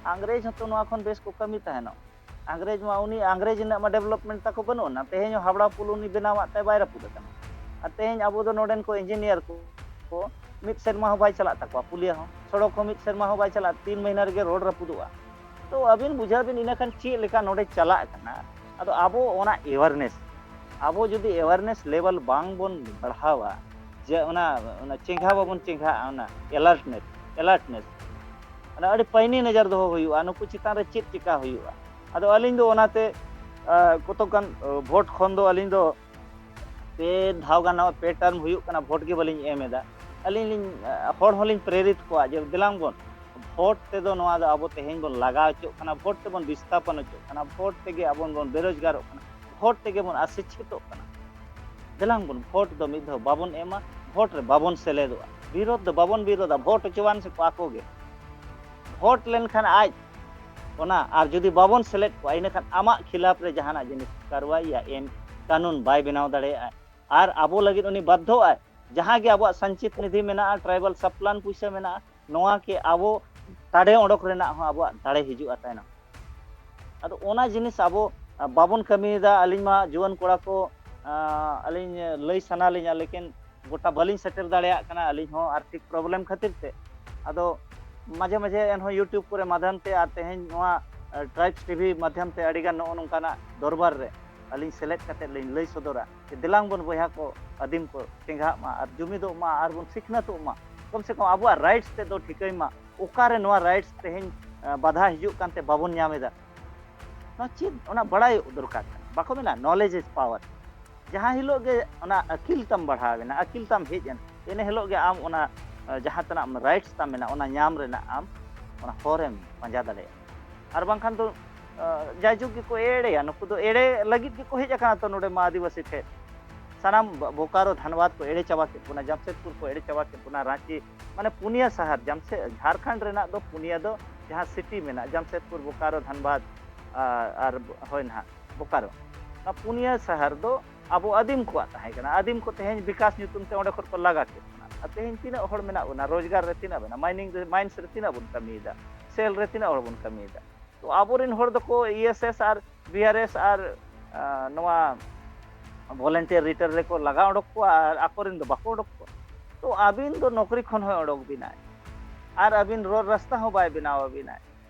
ᱟᱝᱨᱮᱡᱽ ᱦᱚᱸᱛᱚ ᱱᱚᱣᱟ ᱠᱷᱚᱱ ᱵᱮᱥ ᱠᱚ ᱠᱟᱹᱢᱤ ᱛᱟᱦᱮᱱᱚᱜ᱾ ᱟᱝᱨᱮᱡᱽ ᱢᱟ ᱩᱱᱤ ᱟᱝᱨᱮᱡᱽ ᱨᱮᱱᱟᱜ ᱢᱟ ᱰᱮᱵᱷᱞᱚᱯᱢᱮᱱᱴ ᱛᱟᱠᱚ ᱵᱟᱹᱱᱩᱜ ᱟᱱᱟ, ᱛᱮᱦᱮᱧ ᱦᱚᱸ ᱦᱟᱣᱲᱟ ᱯᱩᱞ ᱩᱱᱤ ᱵᱮᱱᱟᱣᱟᱜ ᱛᱟᱭ ᱵᱟᱭ ᱨᱟᱹᱯᱩᱫ ᱟᱠᱟᱱᱟ᱾ ᱟᱨ ᱛᱮᱦᱮᱧ ᱟᱵᱚ ᱫᱚ ᱱᱚᱰᱮᱱ ᱠᱚ ᱤᱧᱡᱤᱱᱤᱭᱟᱨ ᱠᱚ, ᱠᱚ ᱢᱤᱫ ᱥᱮᱨᱢᱟ ᱦᱚᱸ ᱵᱟᱭ ᱪᱟᱞᱟᱜ ᱛᱟᱠᱚᱣᱟ, ᱯᱩᱞᱤᱭᱟ ᱦᱚᱸ, ᱥᱚᱲᱚᱠ ᱦᱚᱸ ᱢᱤᱫ ᱥᱮᱨᱢᱟ ᱦᱚᱸ ᱵᱟᱭ ᱪᱟᱞᱟᱜᱼᱟ, ᱛᱤᱱ ᱢᱟᱹᱦᱱᱟᱹ ᱨᱮᱜᱮ ᱨᱳᱰ ᱨᱟᱹᱯᱩᱫᱚᱜᱼᱟ᱾ ᱛᱚ ᱟᱹᱵᱤᱱ ᱵᱩᱡᱷᱟᱹᱣ ᱵᱤᱱ ᱤᱱᱟᱹ ᱠᱷᱟᱱ ᱪᱮᱫ ᱞᱮᱠᱟ ᱱᱚᱰᱮ ᱪᱟᱞᱟᱜ ᱠᱟᱱᱟ᱾ ᱟᱫᱚ ᱟᱵᱚ ᱚᱱᱟ ᱮᱣᱟᱨᱱᱮᱥ, ᱟᱵᱚ ᱡᱩᱫᱤ ᱮᱣᱟᱨᱱᱮᱥ ᱞᱮᱵᱮᱞ ᱵᱟᱝ ᱵᱚᱱ ᱵᱟᱲᱦᱟᱣᱟ, ᱡᱮ ᱚᱱᱟ, ᱚᱱᱟ ᱪᱮᱸᱜᱷᱟ ᱵᱟᱵᱚᱱ ᱪᱮᱸᱜᱷᱟᱜᱼᱟ, ᱚᱱᱟ ᱮᱞᱟᱨᱴᱱᱮᱥ, ᱮᱞᱟᱨᱴᱱᱮᱥ, ᱚᱱᱟ ᱟᱹᱰᱤ ᱯᱟᱭᱱᱤ ᱱᱚᱡᱚᱨ ᱫᱚᱦᱚ ᱦᱩᱭᱩᱜᱼᱟ, ᱱᱩᱠᱩ ᱪᱮᱛᱟᱱ ᱨᱮ ᱪᱮᱫ ᱪᱮᱠᱟ ᱦᱩᱭᱩᱜᱼᱟ᱾ ᱟᱫᱚ ᱟᱹᱞᱤᱧ ᱫᱚ ᱚᱱᱟᱛᱮ, ᱟ, ᱠᱚᱛᱚᱠ ᱜᱟᱱ, ᱟ, ᱵᱷᱳᱴ ᱠᱷᱚᱱ ᱫᱚ ᱟᱹᱞᱤᱧ ᱫᱚ ᱯᱮ ᱫᱷᱟᱣ ᱜᱟᱱ ᱱᱚᱣᱟ ᱯᱮ ᱴᱟᱨᱢ ᱦᱩᱭᱩᱜ ᱠᱟᱱᱟ, ᱵᱷᱳᱴ ᱜᱮ ᱵᱟᱹᱞᱤᱧ ᱮᱢ ᱮᱫᱟ᱾ ᱟᱹᱞᱤᱧ ᱞᱤᱧ, ᱟ, ᱦᱚᱲ ᱦᱚᱸᱞᱤᱧ ᱯᱨᱮᱨᱤᱛ ᱠᱚᱣᱟ ᱡᱮ ᱫᱮᱞᱟᱝ ᱵᱚᱱ ᱵᱷᱳᱴ ᱛᱮᱫᱚ ᱱᱚᱣᱟ ᱫᱚ ᱟᱵᱚ ᱛᱮᱦᱮᱧ ᱵᱚᱱ ᱞᱟᱜᱟᱣ ᱦᱚᱪᱚᱜ ᱠᱟᱱᱟ, ᱵᱷᱳᱴ ᱛᱮᱵᱚᱱ ᱵᱤᱥᱛᱷᱟᱯᱚᱱ ᱦᱚᱪᱚᱜ ᱠᱟᱱᱟ, ᱵᱷᱳᱴ ᱛᱮᱜᱮ ᱟᱵᱚ ᱵᱚᱱ ᱵᱮᱨᱳᱡᱽᱜᱟᱨᱚᱜ ᱠᱟᱱᱟ, ᱵᱷᱳᱴ ᱛᱮᱜᱮ ᱵᱚᱱ ᱟᱥᱤᱪᱪᱷᱤᱛᱚᱜ ᱠᱟᱱᱟ᱾ ᱫᱮᱞᱟᱝ ᱵᱚᱱ ᱵᱷᱳᱴ ᱫᱚ ᱢᱤᱫ ᱫᱷᱟᱣ ᱵᱟᱵᱚᱱ ᱮᱢᱟ, ᱵᱷᱳᱴ ᱨᱮ ᱵᱟᱵᱚᱱ ᱥᱮᱞᱮᱫᱚᱜᱼᱟ᱾ ᱵᱤᱨᱳᱫᱷ ᱫᱚ ᱵᱟᱵᱚᱱ ᱵᱤᱨᱳᱫᱷᱟ, ᱵᱷᱳᱴ ᱦᱚᱪᱚᱣᱟᱱ ᱥᱮ ᱠᱚ ᱟᱠᱚ ᱜᱮ᱾ ᱵᱷᱳᱴ ᱞᱮᱱᱠᱷᱟᱱ ᱟᱡ ᱚᱱᱟ, ᱟᱨ ᱡᱩᱫᱤ ᱵᱟᱵᱚᱱ ᱥᱮᱞᱮᱫ ᱠᱚᱣᱟ, ᱤᱱᱟᱹᱠᱷᱟᱱ ᱟᱢᱟᱜ ᱠᱷᱤᱞᱟᱯ ᱨᱮ ᱡᱟᱦᱟᱱᱟᱜ ᱡᱤᱱᱤᱥ ᱠᱟᱨᱣᱟᱭ ᱭᱟ ᱟᱭᱤᱱ ᱠᱟᱹᱱᱩᱱ ᱵᱟᱭ ᱵᱮᱱᱟᱣ ᱫᱟᱲᱮᱭᱟᱜᱼᱟ᱾ ᱟᱨ ᱟᱵᱚ ᱞᱟᱹᱜᱤᱫ ᱩᱱᱤ ᱵᱟᱫᱽᱫᱷᱚᱜᱼᱟᱭ, ᱡᱟᱦᱟᱸ ᱜᱮ ᱟᱵᱚᱣᱟᱜ ᱥᱚᱧᱪᱤᱛ ᱱᱤᱫᱷᱤ ᱢᱮᱱᱟᱜᱼᱟ, ᱴᱨᱟᱭᱵᱟᱞ ᱥᱟᱯᱞᱟᱱ ᱯᱩᱭᱥᱟᱹ ᱢᱮᱱᱟᱜᱼᱟ, ᱱᱚᱣᱟ ᱠᱮ ᱟᱵᱚ ᱛᱟᱲᱮ ᱚᱰᱚᱠ ᱨᱮᱱᱟᱜ ᱦᱚᱸ ᱟᱵᱚᱣᱟᱜ ᱫᱟᱲᱮ ᱦᱤᱡᱩᱜᱼᱟ ᱛᱟᱭᱱᱚᱢ᱾ ᱟᱫᱚ ᱚᱱᱟ ᱡᱤᱱᱤᱥ ᱟᱵᱚ, ᱟ, ᱵᱟᱵᱚᱱ ᱠᱟᱹᱢᱤᱭᱮᱫᱟ᱾ ᱟᱹᱞᱤᱧ ᱢᱟ ᱡᱩᱣᱟᱹᱱ ᱠᱚᱲᱟ ᱠᱚ, ᱟ, ᱟᱹᱞᱤᱧ ᱞᱟᱹᱭ ᱥᱟᱱᱟ ᱞᱤᱧᱟ, ᱞᱮᱠᱤᱱ ᱜᱚᱴᱟ ᱵᱟᱹᱞᱤᱧ ᱥᱮᱴᱮᱨ ᱫᱟᱲᱮᱭᱟᱜ ᱠᱟᱱᱟ ᱟᱹᱞᱤᱧ ᱦᱚᱸ ᱟᱨᱛᱷᱤᱠ ᱯᱨᱚᱵᱞᱮᱢ ᱠᱷᱟᱹᱛᱤᱨ ᱛᱮ᱾ ᱟᱫᱚ ᱢᱟᱡᱷᱮ ᱢᱟᱡᱷᱮ ᱮᱱᱦᱚᱸ YouTube ᱠᱚᱨᱮ ᱢᱟᱫᱷᱭᱚᱢ ᱛᱮ ᱟᱨ ᱛᱮᱦᱮᱧ ᱱᱚᱣᱟ, ᱟ, ᱴᱨᱟᱭᱤᱵᱥ ᱴᱤᱵᱷᱤ ᱢᱟᱫᱷᱭᱚᱢ ᱛᱮ ᱟᱹᱰᱤᱜᱟᱱ ᱱᱚᱜᱼᱚ ᱱᱚᱝᱠᱟᱱᱟᱜ ᱫᱚᱨᱵᱟᱨ ᱨᱮ ᱟᱹᱞᱤᱧ ᱥᱮᱞᱮᱫ ᱠᱟᱛᱮ ᱞᱤᱧ ᱞᱟᱹᱭ ᱥᱚᱫᱚᱨᱟ ᱡᱮ ᱫᱮᱞᱟᱝ ᱵᱚᱱ ᱵᱚᱭᱦᱟ ᱠᱚ ᱟᱹᱫᱤᱢ ᱠᱚ ᱪᱮᱸᱜᱷᱟᱜ ᱢᱟ ᱟᱨ ᱡᱩᱢᱤᱫᱚᱜ ᱢᱟ ᱟᱨ ᱵᱚᱱ ᱥᱤᱠᱷᱱᱟᱹᱛᱚᱜ ᱢᱟ, ᱠᱚᱢ ᱥᱮ ᱠᱚᱢ ᱟᱵᱚᱣᱟᱜ ᱨᱟᱭᱤᱴᱥ ᱛᱮᱫ ᱫᱚ ᱴᱷᱤᱠᱟᱹᱭ ᱢᱟ, ᱚᱠᱟᱨᱮ ᱱᱚᱣᱟ ᱨᱟᱭᱤᱴᱥ ᱛᱮᱦᱮᱧ ᱵᱟᱫᱷᱟ ᱦᱤᱡᱩᱜ ᱠᱟᱱᱛᱮ ᱵᱟᱵᱚᱱ ᱧᱟᱢ ᱮᱫᱟ᱾ ᱱᱚᱣᱟ ᱪᱮᱫ ᱚᱱᱟ ᱵᱟᱲᱟᱭ ᱫᱚᱨᱠᱟᱨ ᱠᱟᱱᱟ᱾ ᱵᱟᱠᱚ ᱢᱮᱱᱟ knowledge is power᱾ ᱡᱟᱦᱟᱸ ᱦᱤᱞᱳᱜ ᱜᱮ ᱚᱱᱟ ᱟᱹᱠᱤᱞ ᱛᱟᱢ ᱵᱟᱲᱦᱟᱣ ᱮᱱᱟ, ᱟᱹᱠᱤᱞ ᱛᱟᱢ ᱦᱮᱡ ᱮᱱ, ᱤᱱᱟᱹ ᱦᱤᱞᱳᱜ ᱜᱮ ᱟᱢ ᱚᱱᱟ ᱡᱟᱦᱟᱸ ᱛᱮᱱᱟᱜ ᱨᱟᱭᱤᱴᱥ ᱛᱟᱢ ᱢᱮᱱᱟᱜᱼᱟ, ᱚᱱᱟ ᱧᱟᱢ ᱨᱮᱱᱟᱜ ᱟᱢ ᱚᱱᱟ ᱦᱚᱨᱮᱢ ᱯᱟᱸᱡᱟ ᱫᱟᱲᱮᱭᱟᱜᱼᱟ᱾ ᱟᱨ ᱵᱟᱝᱠᱷᱟᱱ ᱫᱚ ᱡᱟᱭᱡᱩᱜᱽ ᱜᱮᱠᱚ ᱮᱲᱮᱭᱟ᱾ ᱱᱩᱠᱩ ᱫᱚ ᱮᱲᱮ ᱞᱟᱹᱜᱤᱫ ᱜᱮᱠᱚ ᱦᱮᱡ ᱟᱠᱟᱱᱟ ᱛᱚ ᱱᱚᱰᱮ ᱢᱟ ᱟᱹᱫᱤᱵᱟᱹᱥᱤ ᱴᱷᱮᱱ᱾ ᱥᱟᱱᱟᱢ ᱵᱳᱠᱟᱨᱳ ᱫᱷᱟᱱᱵᱟᱫᱽ ᱠᱚ ᱮᱲᱮ ᱪᱟᱵᱟ ᱠᱮᱫ ᱵᱚᱱᱟ, ᱡᱟᱢᱥᱮᱫᱽᱯᱩᱨ ᱠᱚ ᱮᱲᱮ ᱪᱟᱵᱟ ᱠᱮᱫ ᱵᱚᱱᱟ, ᱨᱟᱸᱪᱤ, ᱢᱟᱱᱮ ᱯᱩᱱᱭᱟᱹ ᱥᱟᱦᱟᱨ ᱡᱟᱢᱥᱮ ᱡᱷᱟᱲᱠᱷᱚᱸᱰ ᱨᱮᱱᱟᱜ ᱫᱚ ᱯᱩᱱᱭᱟᱹ ᱫᱚ ᱡᱟᱦᱟᱸ ᱥᱤᱴᱤ ᱢᱮᱱᱟᱜᱼᱟ, ᱡᱟᱢᱥᱮᱫᱽᱯᱩᱨ, ᱵᱳᱠᱟᱨᱳ, ᱫᱷᱟᱱᱵᱟᱫᱽ, ᱟᱨ ᱦᱳᱭ ᱱᱟᱦᱟᱜ ᱵᱳᱠᱟᱨᱳ, ᱚᱱᱟ ᱯᱩᱱᱭᱟᱹ ᱥᱟᱦᱟᱨ ᱫᱚ ᱟᱵᱚ ᱟᱹᱫᱤᱢ ᱠᱚᱣᱟᱜ ᱛᱟᱦᱮᱸ ᱠᱟᱱᱟ᱾ ᱟᱹᱫᱤᱢ ᱠᱚ ᱛᱮᱦᱮᱧ ᱵᱤᱠᱟᱥ ᱧᱩᱛᱩᱢ ᱛᱮ ᱚᱸᱰᱮ ᱠᱷᱚᱱ ᱠᱚ ᱞᱟᱜᱟ ᱠᱮᱫ ᱵᱚᱱᱟ᱾ ᱟᱨ ᱛᱮᱦᱮᱧ ᱛᱤᱱᱟᱹᱜ ᱦᱚᱲ ᱢᱮᱱᱟᱜ ᱵᱚᱱᱟ, ᱨᱳᱡᱽᱜᱟᱨ ᱨᱮ ᱛᱤᱱᱟᱹᱜ ᱢᱮᱱᱟᱜᱼᱟ, ᱢᱟᱭᱱᱤᱝ ᱨᱮ, ᱢᱟᱭᱤᱱᱥ ᱨᱮ ᱛᱤᱱᱟᱹᱜ ᱵᱚᱱ ᱠᱟᱹᱢᱤᱭᱮᱫᱟ, ᱥᱮᱞ ᱨᱮ ᱛᱤᱱᱟᱹᱜ ᱦᱚᱲ ᱵᱚᱱ ᱠᱟᱹᱢᱤᱭᱮᱫᱟ᱾ ᱛᱚ ᱟᱵᱚᱨᱮᱱ ᱦᱚᱲ ᱫᱚᱠᱚ ᱤ ᱮᱥ ᱮᱥ ᱟᱨ ᱵᱤ ᱟᱨ ᱮᱥ ᱟᱨ ᱱᱚᱣᱟ ᱵᱷᱚᱞᱮᱱᱴᱤᱭᱟᱨ ᱨᱤᱴᱟᱨᱱ ᱨᱮᱠᱚ ᱞᱟᱜᱟ ᱚᱰᱚᱠ ᱠᱚᱣᱟ ᱟᱨ ᱟᱠᱚᱨᱮᱱ ᱫᱚ ᱵᱟᱠᱚ ᱚᱰᱚᱠ ᱠᱚᱣᱟ᱾ ᱛᱚ ᱟᱹᱵᱤᱱ ᱫᱚ ᱱᱚᱠᱨᱤ ᱠᱷᱚᱱ ᱦᱚᱸᱭ ᱚᱰᱚᱠ ᱵᱤᱱᱟᱭ ᱟᱨ ᱟᱹᱵᱤᱱ ᱨᱳᱰ ᱨᱟᱥᱛᱟ ᱦᱚᱸ ᱵᱟᱭ ᱵᱮᱱᱟᱣ ᱟᱵᱤᱱᱟᱭ,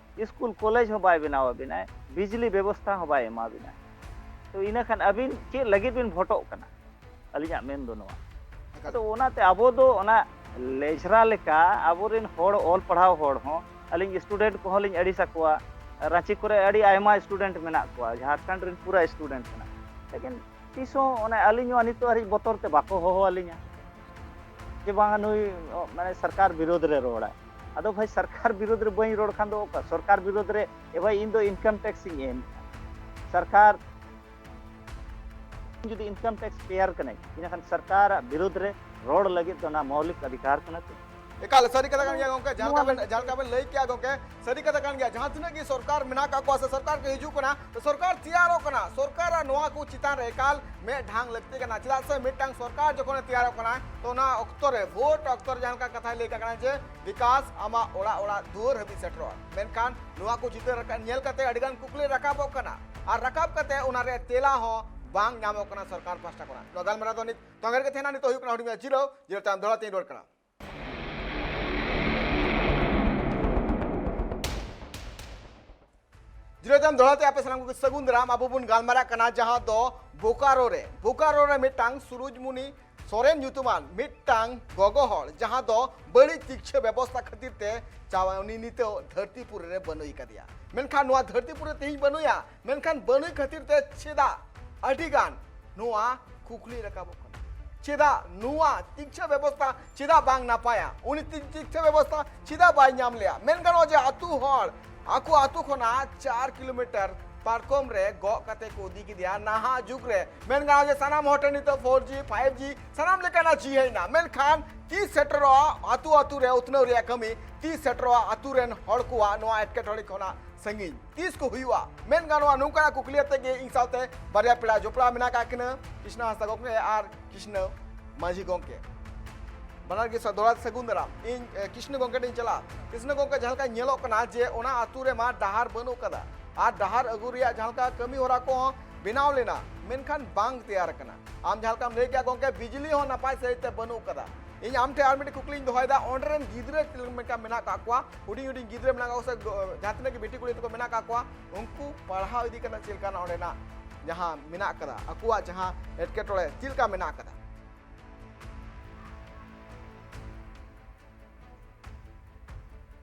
ᱥᱠᱩᱞ ᱠᱚᱞᱮᱡᱽ ᱦᱚᱸ ᱵᱟᱭ ᱵᱮᱱᱟᱣ ᱟᱵᱤᱱᱟᱭ, ᱵᱤᱡᱽᱞᱤ ᱵᱮᱵᱚᱥᱛᱷᱟ ᱦᱚᱸ ᱵᱟᱭ ᱮᱢᱟ ᱵᱤᱱᱟᱭ᱾ ᱛᱚ ᱤᱱᱟᱹ ᱠᱷᱟᱱ ᱟᱹᱵᱤᱱ ᱪᱮᱫ ᱞᱟᱹᱜᱤᱫ ᱵᱤᱱ ᱵᱷᱳᱴᱚᱜ ᱠᱟᱱᱟ? ᱟᱹᱞᱤᱧᱟᱜ ᱢᱮᱱ ᱫᱚ ᱱᱚᱣᱟ᱾ ᱮᱠᱟᱞ᱾ ᱟᱫᱚ ᱚᱱᱟᱛᱮ ᱟᱵᱚ ᱫᱚ ᱚᱱᱟ ᱞᱮᱡᱽᱨᱟ ᱞᱮᱠᱟ ᱟᱵᱚᱨᱮᱱ ᱦᱚᱲ, ᱚᱞ ᱯᱟᱲᱦᱟᱣ ᱦᱚᱲ ᱦᱚᱸ, ᱟᱹᱞᱤᱧ ᱥᱴᱩᱰᱮᱱᱴ ᱠᱚᱦᱚᱸ ᱞᱤᱧ ᱟᱹᱲᱤᱥ ᱟᱠᱚᱣᱟ᱾ ᱨᱟᱸᱪᱤ ᱠᱚᱨᱮ ᱟᱹᱰᱤ ᱟᱭᱢᱟ ᱥᱴᱩᱰᱮᱱᱴ ᱢᱮᱱᱟᱜ ᱠᱚᱣᱟ, ᱡᱷᱟᱲᱠᱷᱚᱸᱰ ᱨᱮᱱ ᱯᱩᱨᱟᱹ ᱥᱴᱩᱰᱮᱱᱴ ᱠᱟᱱᱟ᱾ ᱞᱮᱠᱤᱱ ᱛᱤᱥ ᱦᱚᱸ ᱚᱱᱮ ᱟᱹᱞᱤᱧ ᱦᱚᱸ ᱱᱤᱛᱚᱜ ᱦᱟᱹᱨᱤᱡ ᱵᱚᱛᱚᱨ ᱛᱮ ᱵᱟᱠᱚ ᱦᱚᱦᱚ ᱟᱹᱞᱤᱧᱟ ᱡᱮ ᱵᱟᱝᱟ ᱱᱩᱭ ᱢᱟᱱᱮ ᱥᱚᱨᱠᱟᱨ ᱵᱤᱨᱳᱫᱷ ᱨᱮ ᱨᱚᱲᱟᱭ᱾ ᱟᱫᱚ ᱵᱷᱟᱭ ᱥᱚᱨᱠᱟᱨ ᱵᱤᱨᱳᱫᱷ ᱨᱮ ᱵᱟᱹᱧ ᱨᱚᱲ ᱠᱷᱟᱱ ᱫᱚ ᱚᱠᱟ ᱥᱚᱨᱠᱟᱨ ᱵᱤᱨᱳᱫᱷ ᱨᱮ, ᱮ ᱵᱷᱟᱭ ᱤᱧ ᱫᱚ ᱤᱱᱠᱟᱢ ᱴᱮᱠᱥ ᱤᱧ ᱮᱢ ᱠᱟᱱᱟ᱾ ᱥᱚᱨᱠᱟᱨ ᱡᱩᱫᱤ ᱤᱱᱠᱟᱢ ᱴᱮᱠᱥ ᱯᱮᱭᱟᱨ ᱠᱟᱹᱱᱟᱹᱧ, ᱤᱱᱟᱹᱠᱷᱟᱱ ᱥᱚᱨᱠᱟᱨᱟᱜ ᱵᱤᱨᱩᱫᱽ ᱨᱮ ᱨᱚᱲ ᱞᱟᱹᱜᱤᱫ ᱫᱚ ᱚᱱᱟ ᱢᱳᱣᱞᱤᱠ ᱚᱫᱷᱤᱠᱟᱨ ᱠᱟᱱᱟ ᱛᱚ᱾ ᱮᱠᱟᱞ ᱥᱟᱹᱨᱤ ᱠᱟᱛᱷᱟ ᱠᱟᱱ ᱜᱮᱭᱟ ᱜᱚᱝᱠᱮ, ᱡᱟᱦᱟᱸ ᱞᱮᱠᱟ ᱵᱮᱱ, ᱡᱟᱦᱟᱸ ᱞᱮᱠᱟ ᱵᱮᱱ ᱞᱟᱹᱭ ᱠᱮᱜᱼᱟ ᱜᱚᱝᱠᱮ, ᱥᱟᱹᱨᱤ ᱠᱟᱛᱷᱟ ᱠᱟᱱ ᱜᱮᱭᱟ᱾ ᱡᱟᱦᱟᱸ ᱛᱤᱱᱟᱹᱜ ᱜᱮ ᱥᱚᱨᱠᱟᱨ ᱢᱮᱱᱟᱜ ᱟᱠᱟᱫ ᱠᱚᱣᱟ ᱥᱮ ᱥᱚᱨᱠᱟᱨ ᱠᱚ ᱦᱤᱡᱩᱜ ᱠᱟᱱᱟ, ᱥᱚᱨᱠᱟᱨ ᱛᱮᱭᱟᱨᱚᱜ ᱠᱟᱱᱟ, ᱥᱚᱨᱠᱟᱨᱟᱜ ᱱᱚᱣᱟ ᱠᱚ ᱪᱮᱛᱟᱱ ᱨᱮ ᱮᱠᱟᱞ ᱢᱮᱫ ᱰᱷᱟᱝ ᱞᱟᱹᱠᱛᱤ ᱠᱟᱱᱟ᱾ ᱪᱮᱫᱟᱜ ᱥᱮ ᱢᱤᱫᱴᱟᱝ ᱥᱚᱨᱠᱟᱨ ᱡᱚᱠᱷᱚᱱᱮ ᱛᱮᱭᱟᱨᱚᱜ ᱠᱟᱱᱟ, ᱛᱚ ᱚᱱᱟ ᱚᱠᱛᱚ ᱨᱮ, ᱵᱷᱳᱴ ᱚᱠᱛᱚ ᱨᱮ ᱡᱟᱦᱟᱸ ᱞᱮᱠᱟ ᱠᱟᱛᱷᱟᱭ ᱞᱟᱹᱭ ᱠᱟᱜ ᱠᱟᱱᱟ ᱡᱮ ᱵᱤᱠᱟᱥ ᱟᱢᱟᱜ ᱚᱲᱟᱜ ᱚᱲᱟᱜ ᱫᱩᱣᱟᱹᱨ ᱦᱟᱹᱵᱤᱡ ᱥᱮᱴᱮᱨᱚᱜᱼᱟ, ᱢᱮᱱᱠᱷᱟᱱ ᱱᱚᱣᱟ ᱠᱚ ᱪᱤᱛᱟᱹᱨ ᱨᱟᱠᱟᱵ ᱧᱮᱞ ᱠᱟᱛᱮ ᱟᱹᱰᱤᱜᱟᱱ ᱠᱩᱠᱞᱤ ᱨᱟᱠᱟᱵᱚᱜ ᱠᱟᱱᱟ, ᱟᱨ ᱨᱟᱠᱟᱵ ᱠᱟᱛᱮ ᱚᱱᱟ ᱨᱮᱭᱟᱜ ᱛᱮᱞᱟ ᱦᱚᱸ ᱵᱟᱝ ᱧᱟᱢᱚᱜ ᱠᱟᱱᱟ ᱥᱚᱨᱠᱟᱨ ᱯᱟᱦᱴᱟ ᱠᱷᱚᱱᱟᱜ᱾ ᱱᱚᱣᱟ ᱜᱟᱞᱢᱟᱨᱟᱣ ᱫᱚ ᱱᱤᱛ ᱛᱚᱝᱜᱮ ᱨᱮᱜᱮ ᱛᱟᱦᱮᱱᱟ᱾ ᱱᱤᱛᱚᱜ ᱦᱩᱭᱩᱜ ᱠᱟᱱᱟ ᱦᱩᱰᱤᱧ ᱡᱤᱨᱟᱹᱣ, ᱡᱤᱨᱟᱹᱣ ᱛᱟᱭᱚᱢ ᱫᱚᱦᱲᱟ ᱛᱮᱧ ᱨᱩᱣᱟᱹᱲ ᱠᱟᱱᱟ᱾ ᱛᱟᱭᱚᱢ ᱫᱚᱦᱲᱟ ᱛᱮ ᱟᱯᱮ ᱥᱟᱱᱟᱢ ᱠᱚᱜᱮ ᱥᱟᱹᱜᱩᱱ ᱫᱟᱨᱟᱢ᱾ ᱟᱵᱚ ᱵᱚᱱ ᱜᱟᱞᱢᱟᱨᱟᱜ ᱠᱟᱱᱟ ᱡᱟᱦᱟᱸ ᱫᱚ ᱵᱳᱠᱟᱨᱳ ᱨᱮ, ᱵᱳᱠᱟᱨᱳ ᱨᱮ ᱢᱤᱫᱴᱟᱝ ᱥᱩᱨᱩᱡᱽᱢᱩᱱᱤ ᱥᱚᱨᱮᱱ ᱧᱩᱛᱩᱢᱟᱱ ᱢᱤᱫᱴᱟᱝ ᱜᱚᱜᱚ ᱦᱚᱲ, ᱡᱟᱦᱟᱸ ᱫᱚ ᱵᱟᱹᱲᱤᱡ ᱪᱤᱠᱤᱛᱥᱟ ᱵᱮᱵᱚᱥᱛᱷᱟ ᱠᱷᱟᱹᱛᱤᱨ ᱛᱮ ᱪᱟᱣ-, ᱩᱱᱤ ᱱᱤᱛᱚᱜ ᱫᱷᱟᱹᱨᱛᱤ ᱯᱩᱨᱤ ᱨᱮ ᱵᱟᱹᱱᱩᱭ ᱠᱟᱫᱮᱭᱟ᱾ ᱢᱮᱱᱠᱷᱟᱱ ᱱᱚᱣᱟ ᱫᱷᱟᱹᱨᱛᱤ ᱯᱩᱨᱤ ᱨᱮ ᱛᱮᱦᱮᱧ ᱵᱟᱹᱱᱩᱭᱟ, ᱢᱮᱱᱠᱷᱟᱱ ᱵᱟᱹᱱᱩᱭ ᱠᱷᱟᱹᱛᱤᱨ ᱛᱮ ᱪᱮᱫᱟᱜ ᱟᱹᱰᱤ ᱜᱟᱱ ᱱᱚᱣᱟ ᱠᱩᱠᱞᱤ ᱨᱟᱠᱟᱵᱚᱜ ᱠᱟᱱᱟ? ᱪᱮᱫᱟᱜ ᱱᱚᱣᱟ ᱪᱤᱠᱤᱛᱥᱟ ᱵᱮᱵᱚᱥᱛᱷᱟ ᱪᱮᱫᱟᱜ ᱵᱟᱝ ᱱᱟᱯᱟᱭᱟ? ᱩᱱᱤ ᱪᱤᱠᱤᱛᱥᱟ ᱵᱮᱵᱚᱥᱛᱷᱟ ᱪᱮᱫᱟᱜ ᱵᱟᱭ ᱧᱟᱢ ᱞᱮᱭᱟ? ᱢᱮᱱ ᱜᱟᱱᱚᱜᱼᱟ ᱡᱮ ᱟᱹᱛᱩ ᱦᱚᱲ ᱟᱠᱚ ᱟᱹᱛᱩ ᱠᱷᱚᱱᱟᱜ ᱪᱟᱨ ᱠᱤᱞᱳᱢᱤᱴᱟᱨ ᱯᱟᱨᱠᱚᱢ ᱨᱮ ᱜᱚᱜ ᱠᱟᱛᱮ ᱠᱚ ᱤᱫᱤ ᱠᱮᱫᱮᱭᱟ᱾ ᱱᱟᱦᱟᱜ ᱡᱩᱜᱽ ᱨᱮ ᱢᱮᱱ ᱜᱟᱱᱚᱜᱼᱟ ᱡᱮ ᱥᱟᱱᱟᱢ ᱦᱚᱲ ᱴᱷᱮᱱ ᱱᱤᱛᱚᱜ ᱯᱷᱳᱨ ᱡᱤ, ᱯᱷᱟᱭᱤᱵᱷ ᱡᱤ, ᱥᱟᱱᱟᱢ ᱞᱮᱠᱟᱱᱟᱜ ᱡᱤ ᱦᱮᱡ ᱮᱱᱟ, ᱢᱮᱱᱠᱷᱟᱱ ᱛᱤᱥ ᱥᱮᱴᱮᱨᱚᱜᱼᱟ ᱟᱹᱛᱩ ᱟᱹᱛᱩ ᱨᱮ ᱩᱛᱱᱟᱹᱣ ᱨᱮᱭᱟᱜ ᱠᱟᱹᱢᱤ? ᱛᱤᱥ ᱥᱮᱴᱮᱨᱚᱜᱼᱟ ᱟᱹᱛᱩ ᱨᱮᱱ ᱦᱚᱲ ᱠᱚᱣᱟᱜ ᱱᱚᱣᱟ ᱮᱴᱠᱮᱴᱚᱬᱮ ᱠᱷᱚᱱᱟᱜ ᱥᱟᱺᱜᱤᱧ? ᱛᱤᱥ ᱠᱚ ᱦᱩᱭᱩᱜᱼᱟ? ᱢᱮᱱ ᱜᱟᱱᱚᱜᱼᱟ ᱱᱚᱝᱠᱟᱱᱟᱜ ᱠᱩᱠᱞᱤ ᱟᱛᱮ ᱜᱮ ᱤᱧ ᱥᱟᱶᱛᱮ ᱵᱟᱨᱭᱟ ᱯᱮᱲᱟ ᱡᱚᱯᱲᱟᱣ ᱢᱮᱱᱟᱜ ᱟᱠᱟᱫ ᱠᱤᱱᱟ, ᱠᱨᱤᱥᱱᱟ ᱦᱟᱸᱥᱫᱟ ᱜᱚᱢᱠᱮ ᱟᱨ ᱠᱨᱤᱥᱱᱟ ᱢᱟᱹᱡᱷᱤ ᱜᱚᱢᱠᱮ᱾ ᱵᱟᱱᱟᱨ ᱜᱮ ᱥᱟ-, ᱫᱚᱦᱲᱟ ᱥᱟᱹᱜᱩᱱ ᱫᱟᱨᱟᱢ᱾ ᱤᱧ, ᱮ, ᱠᱨᱤᱥᱱᱟ ᱜᱚᱢᱠᱮ ᱴᱷᱮᱱ ᱤᱧ ᱪᱟᱞᱟᱜᱼᱟ᱾ ᱠᱨᱤᱥᱱᱟ ᱜᱚᱢᱠᱮ, ᱡᱟᱦᱟᱸ ᱞᱮᱠᱟ ᱧᱮᱞᱚᱜ ᱠᱟᱱᱟ ᱡᱮ ᱚᱱᱟ ᱟᱹᱛᱩ ᱨᱮᱢᱟ ᱰᱟᱦᱟᱨ ᱵᱟᱹᱱᱩᱜ ᱠᱟᱫᱟ ᱟᱨ ᱰᱟᱦᱟᱨ ᱟᱹᱜᱩ ᱨᱮᱭᱟᱜ ᱡᱟᱦᱟᱸ ᱞᱮᱠᱟ ᱠᱟᱹᱢᱤ ᱦᱚᱨᱟ ᱠᱚᱦᱚᱸ ᱵᱮᱱᱟᱣ ᱞᱮᱱᱟ, ᱢᱮᱱᱠᱷᱟᱱ ᱵᱟᱝ ᱛᱮᱭᱟᱨ ᱟᱠᱟᱱᱟ᱾ ᱟᱢ ᱡᱟᱦᱟᱸ ᱞᱮᱠᱟᱢ ᱞᱟᱹᱭ ᱠᱮᱜᱼᱟ ᱜᱚᱢᱠᱮ, ᱵᱤᱡᱽᱞᱤ ᱦᱚᱸ ᱱᱟᱯᱟᱭ ᱥᱟᱺᱦᱤᱡ ᱛᱮ ᱵᱟᱹᱱᱩᱜ ᱠᱟᱫᱟ᱾ ᱤᱧ ᱟᱢ ᱴᱷᱮᱱ ᱟᱨ ᱢᱤᱫᱴᱮᱱ ᱠᱩᱠᱞᱤᱧ ᱫᱚᱦᱚᱭᱮᱫᱟ, ᱚᱸᱰᱮ ᱨᱮᱱ ᱜᱤᱫᱽᱨᱟᱹ ᱪᱮᱫ ᱞᱮᱠᱟ ᱢᱮᱱᱟᱜ ᱠᱟᱜ ᱠᱚᱣᱟ, ᱦᱩᱰᱤᱧ ᱦᱩᱰᱤᱧ ᱜᱤᱫᱽᱨᱟᱹ ᱢᱮᱱᱟᱜ ᱠᱟᱜ ᱠᱚᱣᱟ ᱥᱮ ᱜᱚ-, ᱡᱟᱦᱟᱸ ᱛᱤᱱᱟᱹᱜ ᱜᱮ ᱵᱤᱴᱤ ᱠᱩᱲᱤ ᱛᱟᱠᱚ ᱢᱮᱱᱟᱜ ᱠᱟᱜ ᱠᱚᱣᱟ, ᱩᱱᱠᱩ ᱯᱟᱲᱦᱟᱣ ᱤᱫᱤ ᱠᱟᱛᱮ ᱪᱮᱫ ᱞᱮᱠᱟᱱᱟᱜ ᱚᱸᱰᱮᱱᱟᱜ ᱡᱟᱦᱟᱸ ᱢᱮᱱᱟᱜ ᱠᱟᱫᱟ, ᱟᱠᱚᱣᱟᱜ ᱡᱟᱦᱟᱸ ᱮᱴᱠᱮᱴᱚᱬᱮ ᱪᱮᱫ ᱞᱮᱠᱟ ᱢᱮᱱᱟᱜ ᱠᱟᱫᱟ?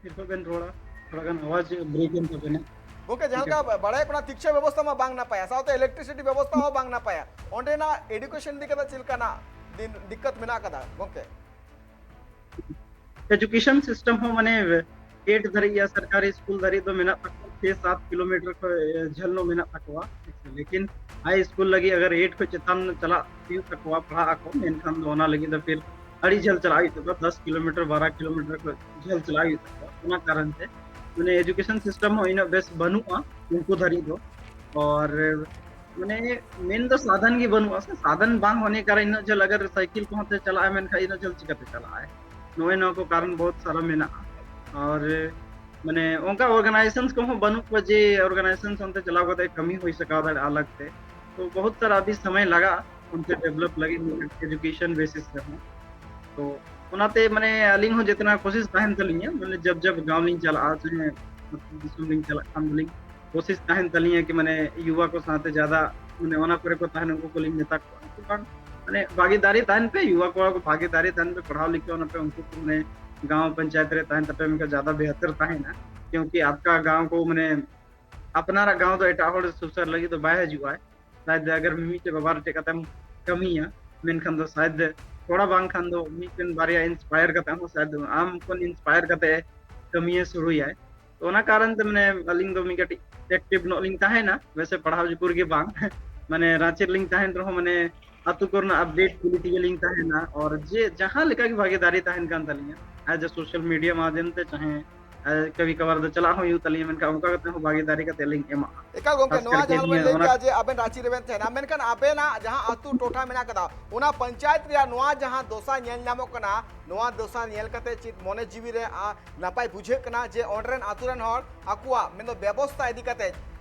ᱱᱤᱛᱚᱜ ᱵᱮᱱ ᱨᱚᱲᱟ, ᱛᱷᱚᱲᱟ ᱜᱟᱱ ᱟᱣᱟᱡᱽ ᱵᱨᱮᱠ ᱮᱱ ᱛᱟᱵᱮᱱᱟ᱾ ᱜᱚᱢᱠᱮ, ᱡᱟᱦᱟᱸ ᱞᱮᱠᱟ ᱵᱟᱲᱟᱭᱚᱜ ᱠᱟᱱᱟ ᱛᱤᱠᱪᱷᱟ ᱵᱮᱵᱚᱥᱛᱷᱟ ᱢᱟ ᱵᱟᱝ ᱱᱟᱯᱟᱭᱟ, ᱥᱟᱶᱛᱮ ᱤᱞᱮᱠᱴᱨᱤᱥᱤᱴᱤ ᱵᱮᱵᱚᱥᱛᱷᱟ ᱦᱚᱸ ᱵᱟᱝ ᱱᱟᱯᱟᱭᱟ, ᱚᱸᱰᱮᱱᱟᱜ ᱮᱰᱩᱠᱮᱥᱚᱱ ᱤᱫᱤ ᱠᱟᱛᱮ ᱪᱮᱫ ᱞᱮᱠᱟᱱᱟᱜ ᱫᱤᱱ ᱫᱤᱠᱠᱟᱛ ᱢᱮᱱᱟᱜ ᱠᱟᱫᱟ ᱜᱚᱢᱠᱮ? ᱮᱰᱩᱠᱮᱥᱚᱱ ᱥᱤᱥᱴᱮᱢ ᱦᱚᱸ ᱢᱟᱱᱮ ᱮᱭᱤᱴ ᱫᱷᱟᱹᱨᱤᱡ ᱭᱟ ᱥᱚᱨᱠᱟᱨᱤ ᱥᱠᱩᱞ ᱫᱷᱟᱹᱨᱤᱡ ᱫᱚ ᱢᱮᱱᱟᱜ ᱛᱟᱠᱚᱣᱟ, ᱪᱷᱮ ᱥᱟᱛ ᱠᱤᱞᱳᱢᱤᱴᱟᱨ ᱠᱷᱚᱱ ᱡᱷᱟᱹᱞ ᱧᱚᱜ ᱢᱮᱱᱟᱜ ᱛᱟᱠᱚᱣᱟ, ᱞᱮᱠᱤᱱ ᱦᱟᱭ ᱥᱠᱩᱞ ᱞᱟᱹᱜᱤᱫ ᱟᱜᱟᱨ ᱮᱭᱤᱴ ᱠᱷᱚᱱ ᱪᱮᱛᱟᱱ ᱪᱟᱞᱟᱜ ᱦᱩᱭᱩᱜ ᱛᱟᱠᱚᱣᱟ, ᱯᱟᱲᱦᱟᱜ ᱟᱠᱚ, ᱢᱮᱱᱠᱷᱟᱱ ᱫᱚ ᱚᱱᱟ ᱞᱟᱹᱜᱤᱫ ᱫᱚ ᱯᱷᱤᱨ ᱟᱹᱰᱤ ᱡᱷᱟᱹᱞ ᱪᱟᱞᱟᱜ ᱦᱩᱭᱩᱜ ᱛᱟᱠᱚᱣᱟ, ᱫᱚᱥ ᱠᱤᱞᱳᱢᱤᱴᱟᱨ, ᱵᱟᱨᱚ ᱠᱤᱞᱳᱢᱤᱴᱟᱨ ᱠᱷᱚᱱ ᱡᱷᱟᱹᱞ ᱪᱟᱞᱟᱜ ᱦᱩᱭᱩᱜ ᱛᱟᱠᱚᱣᱟ᱾ ᱚᱱᱟ ᱠᱟᱨᱚᱱ ᱛᱮ ᱢᱟᱱᱮ ᱮᱰᱩᱠᱮᱥᱚᱱ ᱥᱤᱥᱴᱮᱢ ᱦᱚᱸ ᱤᱱᱟᱹᱜ ᱵᱮᱥ ᱵᱟᱹᱱᱩᱜᱼᱟ ᱩᱱᱠᱩ ᱫᱷᱟᱹᱨᱤᱡ ᱫᱚ᱾ ᱟᱨ ᱢᱟᱱᱮ ᱢᱮᱱ ᱫᱚ ᱥᱟᱫᱷᱟᱱ ᱜᱮ ᱵᱟᱹᱱᱩᱜᱼᱟ ᱥᱮ, ᱥᱟᱫᱷᱟᱱ ᱵᱟᱝ ᱦᱚᱱᱮ ᱠᱟᱨᱚᱱ ᱤᱱᱟᱹᱜ ᱡᱷᱟᱹᱞ ᱟᱜᱟᱨ ᱥᱟᱭᱠᱮᱞ ᱠᱚᱦᱚᱸ ᱛᱮ ᱪᱟᱞᱟᱜᱼᱟ, ᱢᱮᱱᱠᱷᱟᱱ ᱤᱱᱟᱹᱜ ᱡᱷᱟᱹᱞ ᱪᱤᱠᱟᱹᱛᱮ ᱪᱟᱞᱟᱜᱼᱟᱭ? ᱱᱚᱜᱼᱚᱭ ᱱᱚᱣᱟ ᱠᱚ ᱠᱟᱨᱚᱱ ᱵᱚᱦᱩᱛ ᱥᱟᱨᱟ ᱢᱮᱱᱟᱜᱼᱟ᱾ ᱟᱨ ᱢᱟᱱᱮ ᱚᱱᱠᱟ ᱚᱨᱜᱟᱱᱟᱭᱡᱮᱥᱚᱱ ᱠᱚᱦᱚᱸ ᱵᱟᱹᱱᱩᱜ ᱠᱚᱣᱟ ᱡᱮ ᱚᱨᱜᱟᱱᱟᱭᱡᱮᱥᱚᱱ ᱚᱱᱛᱮ ᱪᱟᱞᱟᱣ ᱠᱟᱛᱮ ᱠᱟᱹᱢᱤ ᱦᱩᱭ ᱥᱟᱠᱟᱣ ᱫᱟᱲᱮᱭᱟᱜᱼᱟ ᱟᱞᱟᱜᱽ ᱛᱮ᱾ ᱛᱚ ᱵᱚᱦᱩᱛ ᱥᱟᱨᱟ ᱟᱹᱰᱤ ᱥᱚᱢᱚᱭ ᱞᱟᱜᱟᱜᱼᱟ ᱚᱱᱛᱮ ᱰᱮᱵᱷᱞᱚᱯ ᱞᱟᱹᱜᱤᱫ ᱮᱰᱩᱠᱮᱥᱚᱱ ᱵᱮᱥᱤᱥ ᱨᱮᱦᱚᱸ᱾ ᱛᱚ ᱚᱱᱟᱛᱮ ᱢᱟᱱᱮ ᱟᱹᱞᱤᱧ ᱦᱚᱸ ᱡᱮᱛᱱᱟ ᱠᱳᱥᱤᱥ ᱛᱟᱦᱮᱱ ᱛᱟᱹᱞᱤᱧᱟ, ᱢᱟᱱᱮ ᱡᱟᱵ ᱡᱟᱵ ᱜᱟᱶ ᱞᱤᱧ ᱪᱟᱞᱟᱜᱼᱟ, ᱪᱟᱦᱮ ᱟᱹᱛᱩ ᱫᱤᱥᱚᱢ ᱞᱤᱧ ᱪᱟᱞᱟᱜ ᱠᱷᱟᱱ ᱫᱚᱞᱤᱧ, ᱛᱚ ᱠᱳᱥᱤᱥ ᱛᱟᱦᱮᱱ ᱛᱟᱹᱞᱤᱧᱟ ᱠᱤ ᱢᱟᱱᱮ ᱭᱩᱣᱟ ᱠᱚ ᱥᱟᱶᱛᱮ ᱡᱟᱫᱟ ᱢᱟᱱᱮ ᱚᱱᱟ ᱠᱚᱨᱮ ᱠᱚ ᱛᱟᱦᱮᱱᱟ, ᱩᱱᱠᱩ ᱠᱚᱞᱤᱧ ᱢᱮᱛᱟ ᱠᱚᱣᱟ ᱠᱤ ᱵᱟᱝ ᱢᱟᱱᱮ ᱵᱷᱟᱜᱤᱫᱟᱨᱤ ᱛᱟᱦᱮᱱ ᱯᱮ, ᱭᱩᱣᱟ ᱠᱚᱲᱟ ᱠᱚ ᱵᱷᱟᱜᱤᱫᱟᱨᱤ ᱛᱟᱦᱮᱱ ᱯᱮ, ᱯᱟᱲᱦᱟᱣ ᱞᱤᱠᱷᱟᱹᱣ ᱚᱱᱟ ᱯᱮ, ᱩᱱᱠᱩ ᱠᱚ ᱢᱟᱱᱮ ᱜᱟᱶ ᱯᱚᱧᱪᱟᱭᱮᱛ ᱨᱮ ᱛᱟᱦᱮᱱ ᱛᱟᱯᱮ ᱢᱮᱱᱠᱷᱟᱱ ᱡᱟᱫᱟ ᱵᱮᱦᱛᱟᱨ ᱛᱟᱦᱮᱱᱟ᱾ ᱠᱤᱭᱩᱸᱠᱤ ᱟᱯᱠᱟ ᱜᱟᱶ ᱠᱚ ᱢᱟᱱᱮ ᱟᱯᱱᱟᱨᱟᱜ ᱜᱟᱶ ᱫᱚ ᱮᱴᱟᱜ ᱦᱚᱲ ᱥᱩᱥᱟᱹᱨ ᱞᱟᱹᱜᱤᱫ ᱫᱚ ᱵᱟᱭ ᱦᱤᱡᱩᱜᱼᱟᱭ᱾ ᱥᱟᱭᱫ ᱟᱜᱟᱨ ᱢᱤᱢᱤᱫᱴᱮᱡ ᱵᱟᱵᱟ ᱨᱮ ᱪᱮᱫ ᱠᱟᱛᱮᱢ ᱠᱟᱹᱢᱤᱭᱟ, ᱢᱮᱱᱠᱷᱟᱱ ᱫᱚ ᱥᱟᱭᱫ ᱛᱷᱚᱲᱟ ᱵᱟᱝᱠᱷᱟᱱ ᱫᱚ ᱢᱤᱫᱴᱮᱱ ᱵᱟᱨᱭᱟ ᱤᱱᱥᱯᱟᱭᱟᱨ ᱠᱟᱛᱮ ᱦᱚᱸ ᱥᱟᱭᱫ ᱟᱢ ᱠᱷᱚᱱ ᱤᱱᱥᱯᱟᱭᱟᱨ ᱠᱟᱛᱮ ᱠᱟᱹᱢᱤᱭᱮ ᱥᱩᱨᱩᱭᱟᱭ᱾ ᱛᱚ ᱚᱱᱟ ᱠᱟᱨᱚᱱ ᱛᱮ ᱢᱟᱱᱮ ᱟᱹᱞᱤᱧ ᱫᱚ ᱢᱤᱫ ᱠᱟᱹᱴᱤᱡ ᱮᱠᱴᱤᱵᱷ ᱧᱚᱜ ᱞᱤᱧ ᱛᱟᱦᱮᱱᱟ, ᱣᱮᱥᱮ ᱯᱟᱲᱦᱟᱣ ᱡᱩᱠᱩᱨ ᱜᱮ ᱵᱟᱝ ᱢᱟᱱᱮ ᱨᱟᱸᱪᱤ ᱨᱮᱞᱤᱧ ᱛᱟᱦᱮᱱ ᱨᱮᱦᱚᱸ ᱢᱟᱱᱮ ᱟᱹᱛᱩ ᱠᱚᱨᱮᱱᱟᱜ ᱟᱯᱰᱮᱴ ᱠᱩᱞᱤ ᱛᱮᱜᱮ ᱞᱤᱧ ᱛᱟᱦᱮᱱᱟ, ᱟᱨ ᱡᱮ ᱡᱟᱦᱟᱸ ᱞᱮᱠᱟ ᱜᱮ ᱵᱷᱟᱜᱤ ᱫᱟᱨᱮ ᱛᱟᱦᱮᱱ ᱠᱟᱱ ᱛᱟᱹᱞᱤᱧᱟ ᱟᱡ ᱥᱳᱥᱟᱞ ᱢᱤᱰᱤᱭᱟ ᱢᱟᱫᱷᱭᱚᱢ ᱛᱮ ᱪᱟᱦᱮ ᱠᱟᱹᱢᱤ ᱠᱟᱵᱟᱨ ᱫᱚ ᱪᱟᱞᱟᱜ ᱦᱚᱸ ᱦᱩᱭᱩᱜ ᱛᱟᱹᱞᱤᱧᱟ, ᱢᱮᱱᱠᱷᱟᱱ ᱚᱱᱠᱟ ᱠᱟᱛᱮ ᱦᱚᱸ ᱵᱷᱟᱜᱤ ᱫᱟᱨᱮ ᱠᱟᱛᱮ ᱞᱤᱧ ᱮᱢᱟᱜᱼᱟ᱾ ᱮᱠᱟᱞ ᱜᱚᱝᱠᱮ, ᱠᱷᱟᱥ ᱱᱚᱣᱟ ᱠᱟᱨ ᱡᱟᱦᱟᱸ ᱠᱮᱥ ᱵᱮᱱ ᱱᱤᱭᱟᱹ ᱞᱟᱹᱭ ᱚᱱᱟ ᱠᱮᱜᱼᱟ ᱡᱮ ᱟᱵᱮᱱ ᱨᱟᱸᱪᱤ ᱨᱮᱵᱮᱱ ᱛᱟᱦᱮᱱᱟ, ᱢᱮᱱᱠᱷᱟᱱ ᱟᱵᱮᱱᱟᱜ ᱡᱟᱦᱟᱸ ᱟᱹᱛᱩ ᱴᱚᱴᱷᱟ ᱢᱮᱱᱟᱜ ᱠᱟᱫᱟ, ᱚᱱᱟ ᱯᱚᱧᱪᱟᱭᱮᱛ ᱨᱮᱭᱟᱜ ᱱᱚᱣᱟ ᱡᱟᱦᱟᱸ ᱫᱚᱥᱟ ᱧᱮᱞ ᱧᱟᱢᱚᱜ ᱠᱟᱱᱟ, ᱱᱚᱣᱟ ᱫᱚᱥᱟ ᱧᱮᱞ ᱠᱟᱛᱮ ᱪᱮᱫ ᱢᱚᱱᱮ ᱡᱤᱣᱤ ᱨᱮ, ᱟ, ᱱᱟᱯᱟᱭ ᱵᱩᱡᱷᱟᱹᱜ ᱠᱟᱱᱟ ᱡᱮ ᱚᱸᱰᱮ ᱨᱮᱱ ᱟᱹᱛᱩ ᱨᱮᱱ ᱦᱚᱲ ᱟᱠᱚᱣᱟᱜ ᱢᱮᱱᱫᱚ ᱵᱮᱵᱚᱥᱛᱷᱟ ᱤᱫᱤ ᱠᱟᱛᱮ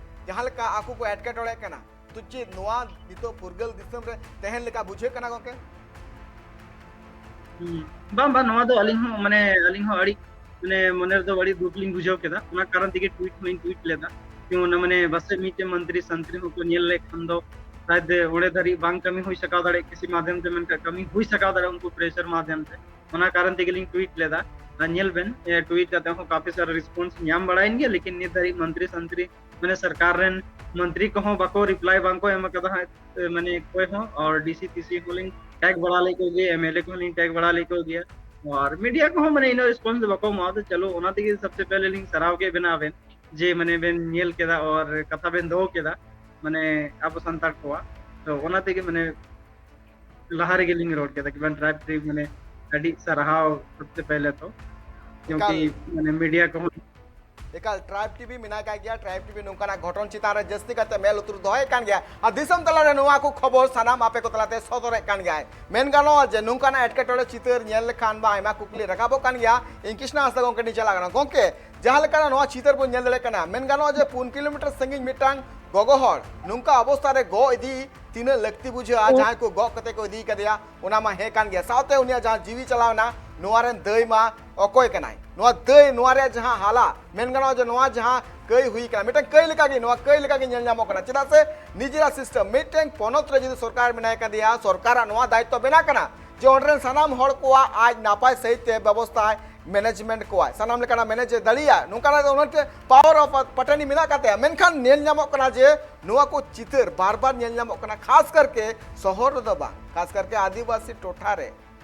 ᱡᱟᱦᱟᱸ ᱞᱮᱠᱟ ᱟᱠᱚ ᱠᱚ ᱮᱴᱠᱮᱴᱚᱬᱮᱜ ᱠᱟᱱᱟ? ᱛᱚ ᱪᱮᱫ ᱱᱚᱣᱟ ᱱᱤᱛᱚᱜ ᱯᱷᱩᱨᱜᱟᱹᱞ ᱫᱤᱥᱚᱢ ᱨᱮ ᱛᱟᱦᱮᱱ ᱞᱮᱠᱟ ᱵᱩᱡᱷᱟᱹᱜ ᱠᱟᱱᱟ ᱜᱚᱝᱠᱮ? ᱦᱩᱸ᱾ ᱵᱟᱝ, ᱵᱟᱝ, ᱱᱚᱣᱟ ᱫᱚ ᱟᱹᱞᱤᱧ ᱦᱚᱸ ᱢᱟᱱᱮ ᱟᱹᱞᱤᱧ ᱦᱚᱸ ᱟᱹᱰᱤ ᱢᱟᱱᱮ ᱢᱚᱱᱮ ᱨᱮᱫᱚ ᱟᱹᱰᱤ ᱫᱩᱠ ᱞᱤᱧ ᱵᱩᱡᱷᱟᱹᱣ ᱠᱮᱫᱟ᱾ ᱚᱱᱟ ᱠᱟᱨᱚᱱ ᱛᱮᱜᱮ ᱴᱩᱭᱤᱴ ᱦᱚᱸᱞᱤᱧ ᱴᱩᱭᱤᱴ ᱞᱮᱫᱟ᱾ ᱡᱮᱢᱚᱱ ᱢᱟᱱᱮ ᱯᱟᱥᱮᱡ ᱢᱤᱫᱴᱮᱱ ᱢᱚᱱᱛᱨᱤ ᱥᱚᱱᱛᱨᱤ ᱦᱚᱸᱠᱚ ᱧᱮᱞ ᱞᱮᱠᱷᱟᱱ ᱫᱚ ᱥᱟᱭᱫ ᱚᱸᱰᱮ ᱫᱷᱟᱹᱨᱤᱡ ᱵᱟᱝ ᱠᱟᱹᱢᱤ ᱦᱩᱭ ᱥᱟᱠᱟᱣ ᱫᱟᱲᱮᱭᱟᱜ, ᱠᱤᱥᱤ ᱢᱟᱫᱷᱭᱚᱢ ᱛᱮ ᱢᱮᱱᱠᱷᱟᱱ ᱠᱟᱹᱢᱤ ᱦᱩᱭ ᱥᱟᱠᱟᱣ ᱫᱟᱲᱮᱭᱟᱜ ᱩᱱᱠᱩ ᱯᱨᱮᱥᱟᱨ ᱢᱟᱫᱷᱭᱚᱢ ᱛᱮ᱾ ᱚᱱᱟ ᱠᱟᱨᱚᱱ ᱛᱮᱜᱮ ᱞᱤᱧ ᱴᱩᱭᱤᱴ ᱞᱮᱫᱟ᱾ ᱟᱨ ᱧᱮᱞ ᱵᱮᱱ, ᱮ, ᱴᱩᱭᱤᱴ ᱠᱟᱛᱮ ᱦᱚᱸ ᱠᱟᱯᱷᱤ ᱥᱟᱨᱟ ᱨᱮᱥᱯᱚᱱᱥ ᱧᱟᱢ ᱵᱟᱲᱟᱭᱮᱱ ᱜᱮᱭᱟ, ᱞᱮᱠᱤᱱ ᱱᱤᱛ ᱫᱷᱟᱹᱨᱤᱡ ᱢᱚᱱᱛᱨᱤ ᱥᱚᱱᱛᱨᱤ ᱢᱟᱱᱮ ᱥᱚᱨᱠᱟᱨ ᱨᱮᱱ ᱢᱚᱱᱛᱨᱤ ᱠᱚᱦᱚᱸ ᱵᱟᱠᱚ ᱨᱤᱯᱞᱟᱭ ᱵᱟᱝ ᱠᱚ ᱮᱢ ᱟᱠᱟᱫᱟ ᱦᱟᱸᱜ, ᱮ, ᱢᱟᱱᱮ ᱚᱠᱚᱭ ᱦᱚᱸ᱾ ᱟᱨ ᱰᱤᱥᱤ ᱴᱤᱥᱤ ᱦᱚᱸᱞᱤᱧ ᱴᱮᱜ ᱵᱟᱲᱟ ᱞᱮᱫ ᱠᱚᱜᱮᱭᱟ, ᱮᱢᱮᱞᱮ ᱠᱚᱦᱚᱸ ᱞᱤᱧ ᱴᱮᱜ ᱵᱟᱲᱟ ᱞᱮᱫ ᱠᱚᱜᱮᱭᱟ, ᱟᱨ ᱢᱤᱰᱤᱭᱟ ᱠᱚᱦᱚᱸ ᱢᱟᱱᱮ ᱤᱱᱟᱹ ᱨᱮᱥᱯᱚᱱᱥ ᱫᱚ ᱵᱟᱠᱚ ᱮᱢᱚᱜᱼᱟ᱾ ᱟᱫᱚ ᱪᱚᱞᱚ, ᱚᱱᱟ ᱛᱮᱜᱮ ᱥᱚᱵᱥᱮ ᱯᱮᱦᱞᱮ ᱞᱤᱧ ᱥᱟᱨᱦᱟᱣ ᱠᱮᱫ ᱵᱮᱱᱟ ᱟᱵᱮᱱ ᱡᱮ ᱢᱟᱱᱮ ᱵᱮᱱ ᱧᱮᱞ ᱠᱮᱫᱟ ᱟᱨ ᱠᱟᱛᱷᱟ ᱵᱮᱱ ᱫᱚᱦᱚ ᱠᱮᱫᱟ ᱢᱟᱱᱮ ᱟᱵᱚ ᱥᱟᱱᱛᱟᱲ ᱠᱚᱣᱟᱜ᱾ ᱛᱚ ᱚᱱᱟ ᱛᱮᱜᱮ ᱢᱟᱱᱮ ᱞᱟᱦᱟ ᱨᱮᱜᱮ ᱞᱤᱧ ᱨᱚᱲ ᱠᱮᱫᱟ ᱠᱤ ᱵᱟᱝ, ᱴᱨᱟᱭᱤᱵᱽ ᱴᱤᱵᱷᱤ ᱢᱟᱱᱮ ᱟᱹᱰᱤ ᱥᱟᱨᱦᱟᱣ ᱥᱚᱵᱥᱮ ᱯᱮᱦᱞᱮ ᱛᱚ, ᱠᱤᱭᱩᱸᱠᱤ ᱮᱠᱟᱞ᱾ ᱢᱟᱱᱮ ᱢᱤᱰᱤᱭᱟ ᱠᱚᱦᱚᱸ ᱮᱠᱟᱞ, ᱴᱨᱟᱭᱤᱵᱽ ᱴᱤᱵᱷᱤ ᱢᱮᱱᱟᱭ ᱠᱟᱜ ᱜᱮᱭᱟ, ᱴᱨᱟᱭᱤᱵᱽ ᱴᱤᱵᱷᱤ ᱱᱚᱝᱠᱟᱱᱟᱜ ᱜᱷᱚᱴᱚᱱ ᱪᱮᱛᱟᱱ ᱨᱮ ᱡᱟᱹᱥᱛᱤ ᱠᱟᱛᱮ ᱢᱮᱫ ᱞᱩᱛᱩᱨ ᱫᱚᱦᱚᱭᱮᱫ ᱠᱟᱱ ᱜᱮᱭᱟ᱾ ᱟᱨ ᱫᱤᱥᱚᱢ ᱛᱟᱞᱟᱨᱮ ᱱᱚᱣᱟ ᱠᱚ ᱠᱷᱚᱵᱚᱨ ᱥᱟᱱᱟᱢ ᱟᱯᱮ ᱠᱚ ᱛᱟᱞᱟᱛᱮ ᱥᱚᱫᱚᱨᱮᱫ ᱠᱟᱱ ᱜᱮᱭᱟᱭ᱾ ᱢᱮᱱ ᱜᱟᱱᱚᱜᱼᱟ ᱡᱮ ᱱᱚᱝᱠᱟᱱᱟᱜ ᱮᱴᱠᱮᱴᱚᱬᱮ ᱪᱤᱛᱟᱹᱨ ᱧᱮᱞ ᱞᱮᱠᱷᱟᱱ ᱢᱟ ᱟᱭᱢᱟ ᱠᱩᱠᱞᱤ ᱨᱟᱠᱟᱵᱚᱜ ᱠᱟᱱ ᱜᱮᱭᱟ᱾ ᱤᱧ ᱠᱨᱤᱥᱱᱟ ᱦᱟᱸᱥᱫᱟ ᱜᱚᱢᱠᱮ ᱴᱷᱮᱱ ᱪᱟᱞᱟᱜ ᱠᱟᱱᱟ᱾ ᱜᱚᱢᱠᱮ, ᱡᱟᱦᱟᱸ ᱞᱮᱠᱟᱱᱟᱜ ᱱᱚᱣᱟ ᱪᱤᱛᱟᱹᱨ ᱵᱚᱱ ᱧᱮᱞ ᱫᱟᱲᱮᱭᱟᱜ ᱠᱟᱱᱟ, ᱢᱮᱱ ᱜᱟᱱᱚᱜᱼᱟ ᱡᱮ ᱯᱩᱱ ᱠᱤᱞᱳᱢᱤᱴᱟᱨ ᱥᱟᱺᱜᱤᱧ ᱢᱤᱫᱴᱟᱝ ᱜᱚᱜᱚ ᱦᱚᱲ ᱱᱚᱝᱠᱟ ᱚᱵᱚᱥᱛᱟ ᱨᱮ ᱜᱚᱜ ᱤᱫᱤ ᱛᱤᱱᱟᱹᱜ ᱞᱟᱹᱠᱛᱤ ᱵᱩᱡᱷᱟᱹᱜᱼᱟ? ᱡᱟᱦᱟᱸᱭ ᱠᱚ ᱜᱚᱜ ᱠᱟᱛᱮ ᱠᱚ ᱤᱫᱤ ᱠᱟᱫᱮᱭᱟ, ᱚᱱᱟ ᱢᱟ ᱦᱮᱸ ᱠᱟᱱ ᱜᱮᱭᱟ, ᱥᱟᱶᱛᱮ ᱩᱱᱤᱭᱟᱜ ᱡᱟᱦᱟᱸ ᱡᱤᱣᱤ ᱪᱟᱞᱟᱣ ᱮᱱᱟ, ᱱᱚᱣᱟ ᱨᱮᱱ ᱫᱟᱹᱭ ᱢᱟ ᱚᱠᱚᱭ ᱠᱟᱱᱟᱭ? ᱱᱚᱣᱟ ᱫᱟᱹᱭ, ᱱᱚᱣᱟ ᱨᱮᱭᱟᱜ ᱡᱟᱦᱟᱸ ᱦᱟᱞᱟ, ᱢᱮᱱ ᱜᱟᱱᱚᱜᱼᱟ ᱡᱮ ᱱᱚᱣᱟ ᱡᱟᱦᱟᱸ ᱠᱟᱹᱭ ᱦᱩᱭ ᱠᱟᱱᱟ, ᱢᱤᱫᱴᱟᱝ ᱠᱟᱹᱭ ᱞᱮᱠᱟᱜᱮ ᱱᱚᱣᱟ ᱠᱟᱹᱭ ᱞᱮᱠᱟᱜᱮ ᱧᱮᱞ ᱧᱟᱢᱚᱜ ᱠᱟᱱᱟ᱾ ᱪᱮᱫᱟᱜ ᱥᱮ ᱱᱤᱡᱮᱨᱟᱜ system, ᱢᱤᱫᱴᱮᱱ ᱯᱚᱱᱚᱛ ᱨᱮ ᱡᱩᱫᱤ ᱥᱚᱨᱠᱟᱨ ᱢᱮᱱᱟᱭ ᱠᱟᱫᱮᱭᱟ, ᱥᱚᱨᱠᱟᱨᱟᱜ ᱱᱚᱣᱟ ᱫᱟᱭᱤᱛᱛᱚ ᱵᱮᱱᱟᱜ ᱠᱟᱱᱟ ᱡᱮ ᱚᱸᱰᱮ ᱨᱮᱱ ᱥᱟᱱᱟᱢ ᱦᱚᱲ ᱠᱚᱣᱟᱜ ᱟᱡ ᱱᱟᱯᱟᱭ ᱥᱟᱺᱦᱤᱡ ᱛᱮ ᱵᱮᱵᱚᱥᱛᱷᱟᱭ, management ᱠᱚᱣᱟᱭ, ᱥᱟᱱᱟᱢ ᱞᱮᱠᱟᱱᱟᱜ manage ᱮ ᱫᱟᱲᱮᱭᱟᱜᱼᱟ, ᱱᱚᱝᱠᱟᱱᱟᱜ ᱫᱚ ᱚᱱᱟᱛᱮ power of attorney ᱢᱮᱱᱟᱜ ᱠᱟᱫ ᱛᱟᱭᱟ᱾ ᱢᱮᱱᱠᱷᱟᱱ ᱧᱮᱞ ᱧᱟᱢᱚᱜ ᱠᱟᱱᱟ ᱡᱮ ᱱᱚᱣᱟ ᱠᱚ ᱪᱤᱛᱟᱹᱨ ᱵᱟᱨ ᱵᱟᱨ ᱧᱮᱞ ᱧᱟᱢᱚᱜ ᱠᱟᱱᱟ, ᱠᱷᱟᱥ ᱠᱟᱨᱠᱮ ᱥᱚᱦᱚᱨ ᱨᱮᱫᱚ ᱵᱟᱝ, ᱠᱷᱟᱥ ᱠᱟᱨᱠᱮ ᱟᱹᱫᱤᱵᱟᱹᱥᱤ ᱴᱚᱴᱷᱟ ᱨᱮ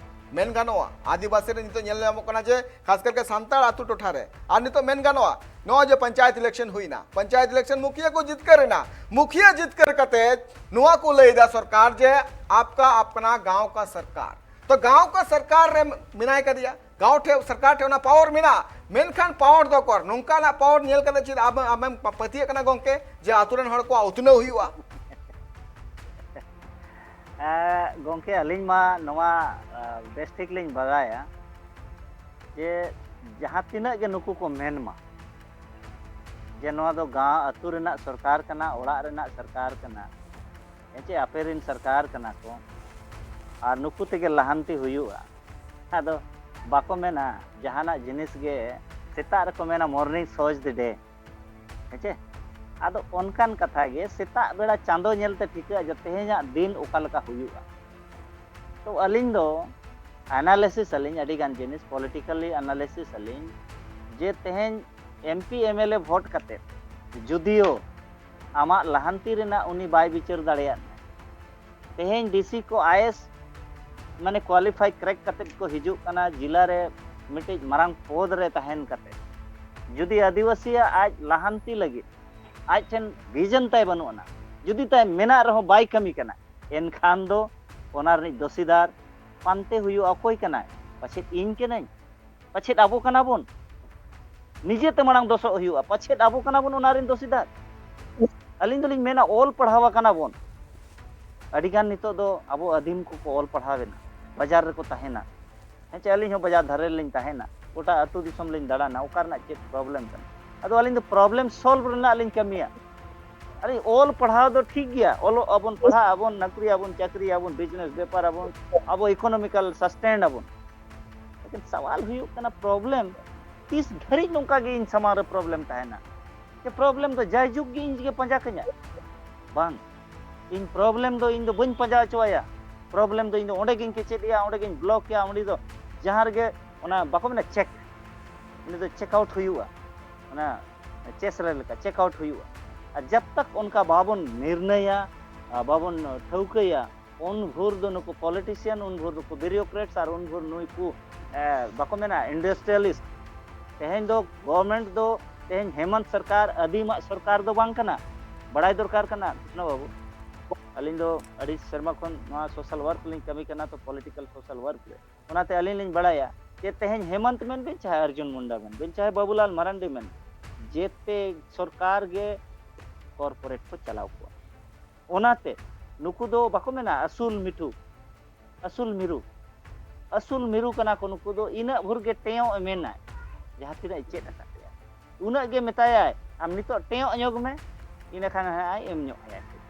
ᱢᱮᱱ ᱜᱟᱱᱚᱜᱼᱟ, ᱟᱹᱫᱤᱵᱟᱹᱥᱤ ᱨᱮ ᱱᱤᱛᱚᱜ ᱧᱮᱞ ᱧᱟᱢᱚᱜ ᱠᱟᱱᱟ ᱡᱮ ᱠᱷᱟᱥ ᱠᱟᱨᱠᱮ ᱥᱟᱱᱛᱟᱲ ᱟᱹᱛᱩ ᱴᱚᱴᱷᱟ ᱨᱮ᱾ ᱟᱨ ᱱᱤᱛᱚᱜ ᱢᱮᱱ ᱜᱟᱱᱚᱜᱼᱟ, ᱱᱚᱜᱼᱚᱭ ᱡᱮ ᱯᱚᱧᱪᱟᱭᱮᱛ election ᱦᱩᱭᱱᱟ, ᱯᱚᱧᱪᱟᱭᱮᱛ election ᱢᱩᱠᱷᱤᱭᱟᱹ ᱠᱚ ᱡᱤᱛᱠᱟᱹᱨ ᱮᱱᱟ, ᱢᱩᱠᱷᱤᱭᱟᱹ ᱡᱤᱛᱠᱟᱹᱨ ᱠᱟᱛᱮ ᱱᱚᱣᱟ ᱠᱚ ᱞᱟᱹᱭ ᱮᱫᱟ ᱥᱚᱨᱠᱟᱨ ᱡᱮ ᱟᱯᱠᱟ ᱟᱯᱱᱟ ᱜᱟᱸᱣ ᱠᱟ ᱥᱚᱨᱠᱟᱨ᱾ ᱛᱚ ᱜᱟᱸᱣ ᱠᱟ ᱥᱚᱨᱠᱟᱨ ᱨᱮ ᱢᱮᱱᱟᱭ ᱠᱟᱫᱮᱭᱟ, ᱜᱟᱸᱣ ᱴᱷᱮᱱ ᱥᱚᱨᱠᱟᱨ ᱴᱷᱮᱱ ᱚᱱᱟ power ᱢᱮᱱᱟᱜᱼᱟ, ᱢᱮᱱᱠᱷᱟᱱ power ᱫᱚ ᱚᱠᱚᱨ? ᱱᱚᱝᱠᱟᱱᱟᱜ power ᱧᱮᱞ ᱠᱟᱛᱮ ᱪᱮᱫ ᱟᱢ, ᱟᱢᱮᱢ ᱯᱟᱹᱛᱭᱟᱹᱜ ᱠᱟᱱᱟ ᱜᱚᱝᱠᱮ ᱡᱮ ᱟᱛᱳ ᱨᱮᱱ ᱦᱚᱲ ᱠᱚᱣᱟᱜ ᱩᱛᱱᱟᱹᱣ ᱦᱩᱭᱩᱜᱼᱟ? ᱮᱸ, ᱜᱚᱝᱠᱮ, ᱟᱹᱞᱤᱧ ᱢᱟ ᱱᱚᱣᱟ, ᱮᱸ, ᱵᱮᱥ ᱴᱷᱤᱠ ᱞᱤᱧ ᱵᱟᱲᱟᱭᱟ ᱡᱮ ᱡᱟᱦᱟᱸ ᱛᱤᱱᱟᱹᱜ ᱜᱮ ᱱᱩᱠᱩ ᱠᱚ ᱢᱮᱱ ᱢᱟ ᱡᱮ ᱱᱚᱣᱟ ᱫᱚ ᱜᱟᱶ ᱟᱹᱛᱩ ᱨᱮᱱᱟᱜ ᱥᱚᱨᱠᱟᱨ ᱠᱟᱱᱟ, ᱚᱲᱟᱜ ᱨᱮᱱᱟᱜ ᱥᱚᱨᱠᱟᱨ ᱠᱟᱱᱟ, ᱦᱮᱸ ᱪᱮ, ᱟᱯᱮ ᱨᱮᱱ ᱥᱚᱨᱠᱟᱨ ᱠᱟᱱᱟ ᱠᱚ, ᱟᱨ ᱱᱩᱠᱩ ᱛᱮᱜᱮ ᱞᱟᱦᱟᱱᱛᱤ ᱦᱩᱭᱩᱜᱼᱟ᱾ ᱟᱫᱚ ᱵᱟᱠᱚ ᱢᱮᱱᱟ ᱡᱟᱦᱟᱱᱟᱜ ᱡᱤᱱᱤᱥ ᱜᱮ, ᱥᱮᱛᱟᱜ ᱨᱮᱠᱚ ᱢᱮᱱᱟ, "Morning shows the day", ᱦᱮᱸ ᱪᱮ? ᱟᱫᱚ ᱚᱱᱠᱟᱱ ᱠᱟᱛᱷᱟ ᱜᱮ, ᱥᱮᱛᱟᱜ ᱵᱮᱲᱟ ᱪᱟᱸᱫᱚ ᱧᱮᱞᱛᱮ ᱴᱷᱤᱠᱟᱹᱜᱼᱟ ᱡᱮ ᱛᱮᱦᱮᱧᱟᱜ ᱫᱤᱱ ᱚᱠᱟ ᱞᱮᱠᱟ ᱦᱩᱭᱩᱜᱼᱟ᱾ ᱛᱚ ᱟᱹᱞᱤᱧ ᱫᱚ analysis ᱟᱹᱞᱤᱧ, ᱟᱹᱰᱤ ᱜᱟᱱ ᱡᱤᱱᱤᱥ politically analysis ᱟᱹᱞᱤᱧ, ᱡᱮ ᱛᱮᱦᱮᱧ MP MLA vote ᱠᱟᱛᱮ ᱡᱩᱫᱤᱭᱳ ᱟᱢᱟᱜ ᱞᱟᱦᱟᱱᱛᱤ ᱨᱮᱱᱟᱜ ᱩᱱᱤ ᱵᱟᱭ ᱵᱤᱪᱟᱹᱨ ᱫᱟᱲᱮᱭᱟᱜ ᱢᱮ, ᱛᱮᱦᱮᱧ DC ᱠᱚ IAS ᱢᱟᱱᱮ qualify crack ᱠᱟᱛᱮ ᱠᱚ ᱦᱤᱡᱩᱜ ᱠᱟᱱᱟ, ᱡᱮᱞᱟ ᱨᱮ ᱢᱤᱫᱴᱤᱡ ᱢᱟᱨᱟᱝ ᱯᱚᱫᱽ ᱨᱮ ᱛᱟᱦᱮᱱ ᱠᱟᱛᱮ ᱡᱩᱫᱤ ᱟᱹᱫᱤᱵᱟᱹᱥᱤᱭᱟᱜ ᱟᱡ ᱞᱟᱦᱟᱱᱛᱤ ᱞᱟᱹᱜᱤᱫ ᱟᱡ ᱴᱷᱮᱱ vision ᱛᱟᱭ ᱵᱟᱹᱱᱩᱜ ᱟᱱᱟ, ᱡᱩᱫᱤ ᱛᱟᱭ ᱢᱮᱱᱟᱜ ᱨᱮᱦᱚᱸ ᱵᱟᱭ ᱠᱟᱹᱢᱤ ᱠᱟᱱᱟ, ᱮᱱᱠᱷᱟᱱ ᱫᱚ ᱚᱱᱟ ᱨᱤᱱᱤᱡ ᱫᱚᱥᱤᱫᱟᱨ ᱯᱟᱱᱛᱮ ᱦᱩᱭᱩᱜᱼᱟ᱾ ᱚᱠᱚᱭ ᱠᱟᱱᱟᱭ? ᱯᱟᱪᱮᱫ ᱤᱧ ᱠᱟᱹᱱᱟᱹᱧ? ᱯᱟᱪᱮᱫ ᱟᱵᱚ ᱠᱟᱱᱟ ᱵᱚᱱ? ᱱᱤᱡᱮᱛᱮ ᱢᱟᱲᱟᱝ ᱫᱚᱥᱚᱜ ᱦᱩᱭᱩᱜᱼᱟ, ᱯᱟᱪᱮᱫ ᱟᱵᱚ ᱠᱟᱱᱟ ᱵᱚᱱ ᱚᱱᱟ ᱨᱤᱱ ᱫᱚᱥᱤᱫᱟᱨ? ᱟᱹᱞᱤᱧ ᱫᱚᱞᱤᱧ ᱢᱮᱱᱟ, ᱚᱞ ᱯᱟᱲᱦᱟᱣ ᱟᱠᱟᱱᱟ ᱵᱚᱱ, ᱟᱹᱰᱤᱜᱟᱱ ᱱᱤᱛᱚᱜ ᱫᱚ ᱟᱵᱚ ᱟᱹᱫᱤᱢ ᱠᱚᱠᱚ ᱚᱞ ᱯᱟᱲᱦᱟᱣ ᱮᱱᱟ, ᱵᱟᱡᱟᱨ ᱨᱮᱠᱚ ᱛᱟᱦᱮᱱᱟ, ᱦᱮᱸ ᱪᱮ? ᱟᱹᱞᱤᱧ ᱦᱚᱸ ᱵᱟᱡᱟᱨ ᱫᱷᱟᱨᱮ ᱨᱮᱞᱤᱧ ᱛᱟᱦᱮᱱᱟ, ᱜᱚᱴᱟ ᱟᱹᱛᱩ ᱫᱤᱥᱚᱢ ᱞᱤᱧ ᱫᱟᱬᱟᱱᱟ, ᱚᱠᱟ ᱨᱮᱱᱟᱜ ᱪᱮᱫ problem ᱠᱟᱱᱟ? ᱟᱫᱚ ᱟᱹᱞᱤᱧ ᱫᱚ problem solve ᱨᱮᱱᱟᱜ ᱞᱤᱧ ᱠᱟᱹᱢᱤᱭᱟ᱾ ᱟᱹᱞᱤᱧ ᱚᱞ ᱯᱟᱲᱦᱟᱣ ᱫᱚ ᱴᱷᱤᱠ ᱜᱮᱭᱟ, ᱚᱞᱚᱜ ᱟᱵᱚᱱ, ᱯᱟᱲᱦᱟᱜ ᱟᱵᱚᱱ, ᱱᱚᱠᱨᱤ ᱟᱵᱚᱱ, ᱪᱟᱹᱠᱨᱤ ᱟᱵᱚᱱ, business ᱵᱮᱯᱟᱨ ᱟᱵᱚᱱ, ᱟᱵᱚ economical sustain ᱟᱵᱚᱱ, ᱞᱮᱠᱤᱱ ᱥᱟᱣᱟᱞ ᱦᱩᱭᱩᱜ ᱠᱟᱱᱟ problem ᱛᱤᱥ ᱫᱷᱟᱹᱨᱤᱡ ᱱᱚᱝᱠᱟ ᱜᱮ ᱤᱧ ᱥᱟᱢᱟᱝ ᱨᱮ ᱯᱨᱚᱵᱞᱮᱢ ᱛᱟᱦᱮᱱᱟ? ᱡᱮ ᱯᱨᱚᱵᱞᱮᱢ ᱫᱚ ᱡᱟᱭᱡᱩᱜᱽ ᱜᱮ ᱤᱧ ᱜᱮ ᱯᱟᱸᱡᱟ ᱠᱟᱹᱧᱟ? ᱵᱟᱝ, ᱤᱧ ᱯᱨᱚᱵᱞᱮᱢ ᱫᱚ ᱤᱧ ᱫᱚ ᱵᱟᱹᱧ ᱯᱟᱸᱡᱟ ᱦᱚᱪᱚ ᱟᱭᱟ᱾ ᱯᱨᱚᱵᱞᱮᱢ ᱫᱚ ᱤᱧ ᱫᱚ ᱚᱸᱰᱮ ᱜᱤᱧ ᱠᱮᱪᱮᱫ ᱮᱭᱟ, ᱚᱸᱰᱮ ᱜᱤᱧ ᱵᱞᱚᱠ ᱮᱭᱟ, ᱚᱸᱰᱮ ᱫᱚ ᱡᱟᱦᱟᱸ ᱨᱮᱜᱮ ᱚᱱᱟ ᱵᱟᱠᱚ ᱢᱮᱱᱟ ᱪᱮᱠ, ᱩᱱᱤ ᱫᱚ ᱪᱮᱠ ᱟᱣᱩᱴ ᱦᱩᱭᱩᱜᱼᱟ, ᱚᱱᱟ ᱪᱮᱥ ᱨᱮ ᱞᱮᱠᱟ ᱪᱮᱠ ᱟᱣᱩᱴ ᱦᱩᱭᱩᱜᱼᱟ᱾ ᱟᱨ ᱡᱟᱵ ᱛᱟᱠ ᱚᱱᱠᱟ ᱵᱟᱵᱚᱱ ᱱᱤᱨᱱᱟᱹᱭᱟ, ᱟᱨ ᱵᱟᱵᱚᱱ ᱴᱷᱟᱹᱣᱠᱟᱹᱭᱟ, ᱩᱱ ᱵᱷᱳᱨ ᱫᱚ ᱱᱩᱠᱩ ᱯᱚᱞᱤᱴᱤᱥᱤᱭᱟᱱ, ᱩᱱ ᱵᱷᱳᱨ ᱱᱩᱠᱩ ᱵᱤᱭᱩᱨᱳᱠᱨᱮᱴᱥ ᱟᱨ ᱩᱱ ᱵᱷᱳᱨ ᱱᱩᱭ ᱠᱚ, ᱮ, ᱵᱟᱠᱚ ᱢᱮᱱᱟ ᱤᱱᱰᱟᱥᱴᱨᱤᱭᱟᱞᱤᱥᱴ, ᱛᱮᱦᱮᱧ ᱫᱚ ᱜᱚᱵᱷᱚᱨᱱᱢᱮᱱᱴ ᱫᱚ, ᱛᱮᱦᱮᱧ ᱦᱮᱢᱚᱱᱛ ᱥᱚᱨᱠᱟᱨ ᱟᱹᱫᱤᱢᱟᱜ ᱥᱚᱨᱠᱟᱨ ᱫᱚ ᱵᱟᱝ ᱠᱟᱱᱟ, ᱵᱟᱲᱟᱭ ᱫᱚᱨᱠᱟᱨ ᱠᱟᱱᱟ ᱠᱨᱤᱥᱱᱚ ᱵᱟᱹᱵᱩ᱾ ᱟᱹᱞᱤᱧ ᱫᱚ ᱟᱹᱰᱤ ᱥᱮᱨᱢᱟ ᱠᱷᱚᱱ ᱱᱚᱣᱟ ᱥᱳᱥᱟᱞ ᱣᱟᱨᱠ ᱞᱤᱧ ᱠᱟᱹᱢᱤ ᱠᱟᱱᱟ, ᱛᱚ ᱯᱚᱞᱤᱴᱤᱠᱟᱞ ᱥᱳᱥᱟᱞ ᱣᱟᱨᱠ ᱨᱮ, ᱚᱱᱟᱛᱮ ᱟᱹᱞᱤᱧ ᱞᱤᱧ ᱵᱟᱲᱟᱭᱟ ᱡᱮ ᱛᱮᱦᱮᱧ ᱦᱮᱢᱚᱱᱛ ᱢᱮᱱ ᱵᱤᱱ, ᱪᱟᱦᱮ ᱚᱨᱡᱩᱱ ᱢᱩᱱᱰᱟ ᱢᱮᱱ ᱵᱤᱱ, ᱪᱟᱦᱮ ᱵᱟᱵᱩᱞᱟᱞ ᱢᱟᱨᱟᱱᱰᱤ ᱢᱮᱱ ᱵᱤᱱ, ᱡᱮᱛᱮ ᱥᱚᱨᱠᱟᱨ ᱜᱮ ᱠᱚᱨᱯᱳᱨᱮᱴ ᱠᱚ ᱪᱟᱞᱟᱣ ᱠᱚᱣᱟ᱾ ᱚᱱᱟᱛᱮ ᱱᱩᱠᱩ ᱫᱚ ᱵᱟᱠᱚ ᱢᱮᱱᱟ ᱟᱹᱥᱩᱞ ᱢᱤᱴᱷᱩ, ᱟᱹᱥᱩᱞ ᱢᱤᱨᱩ, ᱟᱹᱥᱩᱞ ᱢᱤᱨᱩ ᱠᱟᱱᱟ ᱠᱚ ᱱᱩᱠᱩ ᱫᱚ᱾ ᱤᱱᱟᱹᱜ ᱵᱷᱳᱨ ᱜᱮ ᱴᱮᱸᱭᱚᱜ ᱮ ᱢᱮᱱᱟᱭ, ᱡᱟᱦᱟᱸ ᱛᱤᱱᱟᱹᱜ ᱮ ᱪᱮᱫ ᱟᱠᱟᱫ ᱛᱟᱭᱟ, ᱩᱱᱟᱹᱜ ᱜᱮ ᱢᱮᱛᱟᱭᱟᱭ, "ᱟᱢ ᱱᱤᱛᱚᱜ ᱴᱮᱸᱭᱚᱜ ᱧᱚᱜ ᱢᱮ, ᱤᱱᱟᱹ ᱠᱷᱟᱱ ᱦᱟᱸᱜ ᱮᱢ ᱧᱚᱜ ᱟᱭᱟ ᱪᱮᱫ?"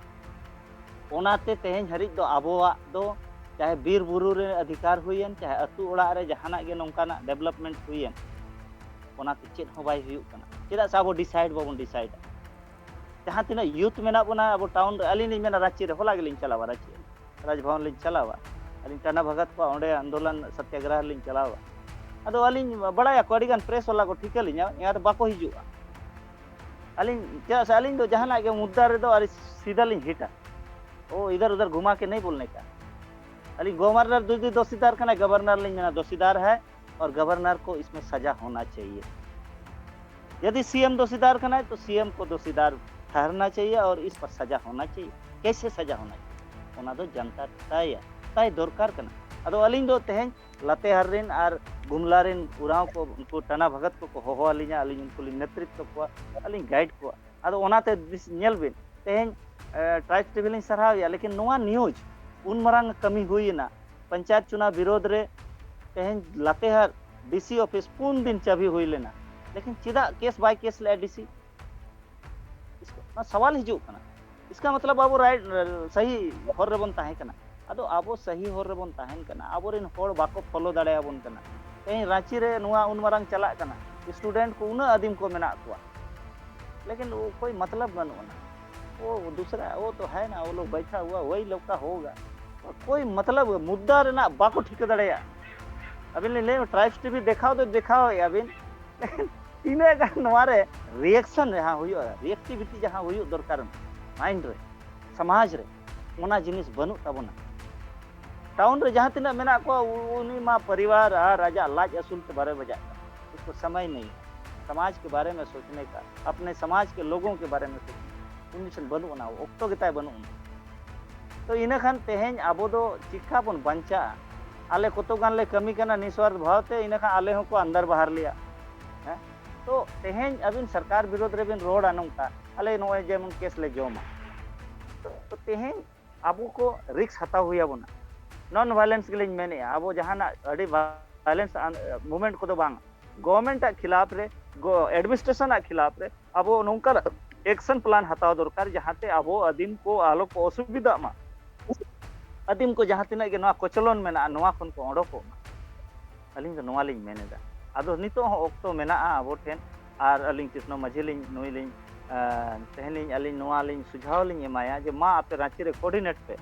ᱚᱱᱟᱛᱮ ᱛᱮᱦᱮᱧ ᱦᱟᱹᱨᱤᱡ ᱫᱚ ᱟᱵᱚᱣᱟᱜ ᱫᱚ, ᱪᱟᱦᱮ ᱵᱤᱨ ᱵᱩᱨᱩ ᱨᱮ ᱚᱫᱷᱤᱠᱟᱨ ᱦᱩᱭᱮᱱ, ᱪᱟᱦᱮ ᱟᱹᱛᱩ ᱚᱲᱟᱜ ᱨᱮ ᱡᱟᱦᱟᱱᱟᱜ ᱜᱮ ᱱᱚᱝᱠᱟᱱᱟᱜ ᱰᱮᱵᱷᱞᱚᱯᱢᱮᱱᱴ ᱦᱩᱭᱮᱱ, ᱚᱱᱟᱛᱮ ᱪᱮᱫ ᱦᱚᱸ ᱵᱟᱭ ᱦᱩᱭᱩᱜ ᱠᱟᱱᱟ᱾ ᱪᱮᱫᱟᱜ ᱥᱮ ᱟᱵᱚ ᱰᱤᱥᱟᱭᱤᱰ ᱵᱟᱵᱚᱱ ᱰᱤᱥᱟᱭᱤᱰᱟ᱾ ᱡᱟᱦᱟᱸ ᱛᱤᱱᱟᱹᱜ ᱭᱩᱛᱷ ᱢᱮᱱᱟᱜ ᱵᱚᱱᱟ ᱟᱵᱚ ᱴᱟᱣᱩᱱ ᱨᱮ, ᱟᱹᱞᱤᱧ ᱞᱤᱧ ᱢᱮᱱᱟ ᱨᱟᱺᱪᱤ ᱨᱮ, ᱦᱚᱞᱟ ᱜᱮᱞᱤᱧ ᱪᱟᱞᱟᱣᱟ ᱨᱟᱺᱪᱤ, ᱨᱟᱡᱽᱵᱷᱚᱵᱚᱱ ᱞᱤᱧ ᱪᱟᱞᱟᱣᱟ, ᱟᱹᱞᱤᱧ ᱴᱟᱱᱟ ᱵᱷᱟᱜᱟᱛ ᱠᱚᱣᱟ ᱚᱸᱰᱮ ᱟᱱᱫᱳᱞᱚᱱ ᱥᱚᱛᱭᱟᱜᱨᱟᱦ ᱞᱤᱧ ᱪᱟᱞᱟᱣᱟ᱾ ᱟᱫᱚ ᱟᱹᱞᱤᱧ ᱵᱟᱲᱟᱭᱟᱠᱚ ᱟᱹᱰᱤᱜᱟᱱ ᱯᱨᱮᱥ ᱣᱟᱞᱟ ᱠᱚ ᱴᱷᱤᱠᱟᱹ ᱞᱤᱧᱟ, ᱮᱱ ᱨᱮᱦᱚᱸ ᱵᱟᱠᱚ ᱦᱤᱡᱩᱜᱼᱟ᱾ ᱟᱹᱞᱤᱧ ᱪᱮᱫᱟᱜ ᱥᱮ ᱟᱹᱞᱤᱧ ᱫᱚ ᱡᱟᱦᱟᱱᱟᱜ ᱜᱮ ᱢᱩᱫᱽᱫᱟ ᱨᱮᱫᱚ ᱟᱹᱰᱤ ᱥᱤᱫᱷᱟ ᱞᱤᱧ ᱦᱤᱴᱟ, ᱳ ᱤᱫᱷᱟᱨ ᱩᱫᱷᱟᱨ ᱜᱷᱩᱢᱟ ᱠᱮ ᱱᱟᱦᱤ ᱵᱚᱞᱱᱮ ᱠᱟ᱾ ᱟᱹᱞᱤᱧ ᱜᱚᱵᱷᱚᱨᱱᱚᱨ ᱡᱩᱫᱤ ᱫᱳᱥᱤᱫᱟᱨ ᱠᱟᱱᱟᱭ, ᱜᱚᱵᱷᱚᱨᱱᱚᱨ ᱞᱤᱧ ᱢᱮᱱᱟ ᱫᱳᱥᱤᱫᱟᱨ ᱦᱟᱭ, ᱟᱨ ᱜᱚᱵᱷᱚᱨᱱᱚᱨ ᱠᱚ ᱤᱥᱢᱮ ᱥᱟᱡᱟ ᱦᱳᱱᱟ ᱪᱟᱦᱤᱭᱮ᱾ ᱡᱩᱫᱤ ᱥᱤ ᱮᱢ ᱫᱳᱥᱤᱫᱟᱨ ᱠᱟᱱᱟᱭ ᱛᱚ ᱥᱤ ᱮᱢ ᱠᱚ ᱫᱳᱥᱤᱫᱟᱨ ᱴᱷᱟᱦᱨᱱᱟ ᱪᱟᱦᱤᱭᱮ ᱟᱨ ᱤᱥ ᱯᱟᱨ ᱥᱟᱡᱟ ᱦᱳᱱᱟ ᱪᱟᱦᱤᱭᱮ᱾ ᱠᱮᱥᱮ ᱥᱟᱡᱟ ᱦᱳᱱᱟ ᱪᱟᱦᱤᱭᱮ, ᱚᱱᱟ ᱫᱚ ᱡᱟᱱᱛᱟ ᱛᱟᱭ ᱛᱟᱭ ᱫᱚᱨᱠᱟᱨ ᱠᱟᱱᱟ᱾ ᱟᱫᱚ ᱟᱹᱞᱤᱧ ᱫᱚ ᱛᱮᱦᱮᱧ ᱞᱟᱛᱮᱦᱟᱨ ᱨᱮᱱ ᱟᱨ ᱜᱩᱢᱞᱟ ᱨᱮᱱ ᱩᱨᱟᱸᱣ ᱠᱚ, ᱩᱱᱠᱩ ᱴᱟᱱᱟ ᱵᱷᱟᱜᱟᱛ ᱠᱚᱠᱚ ᱦᱚᱦᱚ ᱟᱹᱞᱤᱧᱟ, ᱟᱹᱞᱤᱧ ᱩᱱᱠᱩ ᱞᱤᱧ ᱱᱮᱛᱨᱤᱛᱛᱚ ᱠᱚᱣᱟ, ᱟᱹᱞᱤᱧ ᱜᱟᱭᱤᱰ ᱠᱚᱣᱟ᱾ ᱟᱫᱚ ᱚᱱᱟᱛᱮ ᱫᱤᱥ-, ᱧᱮᱞ ᱵᱤᱱ, ᱛᱮᱦᱮᱧ, ᱮ, ᱴᱨᱟᱭᱤᱵᱽᱥ ᱴᱤᱵᱷᱤ ᱞᱤᱧ ᱥᱟᱨᱦᱟᱣᱮᱭᱟ, ᱞᱮᱠᱤᱱ ᱱᱚᱣᱟ ᱱᱤᱭᱩᱡᱽ ᱩᱱ ᱢᱟᱨᱟᱝ ᱠᱟᱹᱢᱤ ᱦᱩᱭᱮᱱᱟ, ᱯᱚᱧᱪᱟᱭᱮᱛ ᱪᱩᱱᱟᱣ ᱵᱤᱨᱳᱫᱷ ᱨᱮ ᱛᱮᱦᱮᱧ ᱞᱟᱛᱮᱦᱟᱨ ᱰᱤᱥᱤ ᱚᱯᱷᱤᱥ ᱯᱩᱱ ᱫᱤᱱ ᱪᱟᱹᱵᱤ ᱦᱩᱭ ᱞᱮᱱᱟ, ᱞᱮᱠᱤᱱ ᱪᱮᱫᱟᱜ ᱠᱮᱥ ᱵᱟᱭ ᱠᱮᱥ ᱞᱮᱫᱼᱟ ᱰᱤᱥᱤ? ᱚᱱᱟ ᱥᱟᱣᱟᱞ ᱦᱤᱡᱩᱜ ᱠᱟᱱᱟ᱾ ᱤᱥᱠᱟ ᱢᱚᱛᱞᱚᱵ ᱟᱵᱚ ᱨᱟᱭᱤᱴ, ᱥᱟᱦᱤ ᱦᱚᱨ ᱨᱮᱵᱚᱱ ᱛᱟᱦᱮᱸ ᱠᱟᱱᱟ᱾ ᱟᱫᱚ ᱟᱵᱚ ᱥᱟᱦᱤ ᱦᱚᱨ ᱨᱮᱵᱚᱱ ᱛᱟᱦᱮᱱ ᱠᱟᱱᱟ, ᱟᱵᱚᱨᱮᱱ ᱦᱚᱲ ᱵᱟᱠᱚ ᱯᱷᱚᱞᱳ ᱫᱟᱲᱮᱭᱟᱵᱚᱱ ᱠᱟᱱᱟ᱾ ᱛᱮᱦᱮᱧ ᱨᱟᱸᱪᱤ ᱨᱮ ᱱᱚᱣᱟ ᱩᱱ ᱢᱟᱨᱟᱝ ᱪᱟᱞᱟᱜ ᱠᱟᱱᱟ, student ᱠᱚ ᱩᱱᱟᱹᱜ ᱟᱹᱫᱤᱢ ᱠᱚ ᱢᱮᱱᱟᱜ ᱠᱚᱣᱟ, ᱞᱮᱠᱤᱱ ᱠᱳᱭ ᱢᱚᱛᱞᱚᱵ ᱵᱟᱹᱱᱩᱜ ᱟᱱᱟ᱾ ᱳ ᱫᱩᱥᱨᱟ, ᱳ ᱛᱚ ᱦᱟᱭ ᱱᱟ, ᱳ ᱞᱳᱜ ᱵᱟᱭᱴᱷᱟ ᱦᱩᱣᱟ, ᱣᱟᱦᱤ ᱞᱳᱜ ᱠᱟ ᱦᱳᱜᱟ᱾ ᱠᱳᱭ ᱢᱚᱛᱞᱚᱵ, ᱢᱩᱫᱽᱫᱟ ᱨᱮᱱᱟᱜ ᱵᱟᱠᱚ ᱴᱷᱤᱠᱟᱹ ᱫᱟᱲᱮᱭᱟᱜᱼᱟ᱾ ᱟᱹᱵᱤᱱ ᱞᱤᱧ ᱞᱟᱹᱭ, ᱴᱨᱟᱭᱤᱵᱥ ᱴᱤᱵᱷᱤ ᱫᱮᱠᱷᱟᱣ ᱫᱚ ᱫᱮᱠᱷᱟᱣᱮᱫᱼᱟ ᱵᱤᱱ, ᱞᱮᱠᱤᱱ ᱛᱤᱱᱟᱹᱜ ᱜᱟᱱ ᱱᱚᱣᱟ ᱨᱮ ᱨᱤᱭᱮᱠᱥᱚᱱ ᱡᱟᱦᱟᱸ ᱦᱩᱭᱩᱜᱼᱟ, ᱨᱤᱭᱮᱠᱴᱤᱵᱷᱤᱴᱤ ᱡᱟᱦᱟᱸ ᱦᱩᱭᱩᱜ ᱫᱚᱨᱠᱟᱨ ᱢᱟᱭᱤᱱᱰ ᱨᱮ, ᱥᱚᱢᱟᱡᱽ ᱨᱮ, ᱚᱱᱟ ᱡᱤᱱᱤᱥ ᱵᱟᱹᱱᱩᱜ ᱛᱟᱵᱚᱱᱟ᱾ ᱴᱟᱣᱩᱱ ᱨᱮ ᱡᱟᱦᱟᱸ ᱛᱤᱱᱟᱹᱜ ᱢᱮᱱᱟᱜ ᱠᱚᱣᱟ, ᱩ- ᱩᱱᱤ ᱢᱟ ᱯᱚᱨᱤᱵᱟᱨ ᱟᱨ ᱟᱡᱟᱜ ᱞᱟᱡ ᱟᱹᱥᱩᱞ ᱛᱮ ᱵᱟᱨᱮ ᱵᱟᱡᱟᱜ ᱠᱟᱱᱟ, ᱩᱥᱠᱳ ᱥᱚᱢᱚᱭ ᱱᱟᱦᱤᱸ, ᱥᱚᱢᱟᱡᱽ ᱠᱮ ᱵᱟᱨᱮ ᱢᱮ ᱥᱳᱪᱱᱮ ᱠᱟ, ᱟᱯᱱᱮ ᱥᱚᱢᱟᱡᱽ ᱠᱮ ᱞᱳᱜᱳ ᱠᱮ ᱵᱟᱨᱮ ᱢᱮ ᱥᱳᱪᱱᱮ ᱠᱟ, ᱩᱱᱤ ᱴᱷᱮᱱ ᱵᱟᱹᱱᱩᱜ ᱟᱱᱟ, ᱚᱠᱛᱚ ᱜᱮᱛᱟᱭ ᱵᱟᱹᱱᱩᱜ ᱟᱱᱟ᱾ ᱛᱚ ᱤᱱᱟᱹ ᱠᱷᱟᱱ ᱛᱮᱦᱮᱧ ᱟᱵᱚ ᱫᱚ ᱪᱤᱠᱟ ᱵᱚᱱ ᱵᱟᱧᱪᱟᱜᱼᱟ? ᱟᱞᱮ ᱠᱚᱛᱚ ᱜᱟᱱ ᱞᱮ ᱠᱟᱹᱢᱤ ᱠᱟᱱᱟ ᱱᱤᱥᱣᱟᱨᱛᱷ ᱵᱷᱟᱣ ᱛᱮ, ᱤᱱᱟᱹ ᱠᱷᱟᱱ ᱟᱞᱮ ᱦᱚᱸᱠᱚ ᱟᱱᱫᱟᱨ ᱵᱟᱦᱟᱨ ᱞᱮᱭᱟ᱾ ᱦᱮᱸ? ᱛᱚ ᱛᱮᱦᱮᱧ ᱟᱹᱵᱤᱱ ᱥᱚᱨᱠᱟᱨ ᱵᱤᱨᱳᱫᱷ ᱨᱮᱵᱤᱱ ᱨᱚᱲᱟ ᱱᱚᱝᱠᱟ, ᱟᱞᱮ ᱱᱚᱜᱼᱚᱭ ᱡᱮᱢᱚᱱ ᱠᱮᱥ ᱞᱮ ᱡᱚᱢᱟ᱾ ᱛᱚ ᱛᱮᱦᱮᱧ ᱟᱵᱚ ᱠᱚ ᱨᱤᱠᱥ ᱦᱟᱛᱟᱣ ᱦᱩᱭ ᱟᱵᱚᱱᱟ᱾ ᱱᱚᱱ ᱵᱷᱟᱭᱞᱮᱱᱥ ᱜᱮᱞᱤᱧ ᱢᱮᱱᱮᱫᱼᱟ, ᱟᱵᱚ ᱡᱟᱦᱟᱱᱟᱜ ᱟᱹᱰᱤ ᱵᱷᱟᱭᱞᱮᱱᱥ ᱢᱩᱵᱷᱢᱮᱱᱴ ᱠᱚᱫᱚ ᱵᱟᱝ, ᱜᱚᱵᱷᱚᱨᱢᱮᱱᱴ ᱟᱜ ᱠᱷᱤᱞᱟᱯ ᱨᱮ, ᱮᱰᱢᱤᱱᱤᱥᱴᱨᱮᱥᱚᱱ ᱟᱜ ᱠᱷᱤᱞᱟᱯ ᱨᱮ ᱟᱵᱚ ᱱᱚᱝᱠᱟᱱ ᱮᱠᱥᱚᱱ ᱯᱞᱟᱱ ᱦᱟᱛᱟᱣ ᱫᱚᱨᱠᱟᱨ, ᱡᱟᱦᱟᱸᱛᱮ ᱟᱵᱚ ᱟᱹᱫᱤᱢ ᱠᱚ ᱟᱞᱚ ᱠᱚ ᱚᱥᱩᱵᱤᱫᱷᱟᱜ ᱢᱟ, ᱟᱹᱫᱤᱢ ᱠᱚ ᱡᱟᱦᱟᱸ ᱛᱤᱱᱟᱹᱜ ᱜᱮ ᱱᱚᱣᱟ ᱠᱚᱪᱞᱚᱱ ᱢᱮᱱᱟᱜᱼᱟ, ᱱᱚᱣᱟ ᱠᱷᱚᱱ ᱠᱚ ᱚᱰᱚᱠᱚᱜ ᱢᱟ᱾ ᱟᱹᱞᱤᱧ ᱫᱚ ᱱᱚᱣᱟ ᱞᱤᱧ ᱢᱮᱱ ᱮᱫᱟ᱾ ᱟᱫᱚ ᱱᱤᱛᱚᱜ ᱦᱚᱸ ᱚᱠᱛᱚ ᱢᱮᱱᱟᱜᱼᱟ ᱟᱵᱚ ᱴᱷᱮᱱ, ᱟᱨ ᱟᱹᱞᱤᱧ ᱠᱨᱤᱥᱱᱚ ᱢᱟᱹᱡᱷᱤ ᱞᱤᱧ, ᱱᱩᱭ ᱞᱤᱧ, ᱟᱸ, ᱛᱮᱦᱮᱧ ᱞᱤᱧ, ᱟᱹᱞᱤᱧ ᱱᱚᱣᱟ ᱞᱤᱧ ᱥᱩᱡᱷᱟᱣ ᱞᱤᱧ ᱮᱢᱟᱭᱟ ᱡᱮ ᱢᱟ ᱟᱯᱮ ᱨᱟᱸᱪᱤ ᱨᱮ ᱠᱳᱚᱨᱰᱤᱱᱮᱴ ᱯᱮ᱾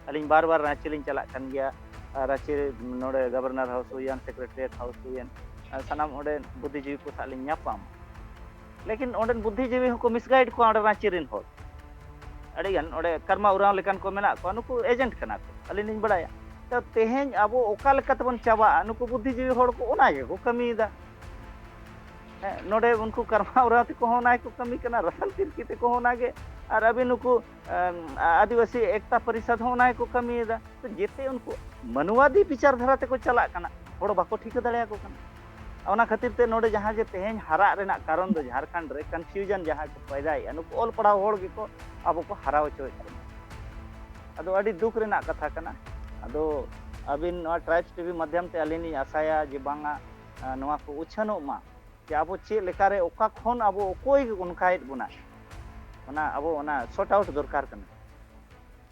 ᱟᱹᱞᱤᱧ ᱵᱟᱨ ᱵᱟᱨ ᱨᱟᱸᱪᱤ ᱞᱤᱧ ᱪᱟᱞᱟᱜ ᱠᱟᱱ ᱜᱮᱭᱟ᱾ ᱟᱨ ᱨᱟᱸᱪᱤ ᱨᱮ ᱱᱚᱰᱮ ᱜᱚᱵᱷᱚᱨᱱᱚᱨ ᱦᱟᱣᱩᱥ ᱦᱩᱭᱮᱱ, ᱥᱮᱠᱨᱮᱴᱟᱨᱤᱭᱮᱴ ᱦᱟᱣᱩᱥ ᱦᱩᱭᱮᱱ, ᱟᱨ ᱥᱟᱱᱟᱢ ᱚᱸᱰᱮ ᱵᱩᱫᱽᱫᱷᱤᱡᱤᱵᱤ ᱠᱚ ᱥᱟᱶ ᱞᱤᱧ ᱧᱟᱯᱟᱢ᱾ ᱞᱮᱠᱤᱱ ᱚᱸᱰᱮᱱ ᱵᱩᱫᱽᱫᱷᱤᱡᱤᱵᱤ ᱦᱚᱸᱠᱚ ᱢᱤᱥᱜᱟᱭᱤᱰ ᱠᱚᱣᱟ ᱚᱸᱰᱮ ᱨᱟᱸᱪᱤ ᱨᱮᱱ ᱦᱚᱲ᱾ ᱟᱹᱰᱤᱜᱟᱱ ᱚᱸᱰᱮ ᱠᱟᱨᱢᱟ ᱩᱨᱟᱣ ᱞᱮᱠᱟᱱ ᱠᱚ ᱢᱮᱱᱟᱜ ᱠᱚᱣᱟ, ᱱᱩᱠᱩ ᱮᱡᱮᱱᱴ ᱠᱟᱱᱟ ᱠᱚ, ᱟᱹᱞᱤᱧ ᱞᱤᱧ ᱵᱟᱲᱟᱭᱟ᱾ ᱛᱚ ᱛᱮᱦᱮᱧ ᱟᱵᱚ ᱚᱠᱟ ᱞᱮᱠᱟ ᱛᱮᱵᱚᱱ ᱪᱟᱵᱟᱜᱼᱟ, ᱱᱩᱠᱩ ᱵᱩᱫᱽᱫᱷᱤᱡᱤᱵᱤ ᱦᱚᱲ ᱠᱚ ᱚᱱᱟ ᱜᱮᱠᱚ ᱠᱟᱹᱢᱤᱭᱮᱫᱟ᱾ ᱦᱮᱸ, ᱱᱚᱰᱮ ᱩᱱᱠᱩ ᱠᱟᱨᱢᱟ ᱩᱨᱟᱣ ᱛᱮᱠᱚ ᱦᱚᱸ ᱚᱱᱟ ᱜᱮᱠᱚ ᱠᱟᱹᱢᱤ ᱠᱟᱱᱟ, ᱨᱟᱥᱟᱱ ᱛᱤᱨᱠᱤ ᱛᱮᱠᱚ ᱦᱚᱸ ᱚᱱᱟ ᱜᱮ, ᱟᱨ ᱟᱹᱵᱤᱱ ᱱᱩᱠᱩ, ᱮᱢ, ᱟᱹᱫᱤᱵᱟᱹᱥᱤ ᱮᱠᱛᱟ ᱯᱚᱨᱤᱥᱚᱫᱽ ᱦᱚᱸ ᱚᱱᱟ ᱜᱮᱠᱚ ᱠᱟᱹᱢᱤᱭᱮᱫᱟ᱾ ᱛᱚ ᱡᱮᱛᱮ ᱩᱱᱠᱩ ᱢᱟᱱᱣᱟᱫᱤ ᱵᱤᱪᱟᱨ ᱫᱷᱟᱨᱟ ᱛᱮᱠᱚ ᱪᱟᱞᱟᱜ ᱠᱟᱱᱟ, ᱦᱚᱲ ᱵᱟᱠᱚ ᱴᱷᱤᱠᱟᱹ ᱫᱟᱲᱮᱭᱟᱠᱚ ᱠᱟᱱᱟ᱾ ᱚᱱᱟ ᱠᱷᱟᱹᱛᱤᱨ ᱛᱮ ᱱᱚᱰᱮ ᱡᱟᱦᱟᱸ ᱡᱮ ᱛᱮᱦᱮᱧ ᱦᱟᱨᱟᱜ ᱨᱮᱱᱟᱜ ᱠᱟᱨᱚᱱ ᱫᱚ ᱡᱷᱟᱲᱠᱷᱚᱸᱰ ᱨᱮ ᱠᱚᱱᱯᱷᱤᱭᱩᱡᱚᱱ ᱡᱟᱦᱟᱸ ᱠᱚ ᱯᱚᱭᱫᱟᱭᱮᱫᱼᱟ, ᱱᱩᱠᱩ ᱚᱞ ᱯᱟᱲᱦᱟᱣ ᱦᱚᱲ ᱜᱮᱠᱚ ᱟᱵᱚ ᱠᱚ ᱦᱟᱨᱟ ᱦᱚᱪᱚᱭᱮᱫ ᱵᱚᱱᱟ᱾ ᱟᱫᱚ ᱟᱹᱰᱤ ᱫᱩᱠ ᱨᱮᱱᱟᱜ ᱠᱟᱛᱷᱟ ᱠᱟᱱᱟ᱾ ᱟᱫᱚ ᱟᱹᱵᱤᱱ ᱱᱚᱣᱟ ᱴᱨᱟᱭᱤᱵᱥ ᱴᱤᱵᱷᱤ ᱢᱟᱫᱽᱫᱷᱚᱢ ᱛᱮ ᱟᱹᱞᱤᱧ ᱞᱤᱧ ᱟᱥᱟᱭᱟ ᱡᱮ ᱵᱟᱝᱟ, ᱟᱸ, ᱱᱚᱣᱟ ᱠᱚ ᱩᱪᱷᱟᱹᱱᱚᱜ ᱢᱟ, ᱡᱮ ᱟᱵᱚ ᱪᱮᱫ ᱞᱮᱠᱟᱨᱮ ᱚᱠᱟ ᱠᱷᱚᱱ ᱟᱵᱚ ᱚᱠᱚᱭ ᱚᱱᱠᱟᱭᱮᱫ ᱵᱚᱱᱟ, ᱚᱱᱟ ᱟᱵᱚ ᱚᱱᱟ ᱥᱚᱨᱴ ᱟᱣᱩᱴ ᱫᱚᱨᱠᱟᱨ ᱠᱟᱱᱟ᱾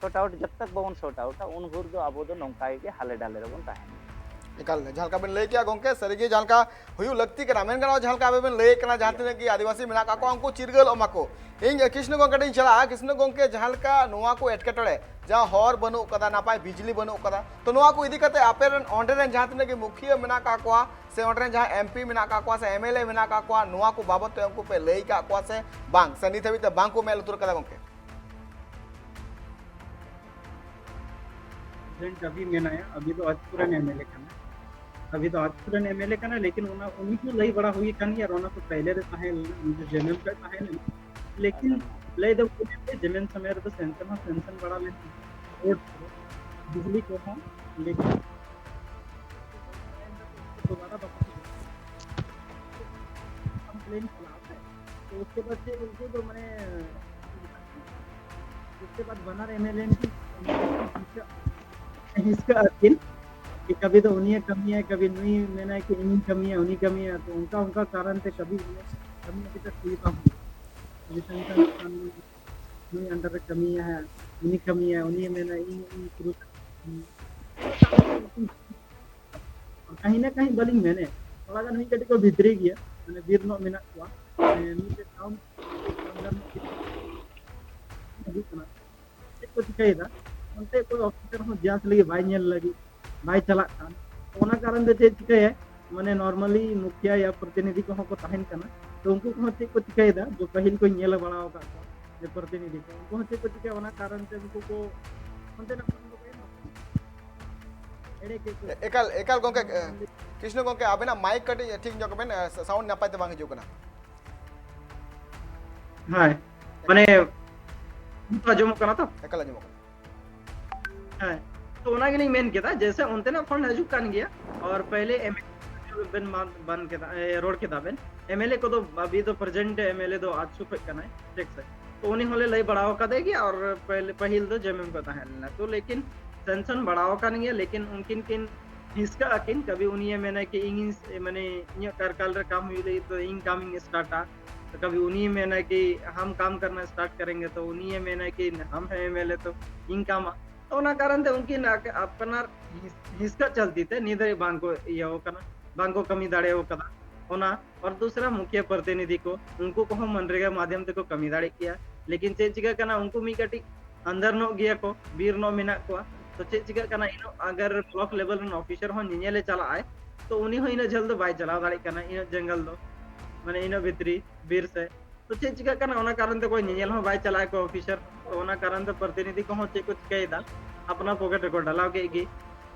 ᱥᱚᱨᱴ ᱟᱣᱩᱴ ᱡᱚᱵ ᱛᱚᱠ ᱵᱟᱵᱚᱱ ᱥᱚᱨᱴ ᱟᱣᱩᱴᱟ, ᱩᱱ ᱵᱷᱳᱨ ᱫᱚ ᱟᱵᱚ ᱫᱚ ᱱᱚᱝᱠᱟ ᱜᱮ ᱦᱟᱞᱮ ᱰᱟᱞᱮ ᱨᱮᱵᱚᱱ ᱛᱟᱦᱮᱱᱟ᱾ ᱮᱠᱟᱞ, ᱡᱟᱦᱟᱸ ᱞᱮᱠᱟ ᱵᱮᱱ ᱞᱟᱹᱭ ᱠᱮᱜᱼᱟ ᱜᱚᱝᱠᱮ, ᱥᱟᱹᱨᱤᱜᱮ ᱡᱟᱦᱟᱸ ᱞᱮᱠᱟ ᱦᱩᱭᱩᱜ ᱞᱟᱹᱠᱛᱤ ᱠᱟᱱᱟ, ᱢᱮᱱ ᱜᱟᱱᱚᱜᱼᱟ ᱡᱟᱦᱟᱸ ᱞᱮᱠᱟ ᱟᱵᱮᱱ ᱵᱮᱱ ᱞᱟᱹᱭᱮᱫ ᱠᱟᱱᱟ, ᱡᱟᱦᱟᱸ ᱛᱤᱱᱟᱹᱜ ᱜᱮ ᱟᱹᱫᱤᱵᱟᱹᱥᱤ ᱢᱮᱱᱟᱜ ᱠᱟᱜ ᱠᱚᱣᱟ, ᱩᱱᱠᱩ ᱪᱤᱨᱜᱟᱹᱞᱚᱜ ᱢᱟᱠᱚ᱾ ᱤᱧ ᱠᱨᱤᱥᱱᱚ ᱜᱚᱝᱠᱮ ᱴᱷᱮᱱ ᱤᱧ ᱪᱟᱞᱟᱜᱼᱟ᱾ ᱠᱨᱤᱥᱱᱚ ᱜᱚᱝᱠᱮ, ᱡᱟᱦᱟᱸ ᱞᱮᱠᱟ ᱱᱚᱣᱟ ᱠᱚ ᱮᱴᱠᱮᱴᱚᱬᱮ, ᱡᱟᱦᱟᱸ ᱦᱚᱨ ᱵᱟᱹᱱᱩᱜ ᱠᱟᱫᱟ, ᱱᱟᱯᱟᱭ ᱵᱤᱡᱽᱞᱤ ᱵᱟᱹᱱᱩᱜ ᱠᱟᱫᱟ, ᱛᱚ ᱱᱚᱣᱟ ᱠᱚ ᱤᱫᱤ ᱠᱟᱛᱮ ᱟᱯᱮ ᱨᱮᱱ ᱚᱸᱰᱮ ᱨᱮᱱ ᱡᱟᱦᱟᱸ ᱛᱤᱱᱟᱹᱜ ᱜᱮ ᱢᱩᱠᱷᱤᱭᱟᱹ ᱢᱮᱱᱟᱜ ᱠᱟᱜ ᱠᱚᱣᱟ, ᱥᱮ ᱚᱸᱰᱮ ᱨᱮᱱ ᱡᱟᱦᱟᱸ ᱮᱢ ᱯᱤ ᱢᱮᱱᱟᱜ ᱠᱟᱜ ᱠᱚᱣᱟ, ᱥᱮ ᱮᱢ ᱮᱞ ᱮ ᱢᱮᱱᱟᱜ ᱠᱟᱜ ᱠᱚᱣᱟ, ᱱᱚᱣᱟ ᱠᱚ ᱵᱟᱵᱚᱛ ᱛᱮ ᱩᱱᱠᱩ ᱯᱮ ᱞᱟᱹᱭ ᱠᱟᱜ ᱠᱚᱣᱟ ᱥᱮ ᱵᱟᱝ, ᱥᱮ ᱱᱤᱛ ᱦᱟᱹᱵᱤᱡ ᱛᱮ ᱵᱟᱝ ᱠᱚ ᱢᱮᱫ ᱞᱩᱛᱩᱨ ᱠᱟᱫᱟ ᱜᱚᱝᱠᱮ? ᱯᱨᱮᱥᱤᱰᱮᱱᱴ ᱟᱵᱤ ᱢᱮᱱᱟᱭᱟ, ᱟᱵᱤ ᱫᱚ ᱟᱡᱯᱩᱨ ᱨᱮᱱ ᱮᱢ ᱮᱞ ᱮ ᱠᱟᱱᱟ᱾ ᱟᱵᱤ ᱫᱚ ᱟᱡᱯᱩᱨ ᱨᱮᱱ ᱮᱢ ᱮᱞ ᱮ ᱠᱟᱱᱟ, ᱞᱮᱠᱤᱱ ᱚᱱᱟ, ᱩᱱᱤ ᱦᱚᱸ ᱞᱟᱹᱭ ᱵᱟᱲᱟ ᱦᱩᱭ ᱟᱠᱟᱱ ᱜᱮᱭᱟ, ᱟᱨ ᱚᱱᱟ ᱠᱚ ᱯᱟᱭᱞᱮ ᱨᱮ ᱛᱟᱦᱮᱸ ᱞᱮᱱᱟ, ᱩᱱᱤ ᱫᱚ ᱡᱮᱢᱮᱢ ᱠᱷᱚᱱ ᱛᱟᱦᱮᱸ ᱞᱮᱱᱟ᱾ ᱞᱮᱠᱤᱱ ᱞᱟᱹᱭ ᱫᱚ ᱡᱮᱢᱮᱢ ᱥᱚᱢᱚᱭ ᱨᱮᱫᱚ ᱥᱮᱱᱥᱚᱱ ᱦᱚᱸ ᱥᱮᱱᱥᱚᱱ ᱵᱟᱲᱟ ᱞᱮᱱ ᱜᱮᱭᱟ, ᱨᱳᱰ ᱠᱚ, ᱵᱤᱡᱽᱞᱤ ᱠᱚᱦᱚᱸ, ᱞᱮᱠᱤᱱ ᱫᱚᱵᱟᱨᱟ ᱵᱟᱠᱚ ᱠᱚᱢᱯᱞᱮᱱ ᱪᱟᱞᱟᱜᱼᱟ ᱥᱮ, ᱛᱚ ᱩᱥᱠᱮ ᱵᱟᱫ ᱪᱮᱫ ᱩᱱᱠᱩ ᱫᱚ ᱢᱟᱱᱮ ᱩᱥᱠᱮ ᱵᱟᱫ ᱵᱟᱱᱟᱨ ᱮᱢ ᱮᱞ ᱮ ᱦᱤᱥᱠᱟ ᱟᱹᱠᱤᱱ, ᱠᱟᱵᱷᱤ ᱫᱚ ᱩᱱᱤᱭᱮ ᱠᱟᱹᱢᱤᱭᱟ, ᱠᱟᱵᱷᱤ ᱱᱩᱭ ᱢᱮᱱᱟᱭ ᱠᱤ ᱤᱧᱤᱧ ᱠᱟᱹᱢᱤᱭᱟ, ᱩᱱᱤ ᱠᱟᱹᱢᱤᱭᱟ, ᱛᱚ ᱚᱱᱠᱟ ᱚᱱᱠᱟ ᱠᱟᱨᱚᱱ ᱛᱮ ᱠᱟᱵᱷᱤ ᱩᱱᱤᱭᱟᱜ ᱠᱟᱹᱢᱤ ᱟᱹᱰᱤ ᱛᱮᱫ ᱦᱩᱭ ᱵᱟᱝ ᱦᱩᱭᱩᱜᱼᱟ᱾ ᱠᱟᱵᱷᱤ ᱥᱟᱝ ᱥᱟᱝ ᱱᱩᱭ under ᱨᱮ ᱠᱟᱹᱢᱤᱭᱟ ᱦᱟᱸᱜ, ᱩᱱᱤ ᱠᱟᱹᱢᱤᱭᱟ, ᱩᱱᱤᱭᱮ ᱢᱮᱱᱟ ᱤᱧ ᱤᱧ ᱯᱩᱨᱟᱹ ᱠᱟᱹᱢᱤᱭᱟ᱾ ᱠᱟᱹᱦᱤ ᱱᱟ ᱠᱟᱹᱦᱤ ᱵᱟᱹᱞᱤᱧ ᱢᱮᱱᱮᱫ, ᱛᱷᱚᱲᱟ ᱜᱟᱱ ᱦᱩᱭ ᱠᱟᱹᱴᱤᱡ ᱠᱚ ᱵᱷᱤᱛᱨᱤ ᱜᱮᱭᱟ, ᱢᱟᱱᱮ ᱵᱤᱨ ᱧᱚᱜ ᱢᱮᱱᱟᱜ ᱠᱚᱣᱟ᱾ ᱢᱟᱱᱮ ᱢᱤᱫᱴᱮᱡ ᱴᱟᱣᱩᱱ ᱦᱤᱡᱩᱜ ᱠᱟᱱᱟ, ᱪᱮᱫ ᱠᱚ ᱪᱤᱠᱟᱹᱭᱮᱫᱟ? ᱚᱱᱛᱮ ᱚᱠᱚᱭ ᱚᱯᱷᱤᱥᱟᱨ ᱦᱚᱸ ᱡᱟᱥ ᱞᱟᱹᱜᱤᱫ ᱵᱟᱭ ᱧᱮᱞ ᱞᱟᱹᱜᱤᱫ, ᱵᱟᱭ ᱪᱟᱞᱟᱜ ᱠᱟᱱ᱾ ᱚᱱᱟ ᱠᱟᱨᱚᱱ ᱛᱮ ᱪᱮᱫ ᱪᱤᱠᱟᱹᱭᱟ, ᱢᱟᱱᱮ normally ᱢᱩᱠᱷᱤᱭᱟ ᱭᱟ ᱯᱨᱚᱛᱤᱱᱤᱫᱷᱤ ᱠᱚᱦᱚᱸ ᱠᱚ ᱛᱟᱦᱮᱱ ᱠᱟᱱᱟ, ᱛᱚ ᱩᱱᱠᱩ ᱠᱚᱦᱚᱸ ᱪᱮᱫ ᱠᱚ ᱪᱤᱠᱟᱹᱭᱮᱫᱟ, ᱡᱮ ᱯᱟᱹᱦᱤᱞ ᱠᱚᱧ ᱧᱮᱞ ᱵᱟᱲᱟ ᱟᱠᱟᱫ ᱠᱚᱣᱟ ᱡᱮ ᱯᱨᱚᱛᱤᱱᱤᱫᱷᱤ ᱠᱚ, ᱩᱱᱠᱩ ᱦᱚᱸ ᱪᱮᱫ ᱠᱚ ᱪᱤᱠᱟᱹᱭᱟ, ᱚᱱᱟ ᱠᱟᱨᱚᱱ ᱛᱮ ᱩᱱᱠᱩ ᱠᱚ ᱚᱱᱛᱮᱱᱟᱜ ᱠᱷᱚᱱ ᱫᱚ ᱮᱢᱟ ᱠᱚ ᱮᱲᱮ ᱠᱮᱫ ᱠᱚ᱾ ᱮ-, ᱮᱠᱟᱞ, ᱮᱠᱟᱞ ᱜᱚᱝᱠᱮ, ᱮ, ᱠᱨᱤᱥᱱᱚ ᱜᱚᱝᱠᱮ, ᱟᱵᱮᱱᱟᱜ ᱢᱟᱭᱤᱠ ᱠᱟᱹᱴᱤᱡ ᱴᱷᱤᱠ ᱧᱚᱜ ᱵᱮᱱ, ᱮ, ᱥᱟ-, ᱥᱟᱣᱩᱱᱰ ᱱᱟᱯᱟᱭ ᱛᱮ ᱵᱟᱝ ᱦᱤᱡᱩᱜ ᱠᱟᱱᱟ᱾ ᱦᱮᱸ, ᱢᱟᱱᱮ, ᱱᱤᱛᱚᱜ ᱟᱸᱡᱚᱢᱚᱜ ᱠᱟᱱᱟ ᱛᱚ? ᱮᱠᱟᱞ ᱟᱸᱡᱚᱢᱚᱜ ᱠᱟᱱᱟ᱾ ᱦᱮᱸ, ᱛᱚ ᱚᱱᱟ ᱜᱮᱞᱤᱧ ᱢᱮᱱ ᱠᱮᱫᱟ, ᱡᱮᱭᱥᱮ ᱚᱱᱛᱮᱱᱟᱜ ᱯᱷᱚᱱᱰ ᱦᱤᱡᱩᱜ ᱠᱟᱱ ᱜᱮᱭᱟ, ᱟᱨ ᱯᱮᱦᱞᱮ ᱮᱢ ᱮᱞ ᱮ ᱵᱮᱱ ᱢᱟ-, ᱵᱟᱱ ᱠᱮᱫᱟ, ᱮ, ᱨᱚᱲ ᱠᱮᱫᱟ ᱵᱮᱱ, ᱮᱢ ᱮᱞ ᱮ ᱠᱚᱫᱚ ᱟᱵᱤ ᱫᱚ ᱯᱨᱮᱡᱮᱱᱴ ᱮᱢ ᱮᱞ ᱮ ᱫᱚ ᱟᱡᱥᱩ ᱠᱷᱚᱡ ᱠᱟᱱᱟᱭ, ᱴᱷᱤᱠ ᱥᱮ? ᱛᱚ ᱩᱱᱤ ᱦᱚᱸᱞᱮ ᱞᱟᱹᱭ ᱵᱟᱲᱟ ᱟᱠᱟᱫᱮ ᱜᱮᱭᱟ, ᱟᱨ ᱯᱮᱦᱞᱮ, ᱯᱟᱹᱦᱤᱞ ᱫᱚ ᱡᱮᱢᱮᱢ ᱠᱚ ᱛᱟᱦᱮᱸ ᱞᱮᱱᱟ, ᱛᱚ ᱞᱮᱠᱤᱱ ᱥᱮᱱᱥᱚᱱ ᱵᱟᱲᱟ ᱟᱠᱟᱱ ᱜᱮᱭᱟ, ᱞᱮᱠᱤᱱ ᱩᱱᱠᱤᱱ ᱠᱤᱱ ᱦᱤᱥᱠᱟᱹᱜ ᱟᱹᱠᱤᱱ, ᱠᱟᱵᱷᱤ ᱩᱱᱤᱭᱮ ᱢᱮᱱᱟ ᱠᱤ ᱤᱧ, ᱢᱟᱱᱮ ᱤᱧᱟᱹᱜ ᱠᱟᱨᱠᱟᱞ ᱨᱮ ᱠᱟᱢ ᱦᱩᱭᱩᱜ ᱞᱟᱹᱜᱤᱫ ᱫᱚ ᱤᱧ ᱠᱟᱢᱤᱧ ᱥᱴᱟᱨᱴᱟ, ᱛᱚ ᱠᱟᱵᱷᱤ ᱩᱱᱤᱭᱮ ᱢᱮᱱᱟ ᱠᱤ ᱦᱟᱢ ᱠᱟᱢ ᱠᱟᱨᱱᱟ ᱥᱴᱟᱨᱴ ᱠᱟᱨᱮᱝᱜᱮ, ᱛᱚ ᱩᱱᱤᱭᱮ ᱢᱮᱱᱟ ᱠᱤ ᱦᱟᱢ ᱦᱮ ᱮᱢ ᱮᱞ ᱮ, ᱛᱚ ᱤᱧ ᱠᱟᱢᱟ᱾ ᱛᱚ ᱚᱱᱟ ᱠᱟᱨᱚᱱ ᱛᱮ ᱩᱱᱠᱤᱱ ᱟᱠ-, ᱟᱯᱱᱟᱨ ᱦᱤᱥᱠᱟᱹ ᱪᱟᱞᱛᱤ ᱛᱮ ᱱᱤᱭᱟᱹ ᱫᱷᱟᱹᱨᱤᱡ ᱵᱟᱝ ᱠᱚ ᱤᱭᱟᱹ ᱟᱠᱟᱱᱟ, ᱵᱟᱝ ᱠᱚ ᱠᱟᱹᱢᱤ ᱫᱟᱲᱮ ᱟᱠᱟᱫᱟ᱾ ᱚᱱᱟ ᱟᱨ ᱫᱩᱥᱨᱟ ᱢᱩᱠᱷᱤᱭᱟᱹ ᱯᱨᱚᱛᱤᱱᱤᱫᱷᱤ ᱠᱚ, ᱩᱱᱠᱩ ᱠᱚᱦᱚᱸ ᱢᱚᱱᱨᱮᱜᱟ ᱢᱟᱫᱷᱭᱚᱢ ᱛᱮᱠᱚ ᱠᱟᱹᱢᱤ ᱫᱟᱲᱮᱭᱟᱜ ᱜᱮᱭᱟ᱾ ᱞᱮᱠᱤᱱ ᱪᱮᱫ ᱪᱤᱠᱟᱹᱜ ᱠᱟᱱᱟ, ᱩᱱᱠᱩ ᱢᱤᱫ ᱠᱟᱹᱴᱤᱡ ᱟᱱᱫᱟᱨ ᱧᱚᱜ ᱜᱮᱭᱟ ᱠᱚ, ᱵᱤᱨ ᱧᱚᱜ ᱢᱮᱱᱟᱜ ᱠᱚᱣᱟ᱾ ᱛᱚ ᱪᱮᱫ ᱪᱤᱠᱟᱹᱜ ᱠᱟᱱᱟ, ᱤᱱᱟᱹᱜ ᱟᱜᱟᱨ ᱵᱞᱚᱠ ᱞᱮᱵᱮᱞ ᱨᱮᱱ ᱚᱯᱷᱤᱥᱟᱨ ᱦᱚᱸ ᱧᱮᱧᱮᱞᱮ ᱪᱟᱞᱟᱜ ᱟᱭ, ᱛᱚ ᱩᱱᱤ ᱦᱚᱸ ᱤᱱᱟᱹᱜ ᱡᱷᱟᱹᱞ ᱫᱚ ᱵᱟᱭ ᱪᱟᱞᱟᱣ ᱫᱟᱲᱮᱭᱟᱜ ᱠᱟᱱᱟ, ᱤᱱᱟᱹᱜ ᱡᱚᱝᱜᱚᱞ ᱫᱚ, ᱢᱟᱱᱮ ᱤᱱᱟᱹᱜ ᱵᱷᱤᱛᱨᱤ ᱵᱤᱨ ᱥᱮ᱾ ᱛᱚ ᱪᱮᱫ ᱪᱤᱠᱟᱹᱜ ᱠᱟᱱᱟ, ᱚᱱᱟ ᱠᱟᱨᱚᱱ ᱛᱮ ᱚᱠᱚᱭ ᱧᱮᱧᱮᱞ ᱦᱚᱸ ᱵᱟᱭ ᱪᱟᱞᱟᱜ ᱟᱠᱚ ᱚᱯᱷᱤᱥᱟᱨ᱾ ᱛᱚ ᱚᱱᱟ ᱠᱟᱨᱚᱱ ᱛᱮ ᱯᱨᱚᱛᱤᱱᱤᱫᱷᱤ ᱠᱚᱦᱚᱸ ᱪᱮᱫ ᱠᱚ ᱪᱤᱠᱟᱹᱭᱮᱫᱟ, ᱟᱯᱱᱟᱨ ᱯᱚᱠᱮᱴ ᱨᱮᱠᱚ ᱰᱷᱟᱞᱟᱣ ᱠᱮᱫ ᱜᱮ,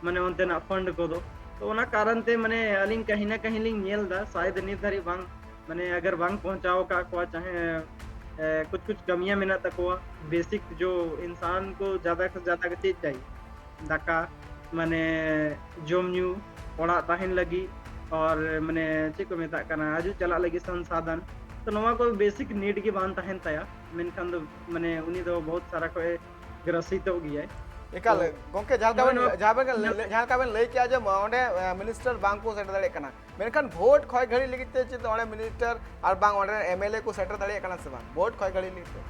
ᱢᱟᱱᱮ ᱚᱱᱛᱮᱱᱟᱜ ᱯᱷᱟᱱᱰ ᱠᱚᱫᱚ᱾ ᱛᱚ ᱚᱱᱟ ᱠᱟᱨᱚᱱ ᱛᱮ ᱢᱟᱱᱮ ᱟᱹᱞᱤᱧ ᱠᱟᱹᱦᱤ ᱱᱟ ᱠᱟᱹᱦᱤ ᱞᱤᱧ ᱧᱮᱞ ᱮᱫᱟ, ᱥᱟᱭᱮᱫ ᱱᱤᱛ ᱫᱷᱟᱹᱨᱤᱡ ᱵᱟᱝ, ᱢᱟᱱᱮ ᱟᱜᱟᱨ ᱵᱟᱝ ᱯᱚᱦᱚᱸᱪᱟᱣ ᱟᱠᱟᱫ ᱠᱚᱣᱟ, ᱪᱟᱦᱮ ᱮ, ᱠᱩᱪ ᱠᱩᱪ ᱠᱟᱹᱢᱤᱭᱟᱹ ᱢᱮᱱᱟᱜ ᱛᱟᱠᱚᱣᱟ, ᱵᱮᱥᱤᱠ ᱡᱚ ᱤᱱᱥᱟᱱ ᱠᱚ ᱡᱟᱫᱟ ᱥᱮ ᱡᱟᱫᱟ ᱠᱚ ᱪᱮᱫ ᱪᱟᱦᱤᱭᱮ, ᱫᱟᱠᱟ, ᱢᱟᱱᱮ ᱡᱚᱢ ᱧᱩ, ᱚᱲᱟᱜ ᱛᱟᱦᱮᱱ ᱞᱟᱹᱜᱤᱫ, ᱟᱨ ᱢᱟᱱᱮ ᱪᱮᱫ ᱠᱚ ᱢᱮᱛᱟᱜ ᱠᱟᱱᱟ, ᱦᱤᱡᱩᱜ ᱪᱟᱞᱟᱜ ᱞᱟᱹᱜᱤᱫ ᱥᱚᱝᱥᱟᱫᱷᱚᱱ, ᱛᱚ ᱱᱚᱣᱟ ᱠᱚ ᱵᱮᱥᱤᱠ ᱱᱤᱰ ᱜᱮ ᱵᱟᱝ ᱛᱟᱦᱮᱱ ᱛᱟᱭᱟ, ᱢᱮᱱᱠᱷᱟᱱ ᱫᱚ ᱢᱟᱱᱮ ᱩᱱᱤ ᱫᱚ ᱵᱚᱦᱩᱛ ᱥᱟᱨᱟ ᱠᱷᱚᱡ ᱜᱨᱟᱥᱤᱛᱚᱜ ᱜᱮᱭᱟᱭ᱾ ᱮᱠᱟᱞ, ᱛᱚ, ᱜᱚᱝᱠᱮ, ᱡᱟᱦᱟᱸ ᱞᱮᱠᱟ ᱱᱚᱜᱼᱚᱭ ᱵᱮᱱ, ᱱᱚᱣᱟ ᱡᱟᱦᱟᱸ ᱵᱮᱱ ᱞᱟᱹᱭ, ᱡᱟᱦᱟᱸ ᱞᱮᱠᱟ ᱵᱮᱱ ᱞᱟᱹᱭ ᱠᱮᱜᱼᱟ ᱡᱮ ᱚᱸᱰᱮ, ᱮ, ᱢᱤᱱᱤᱥᱴᱟᱨ ᱵᱟᱝ ᱠᱚ ᱥᱮᱴᱮᱨ ᱫᱟᱲᱮᱭᱟᱜ ᱠᱟᱱᱟ, ᱢᱮᱱᱠᱷᱟᱱ ᱵᱷᱳᱴ ᱠᱷᱚᱭ ᱜᱷᱟᱹᱲᱤ ᱞᱟᱹᱜᱤᱫ ᱛᱮ ᱪᱮᱫ ᱚᱸᱰᱮ ᱢᱤᱱᱤᱥᱴᱟᱨ ᱟᱨ ᱵᱟᱝ ᱚᱸᱰᱮ ᱮᱢ ᱮᱞ ᱮ ᱠᱚ ᱥᱮᱴᱮᱨ ᱫᱟᱲᱮᱭᱟᱜ ᱠᱟᱱᱟ ᱥᱮ ᱵᱟᱝ ᱵᱷᱳᱴ ᱠᱷᱚᱭ ᱜᱷᱟᱹᱲᱤ ᱞᱟᱹᱜᱤᱫ ᱛᱮ?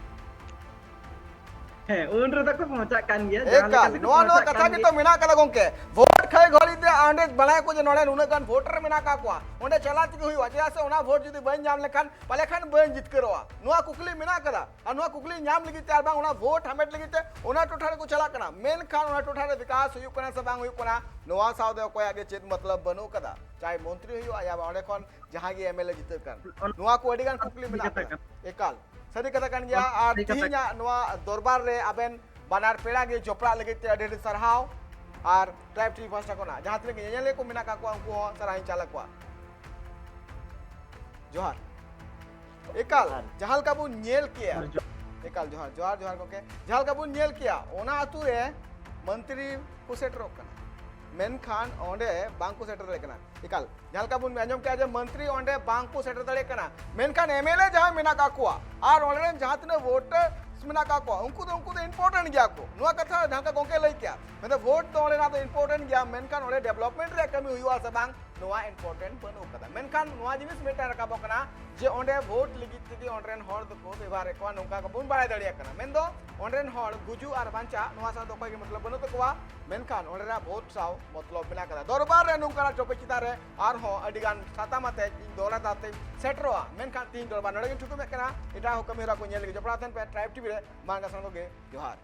ᱦᱮᱸ, ᱩᱱ ᱨᱮᱫᱚ ᱠᱚ ᱯᱚᱦᱚᱸᱪᱟᱜ ᱠᱟᱱ ᱜᱮᱭᱟ, ᱡᱟᱦᱟᱸ ᱞᱮᱠᱟ ᱮᱠᱟᱞ, ᱛᱮᱠᱚ ᱱᱚᱣᱟ, ᱱᱚᱣᱟ ᱯᱚᱦᱚᱸᱪᱟᱜ ᱠᱟᱛᱷᱟ ᱠᱟᱱ ᱜᱮᱛᱚ ᱜᱮᱭᱟ᱾ ᱢᱮᱱᱟᱜ ᱠᱟᱫᱟ ᱜᱚᱝᱠᱮ᱾ ᱵᱷᱳᱴ ᱠᱷᱚᱭ ᱜᱷᱟᱹᱲᱤ ᱛᱮ ᱚᱸᱰᱮ ᱵᱟᱲᱟᱭᱟᱠᱚ ᱡᱮ ᱱᱚᱰᱮ ᱱᱩᱱᱟᱹᱜ ᱜᱟᱱ ᱵᱷᱳᱴᱟᱨ ᱢᱮᱱᱟᱜ ᱠᱟᱜ ᱠᱚᱣᱟ, ᱚᱸᱰᱮ ᱪᱟᱞᱟᱣ ᱛᱮᱜᱮ ᱦᱩᱭᱩᱜᱼᱟ, ᱪᱮᱫᱟᱜ ᱥᱮ ᱚᱱᱟ ᱵᱷᱳᱴ ᱡᱩᱫᱤ ᱵᱟᱹᱧ ᱧᱟᱢ ᱞᱮᱠᱷᱟᱱ ᱯᱟᱞᱮ ᱠᱷᱟᱱ ᱵᱟᱹᱧ ᱡᱤᱛᱠᱟᱹᱨᱚᱜᱼᱟ᱾ ᱱᱚᱣᱟ ᱠᱩᱠᱞᱤ ᱢᱮᱱᱟᱜ ᱠᱟᱫᱟ᱾ ᱟᱨ ᱱᱚᱣᱟ ᱠᱩᱠᱞᱤ ᱧᱟᱢ ᱞᱟᱹᱜᱤᱫ ᱛᱮ ᱟᱨ ᱵᱟᱝ ᱚᱱᱟ ᱵᱷᱳᱴ ᱦᱟᱢᱮᱴ ᱞᱟᱹᱜᱤᱫ ᱛᱮ ᱚᱱᱟ ᱴᱚᱴᱷᱟ ᱨᱮᱠᱚ ᱪᱟᱞᱟᱜ ᱠᱟᱱᱟ, ᱢᱮᱱᱠᱷᱟᱱ ᱚᱱᱟ ᱴᱚᱴᱷᱟ ᱨᱮ ᱵᱤᱠᱟᱥ ᱦᱩᱭᱩᱜ ᱠᱟᱱᱟ ᱥᱮ ᱵᱟᱝ ᱦᱩᱭᱩᱜ ᱠᱟᱱᱟ, ᱱᱚᱣᱟ ᱥᱟᱶᱛᱮ ᱚᱠᱚᱭᱟᱜ ᱜᱮ ᱪᱮᱫ ᱢᱚᱛᱞᱚᱵ ᱵᱟᱹᱱᱩᱜ ᱠᱟᱫᱟ, ᱪᱟᱦᱮ ᱢᱚᱱᱛᱨᱤ ᱦᱩᱭᱩᱜᱼᱟ ᱭᱟ ᱚᱸᱰᱮ ᱠᱷᱚᱱ ᱡᱟᱦᱟᱸᱭ ᱜᱮ ᱮᱢ ᱮᱞ ᱮ ᱡᱤᱛᱟᱹᱜ ᱠᱟᱱ᱾ ᱱᱚᱣᱟ ᱠᱚ ᱟᱹᱰᱤ ᱜᱟᱱ ᱠᱩᱠᱞᱤ ᱢᱮᱱᱟᱜ ᱠᱟᱫᱟ᱾ ᱮᱠᱟᱞ ᱥᱟᱹᱨᱤ ᱠᱟᱛᱷᱟ ᱠᱟᱱ ᱜᱮᱭᱟ᱾ ᱟᱨ ᱛᱤᱦᱤᱧᱟᱜ ᱱᱚᱣᱟ ᱫᱚᱨᱵᱟᱨ ᱨᱮ ᱟᱵᱮᱱ ᱵᱟᱱᱟᱨ ᱯᱮᱲᱟ ᱜᱮ ᱡᱚᱯᱲᱟᱜ ᱞᱟᱹᱜᱤᱫ ᱛᱮ ᱟᱹᱰᱤ ᱟᱹᱰᱤ ᱥᱟᱨᱦᱟᱣ᱾ ᱟᱨ ᱴᱨᱟᱭᱤᱵᱽ ᱴᱤᱵᱷᱤ ᱯᱟᱦᱴᱟ ᱠᱷᱚᱱᱟᱜ ᱡᱟᱦᱟᱸ ᱛᱤᱱᱟᱹᱜ ᱜᱮ ᱧᱮᱧᱮᱞᱤᱭᱟᱹ ᱠᱚ ᱢᱮᱱᱟᱜ ᱠᱟᱜ ᱠᱚᱣᱟ, ᱩᱱᱠᱩ ᱦᱚᱸ ᱥᱟᱨᱦᱟᱣ ᱤᱧ ᱪᱟᱞ ᱟᱠᱚᱣᱟ᱾ ᱡᱚᱦᱟᱨ᱾ ᱮᱠᱟᱞ, ᱡᱟᱦᱟᱸ ᱞᱮᱠᱟ ᱵᱚᱱ ᱧᱮᱞ ᱠᱮᱜᱼᱟ, ᱮᱠᱟᱞ, ᱡᱚᱦᱟᱨ, ᱡᱚᱦᱟᱨ, ᱡᱚᱦᱟᱨ ᱜᱚᱢᱠᱮ᱾ ᱡᱟᱦᱟᱸ ᱞᱮᱠᱟ ᱵᱚᱱ ᱧᱮᱞ ᱠᱮᱜᱼᱟ, ᱚᱱᱟ ᱟᱹᱛᱩ ᱨᱮ ᱢᱚᱱᱛᱨᱤ ᱠᱚ ᱥᱮᱴᱮᱨᱚᱜ ᱠᱟᱱᱟ, ᱢᱮᱱᱠᱷᱟᱱ ᱚᱸᱰᱮ ᱵᱟᱝ ᱠᱚ ᱥᱮᱴᱮᱨ ᱫᱟᱲᱮᱭᱟᱜ ᱠᱟᱱᱟ᱾ ᱮᱠᱟᱞ, ᱡᱟᱦᱟᱸ ᱞᱮᱠᱟ ᱵᱚᱱ ᱟᱸᱡᱚᱢ ᱠᱮᱜᱼᱟ ᱡᱮ ᱢᱚᱱᱛᱨᱤ ᱚᱸᱰᱮ ᱵᱟᱝ ᱠᱚ ᱥᱮᱴᱮᱨ ᱫᱟᱲᱮᱭᱟᱜ ᱠᱟᱱᱟ, ᱢᱮᱱᱠᱷᱟᱱ ᱮᱢ ᱮᱞ ᱮ ᱡᱟᱦᱟᱸᱭ ᱢᱮᱱᱟᱜ ᱠᱟᱜ ᱠᱚᱣᱟ ᱟᱨ ᱚᱸᱰᱮ ᱨᱮᱱ ᱡᱟᱦᱟᱸ ᱛᱤᱱᱟᱹᱜ ᱵᱷᱳᱴ ᱢᱮᱱᱟᱜ ᱟᱠᱟᱫ ᱠᱚᱣᱟ, ᱩᱱᱠᱩ ᱫᱚ ᱩᱱᱠᱩ ᱫᱚ important ᱜᱮᱭᱟ ᱠᱚ᱾ ᱱᱚᱣᱟ ᱠᱟᱛᱷᱟ ᱡᱟᱦᱟᱸ ᱞᱮᱠᱟ ᱜᱚᱢᱠᱮ ᱞᱟᱹᱭ ᱠᱮᱜᱼᱟ, ᱢᱮᱱᱫᱚ vote ᱫᱚ ᱚᱸᱰᱮᱱᱟᱜ ᱫᱚ important ᱜᱮᱭᱟ, ᱢᱮᱱᱠᱷᱟᱱ ᱚᱸᱰᱮ development ᱨᱮᱭᱟᱜ ᱠᱟᱹᱢᱤ ᱦᱩᱭᱩᱜᱼᱟ ᱥᱮ ᱵᱟᱝ, ᱱᱚᱣᱟ important ᱵᱟᱹᱱᱩᱜ ᱟᱠᱟᱫᱟ᱾ ᱢᱮᱱᱠᱷᱟᱱ ᱱᱚᱣᱟ ᱡᱤᱱᱤᱥ ᱢᱤᱫᱴᱟᱝ ᱨᱟᱠᱟᱵᱚᱜ ᱠᱟᱱᱟ ᱡᱮ ᱚᱸᱰᱮ vote ᱞᱟᱹᱜᱤᱫ ᱛᱮᱜᱮ ᱚᱸᱰᱮ ᱨᱮᱱ ᱦᱚᱲ ᱫᱚᱠᱚ ᱵᱮᱵᱷᱟᱨᱮᱫ ᱠᱚᱣᱟ, ᱱᱚᱝᱠᱟ ᱜᱮᱵᱚᱱ ᱵᱟᱲᱟᱭ ᱫᱟᱲᱮᱭᱟᱜ ᱠᱟᱱᱟ᱾ ᱢᱮᱱᱫᱚ ᱚᱸᱰᱮ ᱨᱮᱱ ᱦᱚᱲ ᱜᱩᱡᱩᱜ ᱟᱨ ᱵᱟᱧᱪᱟᱜ ᱱᱚᱣᱟ ᱥᱟᱶ ᱫᱚ ᱚᱠᱚᱭ ᱜᱮ ᱢᱚᱛᱞᱚᱵ ᱵᱟᱹᱱᱩᱜ ᱛᱟᱠᱚᱣᱟ, ᱢᱮᱱᱠᱷᱟᱱ ᱚᱸᱰᱮᱱᱟᱜ vote ᱥᱟᱶ ᱢᱚᱛᱞᱚᱵ ᱢᱮᱱᱟᱜ ᱟᱠᱟᱫᱟ᱾ ᱫᱚᱨᱵᱟᱨ ᱨᱮ ᱱᱚᱝᱠᱟᱱᱟᱜ topic ᱪᱮᱛᱟᱱ ᱨᱮ ᱟᱨᱦᱚᱸ ᱟᱹᱰᱤ ᱜᱟᱱ ᱥᱟᱛᱟᱢ ᱟᱛᱮ ᱤᱧ ᱫᱚᱦᱲᱟ ᱫᱷᱟᱨᱛᱮᱧ ᱥᱮᱴᱮᱨᱚᱜᱼᱟ, ᱢᱮᱱᱠᱷᱟᱱ ᱛᱤᱦᱤᱧ ᱫᱚᱨᱵᱟᱨ ᱱᱚᱰᱮ ᱜᱤᱧ ᱛᱷᱩᱠᱩᱢᱮᱫ ᱠᱟᱱᱟ᱾ ᱮᱴᱟᱜ ᱦᱚᱸ ᱠᱟᱹᱢᱤ ᱦᱚᱨᱟ ᱠᱚ ᱧᱮᱞ ᱞᱟᱹᱜᱤᱫ ᱡᱚᱯᱲᱟᱣ ᱛᱟᱦᱮᱱ ᱯᱮ Tribe TV ᱨᱮ᱾ ᱢᱟ ᱮᱱᱠᱷᱟᱱ ᱥᱟᱱᱟᱢ ᱠᱚᱜᱮ ᱡᱚᱦᱟᱨ᱾